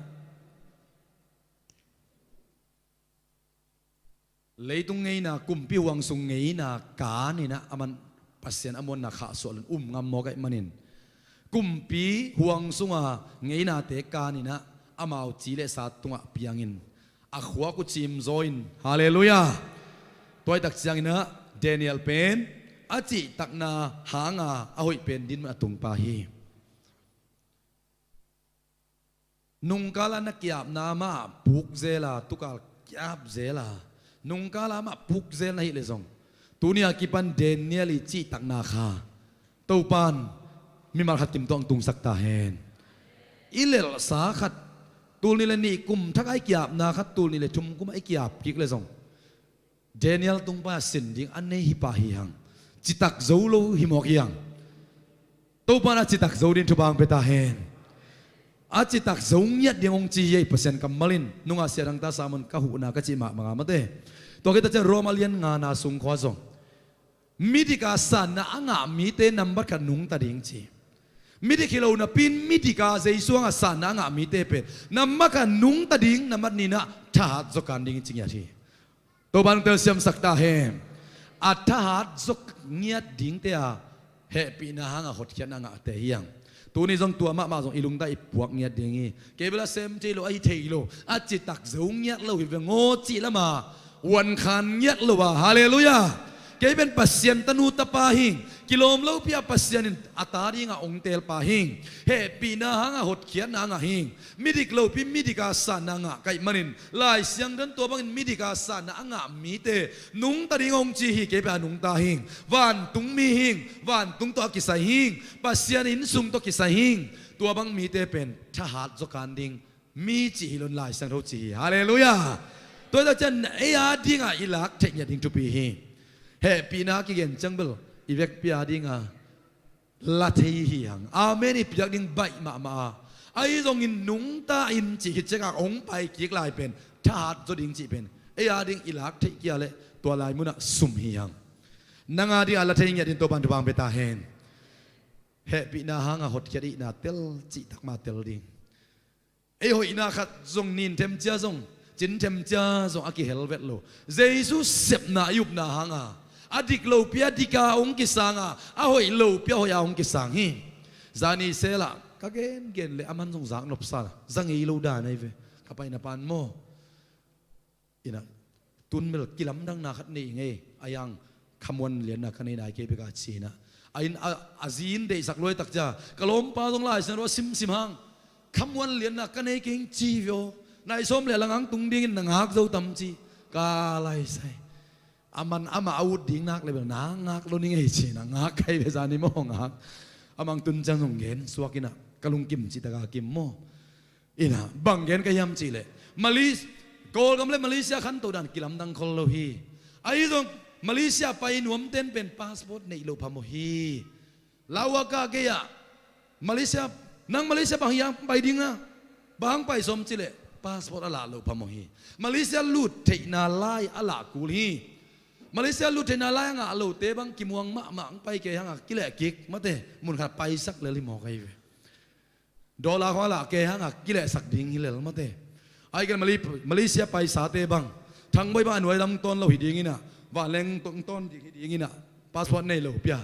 leitung ngeina, kumpi huang sung ngeina kan in ah aman Pasian a muanna khahsuah loin um ngam mawk ahih manin kumpi huang sunga ngeinate kan in ah amau ci le sa tungah piangin a khuak uh cimzaw in, halleluiah. Tua hi tak ciangin ah Daniel pen a cihtakna hanga a hoih pen dinmun a tungpa hi. Nungkala na ki-apna mah puk zel a, tukal ki-ap zel a, nungkala mah puk zel na hih leh zong, tuni a kipan Daniel i cihtakna kha Topa in mimal khat kim tawh hong tungsak ta hen. I lelhsa khat, tul nih le nih kum thak a i ki-apna khat tul nih le thum kum a i ki-ap kik leh zong Daniel tung pan a sin ding a nei hi pah hi hang. Citak zo lo hi mawk hi hang. Topa in a citak zo ding thupha hong pia ta hen. A citak zo ngiat ding hong ci hi ei Pasian kammal in. Nungah Sia Thang Ta Simon ka huhna ka cih mahmah a mate. Tua khit a ciang Rome a lian ngana sung khua zong midik a sanna a ngah mite nambat khat nungta ding ci. Midik hi lo napi-in midik a Jesu hangah sanna a ngah mite pen nambat khat nungta ding, nambat nihna thahat zaw kan ding ci ngiat hi. Topa in hong telsiamsak ta hen. A thahat zaw ngiat dingte a hehpihna hanga hotkhiatna a ngahte hi hang. Tuni zong tua mahmah zong i lungtang i puak ngiat ding hi. Kei bel a sem thei lo, a hi thei lo, a citak zo ngiat lo hi veng aw cih lama uankhan ngiat lo a, halleluiah. Kei pen Pasian tanu tapa hing, kilawm lopi a Pasian in a ta dinga hong teelpa hing. Hehpihna hanga hotkhiatna a ngah hing. Midik lopi midik a sanna a ngah ka hih manin Lai Siangtho in tua bangin midik a sanna a ngah mite nungta ding hong ci hi. Kei pen a nungta hing. Vantungmi hing. Vantung tawh a kisai hing. Pasian innsung tawh kisai hing. Tua bang mite pen thahat zaw kan ding mi cih hi lo in Lai Siangtho cih hi. Halleluiah. Tua hi tak ciang ei a dinga i lak theih ngiat ding thupi hi. Hehpihna a kigen ciang bel i vekpi a dinga la thei hi hang. Amen i piak ding baih mahmah a, ahi zongin nungta in cih khit ciangah hong pai kik lai pen thahat zaw ding cih pen Ei a ding i lak theih kia leh tua lai munah sum hi hang. Nang a ding a la thei ngiat in Topan thupha pia ta hen. Hehpihna hanga hotkhiat ihna tel cihtak ma tel ding. Ei hoihna khat zong nin themcia zong, cin themcia zong a kihel vet lo. Jesu sepna i upna hanga a dik lopi a dika hong kisanga a hoih lopi a hoiha hong kisang hi. Zani sela ka gengen le aman zong zak nopsa za ngei lo dan ahi ve. Ka paina pan maw? Ina tun bel kilamdangna khat nei ngei a yang khamuan lianna ka nei nai kei beka ci ina a in a, a zin deihsak luai takcia ka lawmpa zong Lai Siangtho a simsim hang khamuan lianna ka nei kei ci vio. Nai sawm le a langang tung dingin na ngak zo tam ci ka laisai. Aman amah a ut ding nak le bel na ngak lo ni ngei ci na ngak kai ve zani maw ngak. Amang tun ciang zong gen suak ina ka lungkim ci taka kim maw? Ina bang gen ka hiam cihleh Malis Kawlgam le Malaysia khanto dan kilamdang khol lo hi. Ahi zong Malaysia pai nuamten pen passport neih loh phamawh hi. Lawaka gei-ah Malaysia, nang Malaysia bang hiam pai dinga bang pai sawm cihleh passport a lah loh phamawh hi. Malaysia lut theihna lai a lah kul hi. Malaysia lut theihna lai a ngah lote bang kimuang mahmah ang pai kei hanga kileh kik mate mun khat paisak lel hi mawk ahi ve. Dollar khong a lah kei hanga kilehsak ding hi lel mate. Ai ken Mali-, Malaysia paisate bang Thangbai bang a nuai lam tawn lo hi ding ina vanleng tawn ding hi ding ina passport nei lo pia.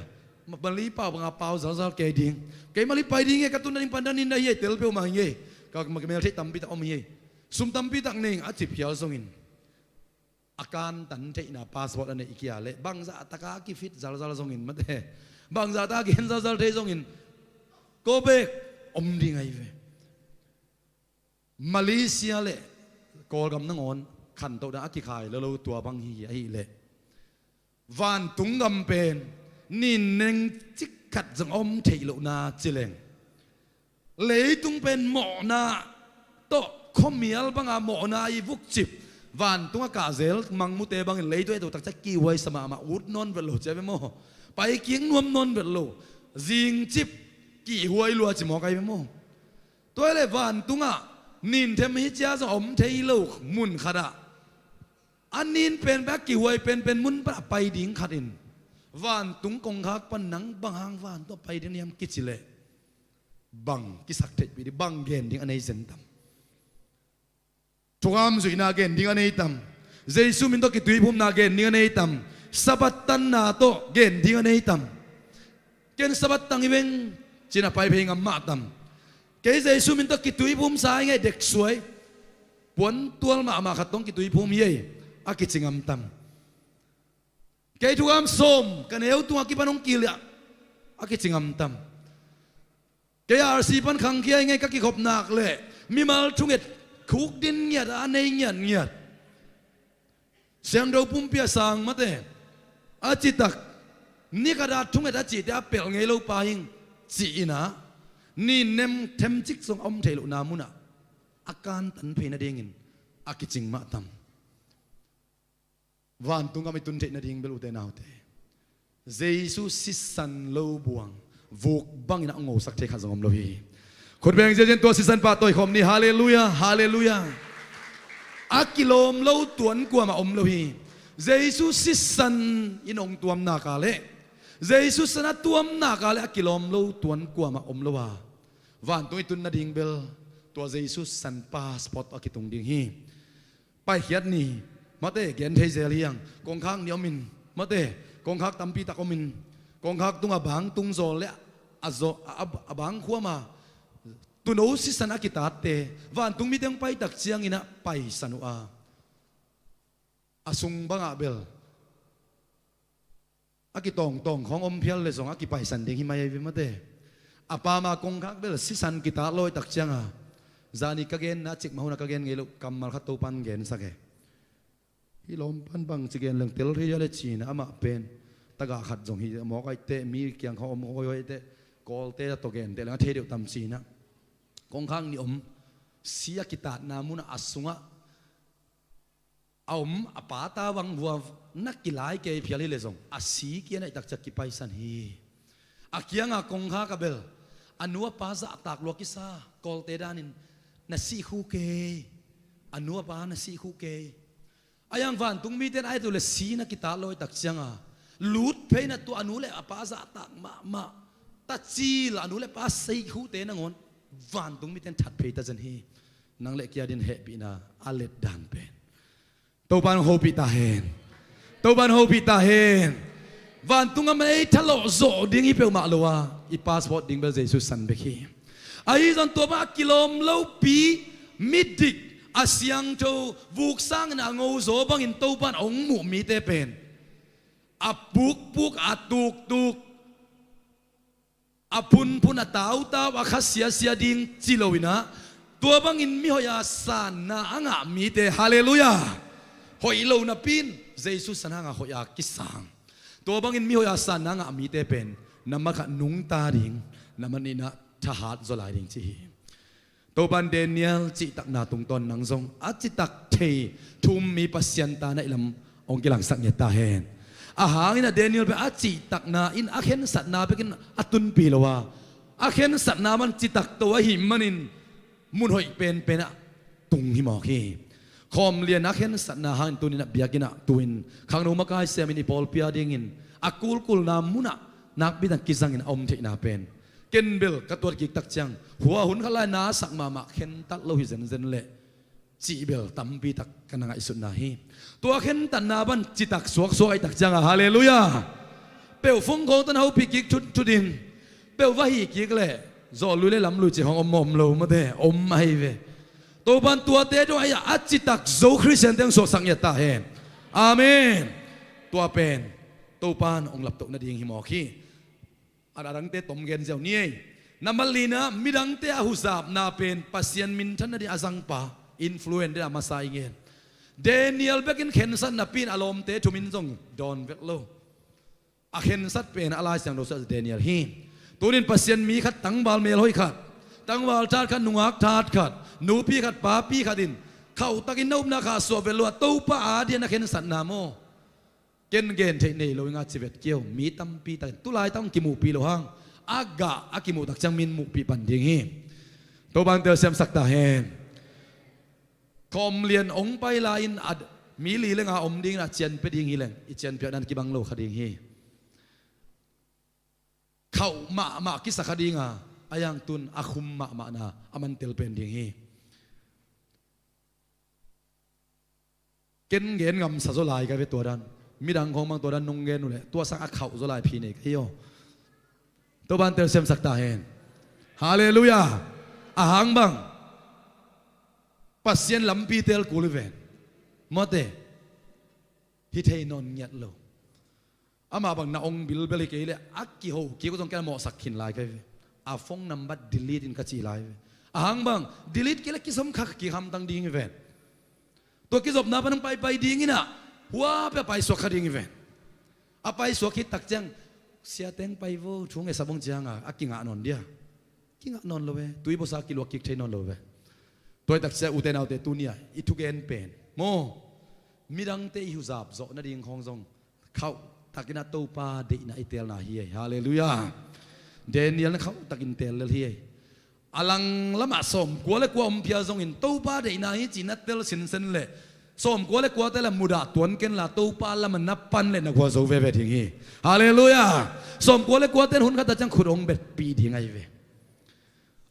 Mali pau banga pau zalzal kei ding. Kei Mali pai ding e ka tun na ding pandan in na hi e tel peuhmah hi e. Ka mel theih tampi tak om hi e. Sum tampi tak nei a cip hial zongin a kantan theihna passport a neih kia le bangzah taka a kifit zalzal zongin mate bangzah taka a kihen zalzal thei zongin ko bek om ding ahi ve. Malaysia le Kawlgam nangawn khantoh dan a kikhai lolo tua bang hi ahileh vantung gam pen nin neng cik khat zong a om theih lohna cileng leitung pen mawhna tawh khuamial banga mawhna i vukcip vantung a kahzel mangmute bangin leitung eto takcia kihuaisa mahmah ut nawn vet lo cia ve maw? Pai kik nuam nawn vet lo zingcip kihuai lua ci mawk ahi ve maw? Tua hileh vantungah ninthem hi cia zong a om thei lo mun khatah a nin penpen a kihuai penpen mun panah pai ding khatin vantung kongkhak pan nang bang hang vantung a pai ding niam kici leh bang kisak theihpih ding bang gen ding a nei zen tam? Thukham zuihna gen ding a nei tam? Jesu min tawh kituiphumna gen ding a nei tam? Sabbath tanna tawh gen ding a nei tam? Ken Sabbath tang hi veng cina pai phei ngam mah tam? Kei Jesu min tawh kituiphum sa hi ngei deksuai puantual mahmah khat tawng kituiphum hi ei a kici ngam tam? Kei thukham sawm ka neu tungah kipan hong kiliah a kici ngam tam? Kei arsi pan khangkhia hi ngei ka kikhop nak le mimal thunget khuk din ngiat a nei ngiat ngiat. Siangtho pumpi a sang mate a citak nikhat a thunget a cihte a pelh ngei lo pa hing ci-inah nin nem themcik zong a om thei lohna munah a kantan phei nadingin a kicing mah tam? Vantung gam i tun theih nading bel ute naute Jesu sisan lo buang vuk bangin a ngosak thei khat zong om lo hi. Khutbeng ziazin tua sisan pah tawikhawm ni. Halleluia, halleluia. A kilawm lo tuan kuamah om lo hi. Jesu sisan in hong tuamnak a le Jesu sisan a tuamnak a le a kilawm lo tuan kuamah om lo a vantung i tun nading bel tua Jesu sisan passport a kitung ding hi. Paikhiat ni mate gen thei zel hiang kongkhak ni omin mate kongkhak tampi tak omin kongkhak tunga bang tungzawl le a, a, a bang khuama tuno sisan a kitatte vantung mite hong paitak cianginah paisan uh a a sung bangah bel a kitawngtawng khawng om phial le zong a kipaisan ding hi mai ahi ve mate. A pama kongkhak bel sisan kitat lawi tak cianga zani ka genna cikmah huna ka gen ngei loh kammal khat Topan gensak e. Hih lawmpan bang ci gen leng tel thei a le cina amah pen tagah khat zong hi mawk aiteh mi kiang kha om awi aiteh Kawlte a tawh genteh leng a thei deuh tam cina kongkhak ni om si a kitatna munah a sungah a om a pata bang vua na kilai kei phial hi le zong a si kia naih takciak kipaisan hi. A kianga kongkhak a bel a nu a pa zahtak lua kisa Kawlte danin na sih khu kei. A nu a pa na sih khu kei. A iang vantung mite in a et uh le sihna kitat lo ahih tak cianga lut phei in a tua a nu le a pa zahtak mahmah, tacil a nu le pa sei khute nangawn vantung mite in that phei ta zen hi. Nang le kei a dingin hehpihna a let dan pen Topa in hong hopih ta hen. Topa in hong hopih ta hen. Vantung a man ei thalawh zawh ding hi peuhmah lo a, i passport ding bel Jesu san bek hi. Ahi zong tua bang a kilawm lopi, midik, a siangtho, vuk sangin a ngo zaw bangin Topa in hong muh mite pen a pukpuk, a tuktuk, a phunphun, a tautau, a kha siasia ding ci lo in ah, tua bangin mihoih a sanna a ngah mite, halleluiah, hoih lo napi in Jesu san hanga hoih a kisang. Tua bangin mihoih a sanna a ngah mite pen na masa khat nungta ding, na masa nihna thahat zaw lai ding ci hi. Topa in Daniel cihtakna tungtawn nang zong a citak thei thu-um mi Pasian ta na hih lam hong kilangsak ngiat ta hen. A hang in ah Daniel pen a cihtakna in a khensatna bekin a tunpih lo a, a khensatna bang citak to ahih manin mun hoih penpen ah tung hi mawk hi. Khawm lian a khensatna hangin tuni in ah biakinn ah tu-in khangno makai siamin i pawlpi a dingin a kulkulna mun ah nakpi tak kizangin a om theihna pen ken bel ka tuat kik tak ciang hua hun khat lai na sak mahmah, khentat lo hi zenzen leh cih bel tampi tak ka na ngaihsutna hi. Tua khentatna bang citak suaksuak ahih tak cianga, halleluiah, peuh phone call tawh na hopih kik thutthut in, peuh va hih kik leh zawh lui le lam lui cih khawng om maw? Om lo, mate, om ahi ve. Topa in tuate dong ahi a citak zo Khristiante hong suaksak ngiat ta hen. Amen. Tua pen Topa in hong laptoh nading hi mawk hi. A dangte tom gen ziau ni ei. Nambat lina, midangte a huzapna pen Pasian minthan nading a zangpa, influence ding a masa i ngen. Daniel bekin khensat napi in a lawmte thum in zong dawn vet lo. A khensat pen a Lai Siangtho sua Daniel hi. Tunin Pasian mi khat, tangval melhoih khat, tangval that khat, nungak that khat, nupi khat, papi khat in khauhtakin na upna khahsuah vet lo a, Topa a dingin a khensatna maw? Ken gen theih nei lo ing a ci vet kei o. Mi tampi takin tulaitak hong kimuhpih loh hang, a gah a kimuh tak ciang mi in muhpih pan ding hi. Topa in telsiamsak ta hen. Khawm lian hong pai lai-in a, mi li le nga om dingin a cian pia ding hi leng, i cian piakna in kibang lo kha ding hi. Khauh mahmah kisa kha ding a, a iang tun a khum mahmahna a man tel pen ding hi. Ken gen ngamsa zaw lai ka hi ve tua dan. Midang khawng bang tua dan nong gen uh leh tua sang a khauh zaw lai phi nei ka hi aw. Topa in telsiamsak ta hen. Halleluiah. A hang bang, Pasian lampi teel kul hi ven. Mate, hi thei nawn ngiat lo. Amah bang na ong bilbel hi kei leh a kiho kik uh zong ken a mawhsak khin lai ka hi ve. A phone number delete in ka cih lai ve. A hang bang, delete kei leh kizom kha kik hamtang ding hi ven. Tua kizopna pan hong paipai ding in ah, hua pia paisuak kha ding hi ven. A paisuak khit tak ciang, siateng pai vo, thu ngetsak bang ciang a, a kingah nawn dia. Kingah nawn lo ve, tui buasa kiluak kik thei nawn lo ve. Tua hi tak ciang ute naute tuni a i thugen pen maw, midangte i huzap zawh nading khawng zong khauhtakin a Topa deihna i teelna hi ei. Halleluiah. Daniel na khauhtakin teel lel hi ei. A langlamah sawmkua le kua om phia zongin Topa deihna hi ci na tel sinsen leh sawmkua le kuate la mudah tuan ken la Topa lamah na pan leh na gualzo veve ding hi. Halleluiah. Sawmkua le kuate in hun khat a ciang khut hong betpih ding ahi ve.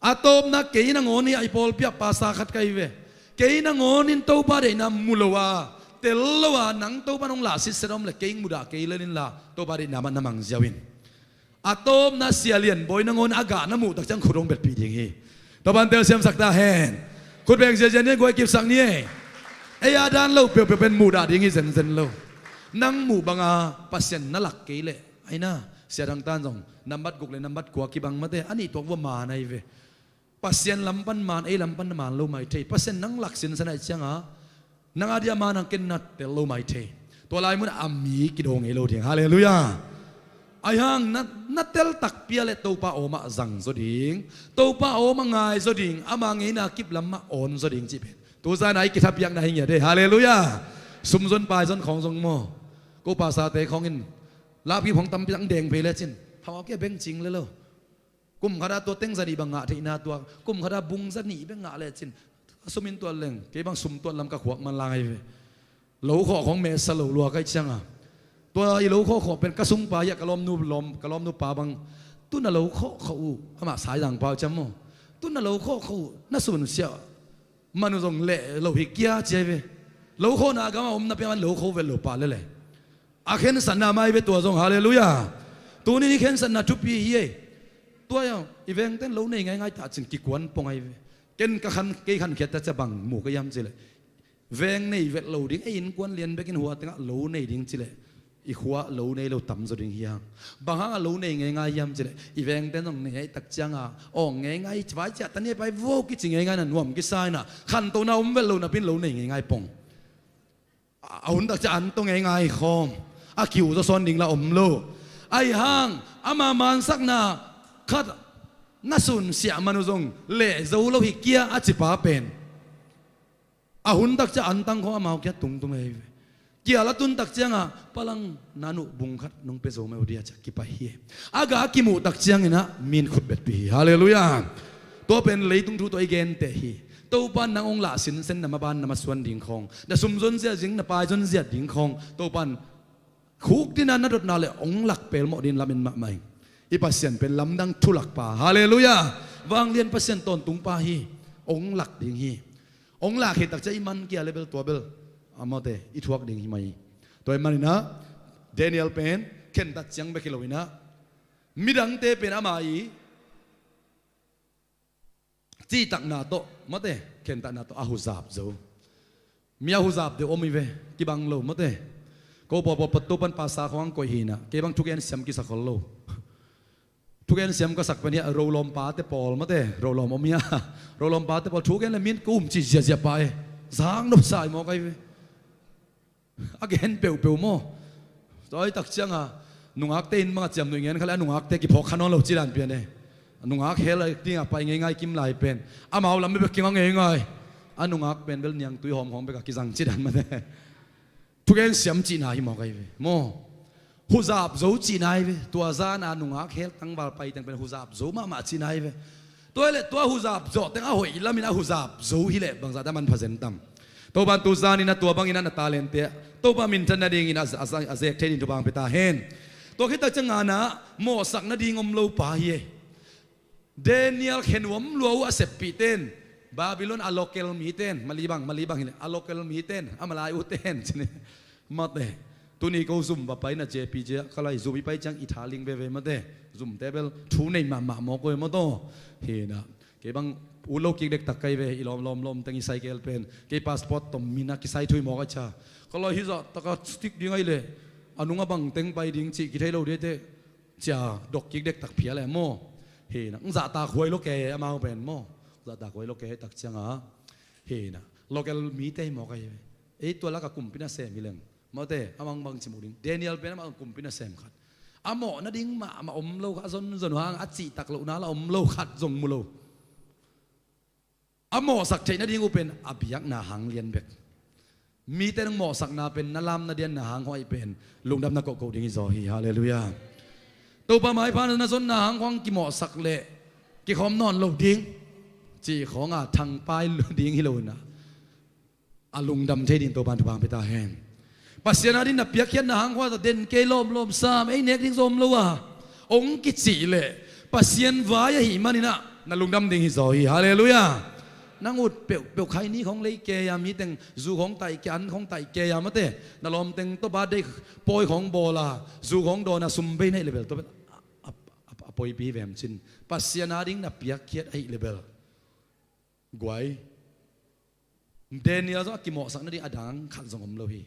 A tawpna kei nangawn hi a, i pawlpi ah pasa khat ka hi ve. Kei nangawnin Topa deihna mu lo a, tel lo a, nang Topa nong lah sitset om le kei mudah kei lel inla Topa deihna mah na mang ziau in. A tawpna Sia Lian Bawi nangawn a gah na muh tak ciang khut hong betpih ding hi. Topa in telsiamsak ta hen. Khut beng ziazia ni ei, guai kipsak ni ei. Ei a dan lo peuhpeuh pen mudah ding hi zenzen lo. Nang muh banga Pasian na lak kei leh, aina, sia dang tan zong nambat guk le nambat kua kibang mate, a nih tuak vua maan ahi ve. Pasian lam pan maan, ei lam pan maan lo mai thei. Pasian nang lak sinsen ahih cianga nang a dia maan hang ken na tel lo mai thei. Tua lai mun a mi kido ngei lo ding. Halleluiah. Ahi hang na, na tel takpi a leh Topa aw mah zang zaw ding, Topa aw mah ngai zaw ding, ama ngeina kip lam mah awn zaw ding cih pen tu zan a i kithapiakna hi ngiat ei. Halleluiah. Sumzon paizon khawng zong maw, ko pasate khawngin lapkip khawng tampi tak deng phei lecin hau a kia beng cing le lo. Kum khat a tua teng za nih bang ngah theihna tua, kum khat a bung za nih bek ngah lecin a sum in tuat leng kei bang sum tuat lam ka khuak man lang ahi ve. Lo khawh khawng mesa lo lua kai cianga, tua i lo khawh khawh pen ka sungpa hi a, ka lawmnu lawm, ka lawmnu pa bang, tun a lo khawh khawh uh, amah Saizang pa uh ciam maw, tun a lo khawh khawh uh, na sunsiah man uh zong leh lo hi kia ci ai ve. Lo khawhna gam a omna pia man lo khawh vel lo pa lele. A khensatna mai ve tua zong, halleluiah. Tuni ni khensatna thupi hi ei. Tua i vengten lo nei ngaingai ta cin kikuan pong ai ve. Ken ka khan, kei khankhiat ta cia bang mu ka hiam cileh, veng nei vet lo ding, ei innkuan lian bekin hua tengah lo nei ding cileh, i khua lo nei lo tamzaw ding hiam? Bang hanga lo nei ngaingai hiam cileh, i vengten zong nei ai tak cianga awng ngaingai vai ciah ta ni pai vo kici ngaingai na nuam kisa ina, khantohna om vet lo napin lo nei ngaingai pong. A hun takcia an tawh ngaingai khawm, a kiuh zawsawn ding la om lo. Aihang ama mansakna khat na sunsiah man uh zong leh zo lo hi kia a cipa pen, a hun takcia an tang khawm amau kia tungtung ei ve. Kial a tun tak cianga palang nan uh bung khat nong pia zo mai uh dia cia kipai hi. A ga kimuh tak cianginah min khutbetpi hi. Halleluiah. Tua pen leitung thu tawh i genteh hi. Topan nang hong lah sinsen na maban na masuan ding khawng, na sum zon ziat ding, na pai zon ziat ding khawng Topan khuk dina na dotna le hong lak pelmawh din lamin mahmah ing. I Pasian pen lamdang thulakpa, halleluiah, vanglian Pasian tawntungpa hi. Hong lak ding hi. Hong lak hi takcia i man kia le bel tua bel amaute i thuak ding hi mai. Tua i maninah Daniel pen khentat ciang bek hi loinah midangte pen ama i cihtakna tawh, mate, khentatna tawh a huzap zo. Mi a huzap deuh om hi ve, kibang lo, mate. Ko pawlpawlpat Topan pasa khawng ang koih hinah kei bang thugen siam kisa khol lo. Thugen siam ka sak pen hiah rolawm pate pawl, mate, rolawm om hiah, rolawm pate pawl thugen le min ka um cih ziahziah pa e. Zang nopsa i mawk ahi ve. A gen peuhpeuh maw? Tua i tak cianga nungakte in banga ciamnuih ngen kha le a nungakte kiphawk kha nawn lo ci dan pian e. A nungak hel a dingah pai ngeingai kim lai pen amau lam bek kinga ngeingai. A nungak pen bel niangtui hawm khawng beka kizang ci dan mate. Thugen siam cihna hi mawk ahi ve maw? Huzap zo cihna ahi ve. Tua zana nungak hel tangval pai teng pen huzap zo mahmah cihna ahi ve. Tua hileh tua huzap zawh teng a hoih lamin a huzap zo hileh bangzahte a manpha zen tam? Topan tu zaninah tua banginah na talente ah Topa minthan nadingin a, a, a zek thei ding thupha hong pia ta hen. Tua khit tak ciang nganah mawhsak nading om lo pa hi ei. Daniel khenuam lua uh a seppihten, Babylon a local miten, mali bang, mali bang hileh a local miten, a malai uten cine. Mate, tuni ko zum va paina J P J ah ka lai zum i pai ciang i tha ling veve mate. Zumte bel thu nei mahmah mawk uh e mawtaw. Hinah kei bang ut lo kik dektak kai ve, i lawm lawm lawm teng i cycle pen kei passport tom mina kisai thui mawk a cia. Ka lai hizah taka stick ding ahi leh a nunga bang teng pai ding cih kithei lo diate. Cia dok kik dektak phia le maw? Hinah ng zahtak huai lo ke amau pen maw? Zahtak huai lo ke tak cianga hinah local mite hi mawk ahi ve. Ei tua laka kumpi nasem hi leng mawte, amang bang ci mu ding? Daniel pen amah kumpi nasem khat. A mawh nading mahmah om lo kha, a zonzon uh hang a cihtak lohna la om lo khat zong mu lo. A mawhsak theih nading uh pen a biakna hang lian bek. Mite nang mawhsakna pen na lam na dianna hang huai pen lungdamna kohkoh ding hi zaw hi. Halleluiah. Topa maipha na zonna hang huang kimawhsak leh kikhawm nawn lo ding cih khawnga thangpai ding hi loinah a lungdam thei ding Topan thupha hong pia ta hen. Pasian ading na piakkhiatna hang khua tawh den kei lawmlawm sam ei nek ding zom lo a hong kicih leh Pasian vai ahih maninah na lungdam ding hi zaw hi. Halleluiah. Nang ut peuhpeuh khaini khawng lei kei a, miteng zu khawng taih kei, an khawng taih kei a mate, na lawmteng tawh birthday pawi khawng bawl a, zu khawng dawn a, sum bei na hih lebel tawh a, a, a, a poipi vem cin Pasian ading na piakkhiat ahih lebel guai. Daniel zong a kimawhsak nading a dang khat zong om lo hi.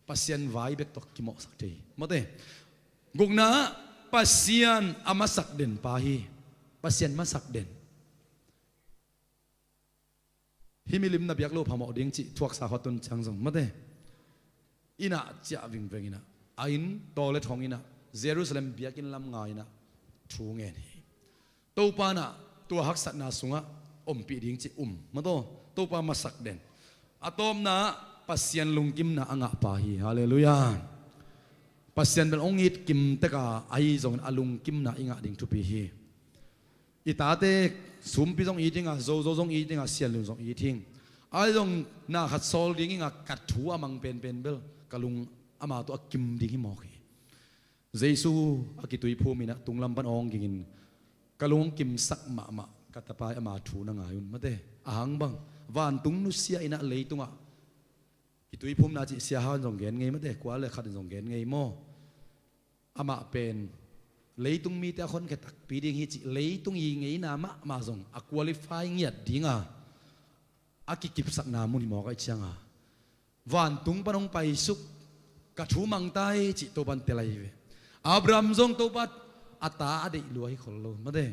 Pasian vai bek tawh kimawhsak thei hi mawte. Gukna ah Pasian a masak den pa hi. Pasian masak den. Hih milim na biak lo phamawh ding cih thuaksa khua tun ciang zong mawte. Innah ciah vingveng innah a inn tawlet hong innah Jerusalem biakinn lam nga innah thu ngen hi. Topa nah tua haksatna sungah ompih ding cih um mawtaw. Topa masak den. A tawpna ah Pasian lungkimna a ngahpa hi. Halleluiah. Pasian bel hong it kimteka ahi zongin a lungkimna i ngah ding thupi hi. I tate sumpi zong it hing a, zozo zong it hing a, sianlun zong it hing. Ai zong na khat sawl ding inga ka thu a mang penpen bel ka lung ama tawh a kim ding hi mawk hi. Jesu a kituiphum inah tunglam pan awng gingin ka lung hong kimsak mahmah ka tapa i ama thu na ngai un mate. Ahang bang vantung nusia inah leitungah kituiphumna cih siaha in zong gen ngei mate, kua le khat in zong gen ngei maw? Amah pen leitung mite a khonkhia takpi ding hi cih leitung i ngeina mahmah zong a qualify ngiat dinga a kikipsakna mun hi mawk aih cianga vantung pan hong paisuk ka thu mangtai cih Topan tel ahi ve. Abraham zong Topa a ta a deih lua hi khol lo mate.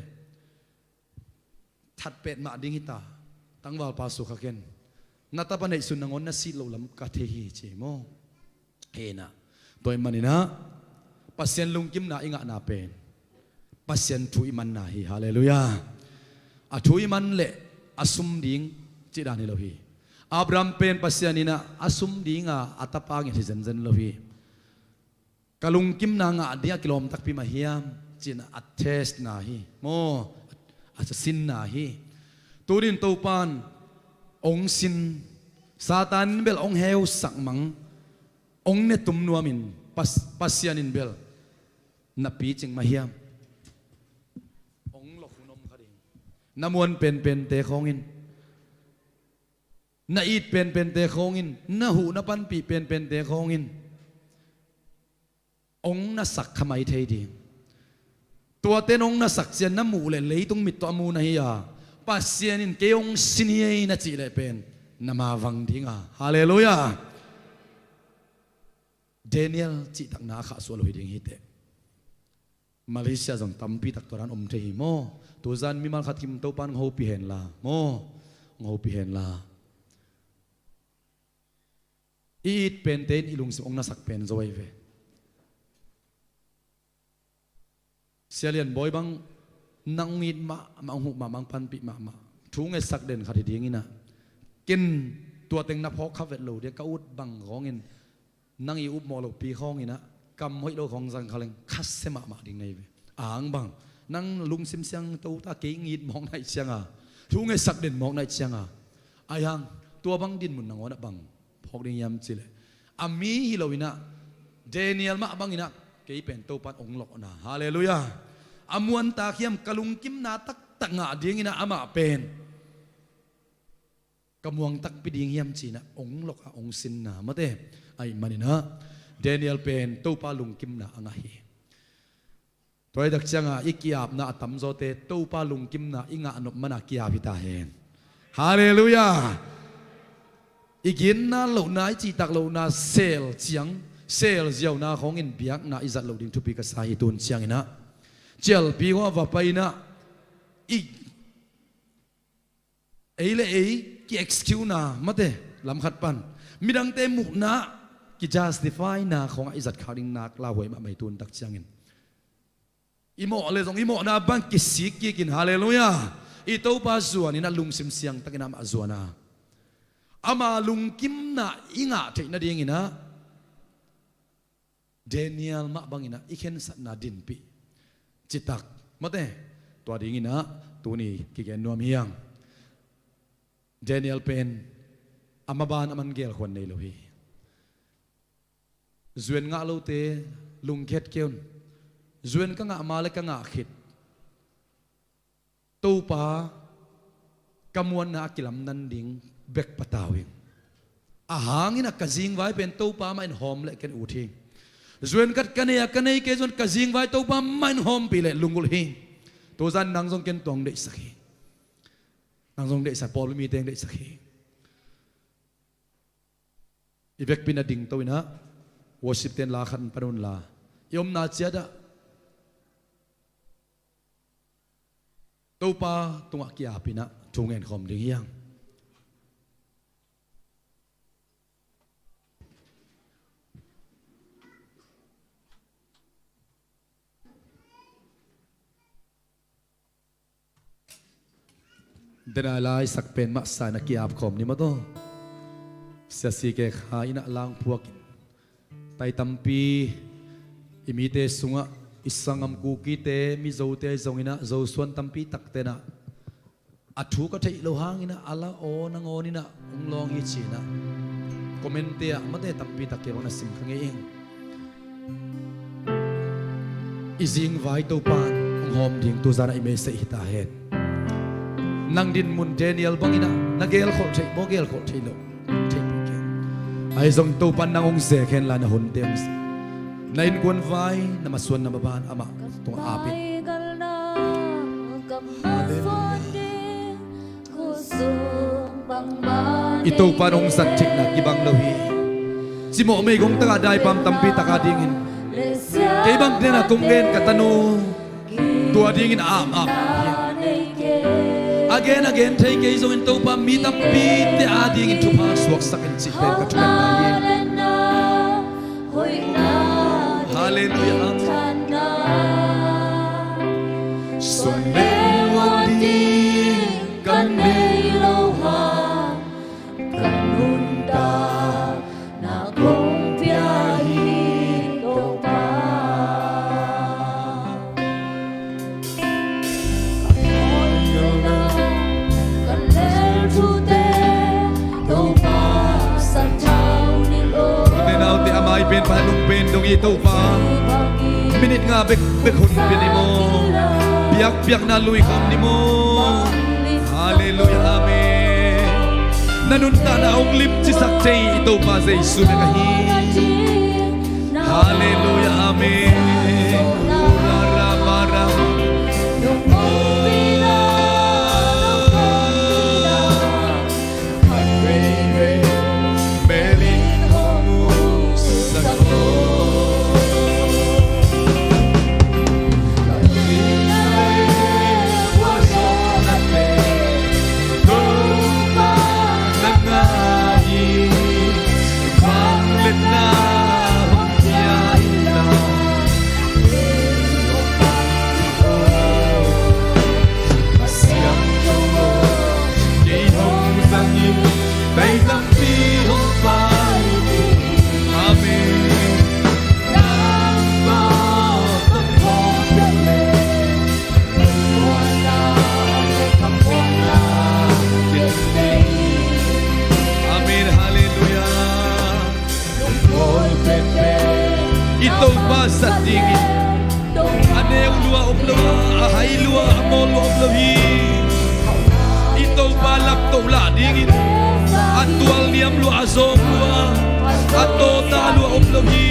That pet mah ding hita. Tangvalpa sukha ken. Na tapa neihsun nangawn na sit loh lam ka thei hi ci maw? Hena. Tua ih maninah Pasian lungkimna i ngahna pen Pasian thu i manna hi. Halleluiah. A thu i man leh a sum ding cih dan hi lo hi. Abraham pen Pasian inah a sum dinga a tapa ngiat hi zenzen lo hi. Ka lungkimna ngah ding a kilawm takpi mah hiam? Cin a testna hi maw? A sinna hi. Tunin Topan ong sin, Satan in bel ong heusak mang, ong netum nuamin Pas- Pasian in bel na picing mah hiam? Ong lok hun om kha ding. Na muan penpente khawngin, na it penpente khawngin, na huh na panpih penpente khawngin ong na sak kha mai thei ding. Tuate nong na sak cian na muh leh leitung mit tawh a mu na hi a, Pasian in kei ong sin hi ei na cih leh pen na mavang dinga. Halleluiah. Daniel cihtakna a khahsuah lo hi ding hiteh. Malaysia zong tampi tak tua dan om thei hi maw? Tuzan mimal khat kim Topan hong hopih henla maw? Hong hopih henla. I it pente in i lungsim ong nasak pen zo ahi ve. Sia Lian Bawi bang nang ong it mahmah, ong huh mahmah, ong panpih mahmah, thu ngetsak den khat hi dinginah ken tua teng na phawk kha vet lo dia ka ut bang khawngin nang i upmawh lopi khawnginah kam hoih lo khawng zang khaleng khasia mahmah ding na hi ve. Ahang bang nang lungsim siangtho ta kei ngit mawk naih cianga, thu ngetsak den mawk naih cianga, aihang tua bang dinmun nangawnah bang phawk ding hiam cileh a mi hi loinah Daniel mah banginah kei pen Topan ong lawhna. Halleluiah. A muantak hiam ka lungkimna taktak ngah dinginah amah pen ka muang takpi ding hiam cinah ong lawh a ong sinna mate. Aih maninah Daniel pen Topa lungkimna a ngah hi. Tua hi tak cianga i kiapna a tamzawte Topa lungkimna i ngah nop mana kiap hi ta hen. Halleluiah. I ginna lohna, i cihtak lohna, sel ciang sel ziauna khawngin biakna i zat loh ding thupi ka sa hi. Tun cianginah cialpi khawng a va painah i ei le ei ki-excusena mate, lamkhat pan midangte muhna ki-justifyna khawngah i zat khak ding nak lauhuai mahmah hi. Tun tak ciangin i mawh le zong i mawhna bang kisik kikin, halleluiah, i Topa zuaninah lungsim siangtakin amah zuana ama lungkimna i ngah theih nadinginah Daniel mah banginah i khensatna dinpih citak mate. Tua dinginah tuni kigen nuam hiang. Daniel pen a maban a man gelkhuan nei lo hi. Zuen ngah lote lungkhet keun. Zuen ka ngah ma le ka ngah khit Topa ka muanna a kilamdan ding bek patau ing. Ahangin a ka zingvai pen Topa mah in hawm leh ken ut hi. Zuan khat ka nei a ka nei kei zon ka zingvai Topa mah in hawmpih leh lungulh hi. Tuzan nang zong ken tuang deihsak hi. Nang zong deihsak, pawlpi mite deihsak hi. I vekpi na dingto inah worship ten la khat in pan unla i omna ciatah Topa tungah kiapinah thu ngen khawm ding hiang. Denai lai sak pen mah sa in a kiap khawm ni maw taw. Siasi ke kha in a langphuak in tai tampi i mite sungah i sangam Kukite, Mizote zongin ah Zosuan tampi takte in ah A thu ka theih loh hangin ah a la aw nangawn in ah hong lawng hi ci-in ah comment-te ah mate tampi tak kei bang na sim kha ngei ing. I zingvai Topa'n hong hawm ding tuzan ah i mei seih hi ta hen. Nang dinmun Daniel bangin ah na gelkholh theih maw, gelkholh theih loh, theih peuh kei. Ahi zongin Topa'n nang hong ze hen la, na hunte hong ze, na innkuan vai, na masuan na maban amah tungah ap in. I Topa'n hong zat theihna kibang lo hi. Cimawh meigong tagah daipam tampi tak a dingin kei bang den a kong gen ka tanu, tua dingin a ap ap hi. A gen a gen thei kei zongin Topa mi tampite a dingin thupha suaksak in cih pen ka thugenna hi. Halleluiah. Amen. Sung leng wan ding ka nei lo hang, ka nuntakna kong pia hi Topa. Ka lel thute Topa santhau ni lo. Ute naute, a mai pen, pa nung pen dong hi Topa. Minit nga bek bek hun pia ni maw. Biakpiakna lui khawm ni maw. Halleluiah, amen. Na nuntakna hong limcisak thei i Topa Jesu bek ahi. Halleluiah, amen. Amen. Halleluiah. I Topa zat dingin a neu lua om lo a, a hai lua, a mawl lua om lo hi. I Topa laptoh lah dingin a tualniam lua, a zawng lua, a tawta lua om lo hi.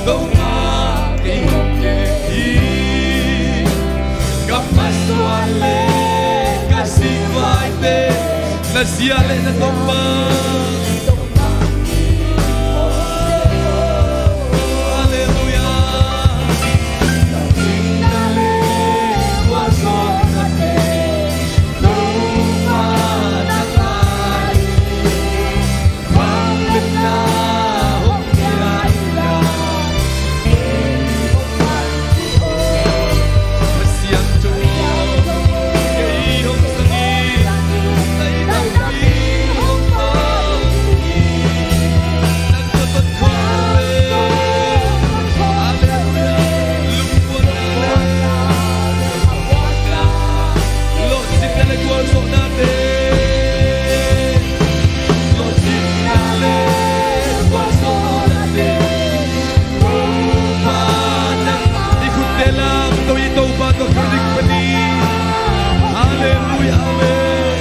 Topa kei hong kei hi. Ka masuan le ka zingvaite na zia le na tongma. Halleluiah. Halleluiah, amen.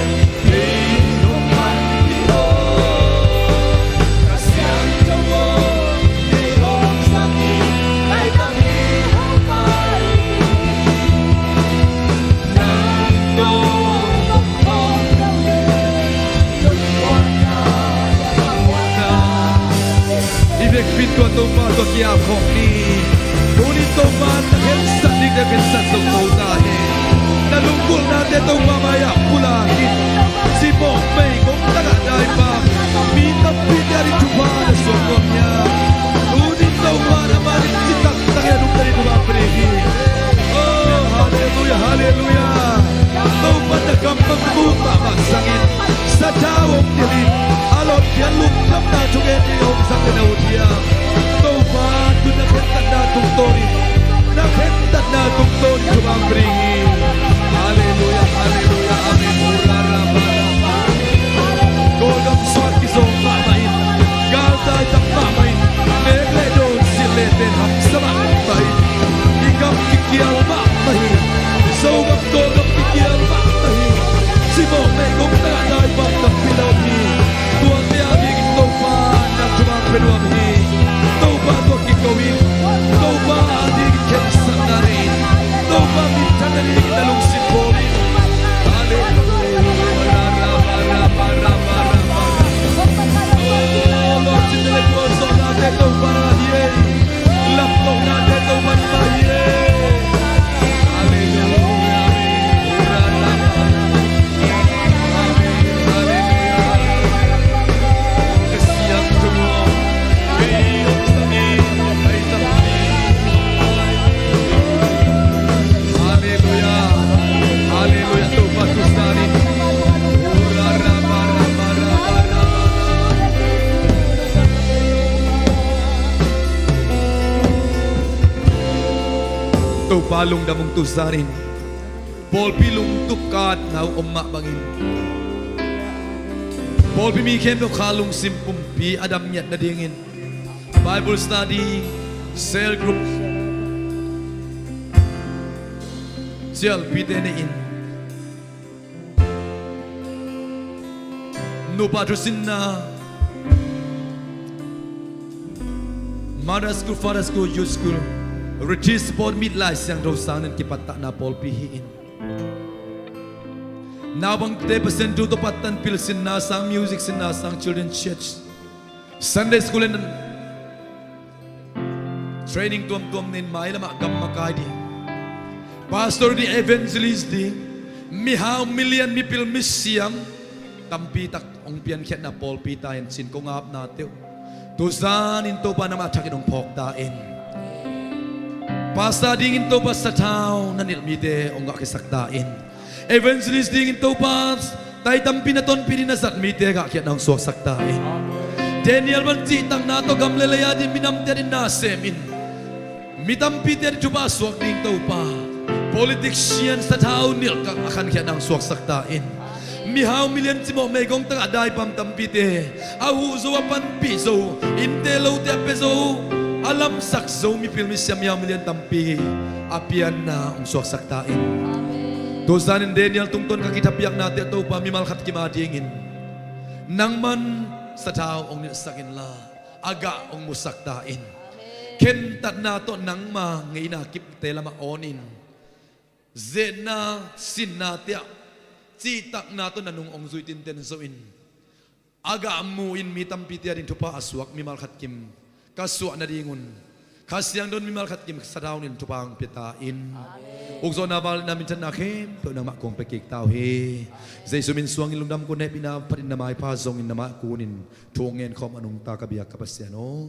I vekpi in tua Topa tawh ki-ap khawm ni. Tuni Topa na khensat dingte khensat zong Topa hi. Na lunggulhnate Topa mai-ah pulak in. Cimawh meigong tagah daipam, mi tampite a ding thupha na suak nuam hi a. Tuni Topa na mai-ah citak tak in a nungta ding thupha pia ding hi. Oh, halleluiah, halleluiah. Topa na kam bang buk mahmah sangin sathau hong tel in, a lawmte a lungdamna thugen ding hong zang in a ut hi a. Topa tun na khentatna tungtawnin, na khen Pa lungdam ung. Tuzanin pawlpi lungtup katna uh om mah bangin pawlpi mi khempeuh kha lungsim pumpi a dam ngiat nadingin Bible study, cell group, cialpite nei-in nupa thusinna, Mother School, Father School, Youth School, Retreat Sport, mit Lai Siangtho sang nen kipattahna pawlpi hi-in naupangte Pasian thu tawh pattan pilsinna sang, music sinna sang, Children Church, Sunday School and training tuamtuam nei-in mailamah gam makai ding, pastor ding, evangelist ding, mihau milian, mipil misiam tampitak hong piankhiatna pawlpi ta hen cin kong apna teuh tuzanin Topa nangmah thakin hong phawk ta in. Pastor dingin Topa sathau na nilh mite hong gahkhiasak ta in. Evangelist dingin Topa tai tampi na tonpih ding na zat mite gahkhiatna hong suaksak ta in. Daniel bang cihtakna tawh gam le lei a ding minamte a ding na sem in. Mi tampite a ding thupha a suak ding Topa, politician sathau nilh kah a khankhiatna hong suaksak ta in. Mihau milian cimawh meigong takah daipam tampite a huh zo, a panpih zo, innte lote a pia zo, a lamsak zo mipil misiam mihau milian tampi a pianna hong suaksak ta in. Tuzanin Daniel tungtawn ka kithapiaknate Topa mimal khat kim a dingin nangman sathau hong nilhsak inla a gah hong musak ta in. Khentatna tawh nangma ngeina kipte lamah awnin, zetna, sinna tiah cihtakna tawh na nung hong zui tinten zo in, a gah mu-in mi tampite a ding thupha a suak mimal khat kim ka suah nadingun Kha Siangtho in mimal khat kim sathau nin thupha hong pia ta in. Ukzawhna, vangliatna, minthanna khempeuh nangmah kong pia kik ta uh hi. Jesu min suangin lungdam, kong hehpihna phatin na maipha zongin na mai kunin thu hong ngen khawm a nungta ka biak ka Pasian aw.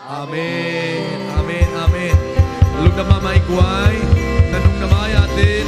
Amen, amen, amen. Lungdam mahmah ing guai. Na nung na mai-ate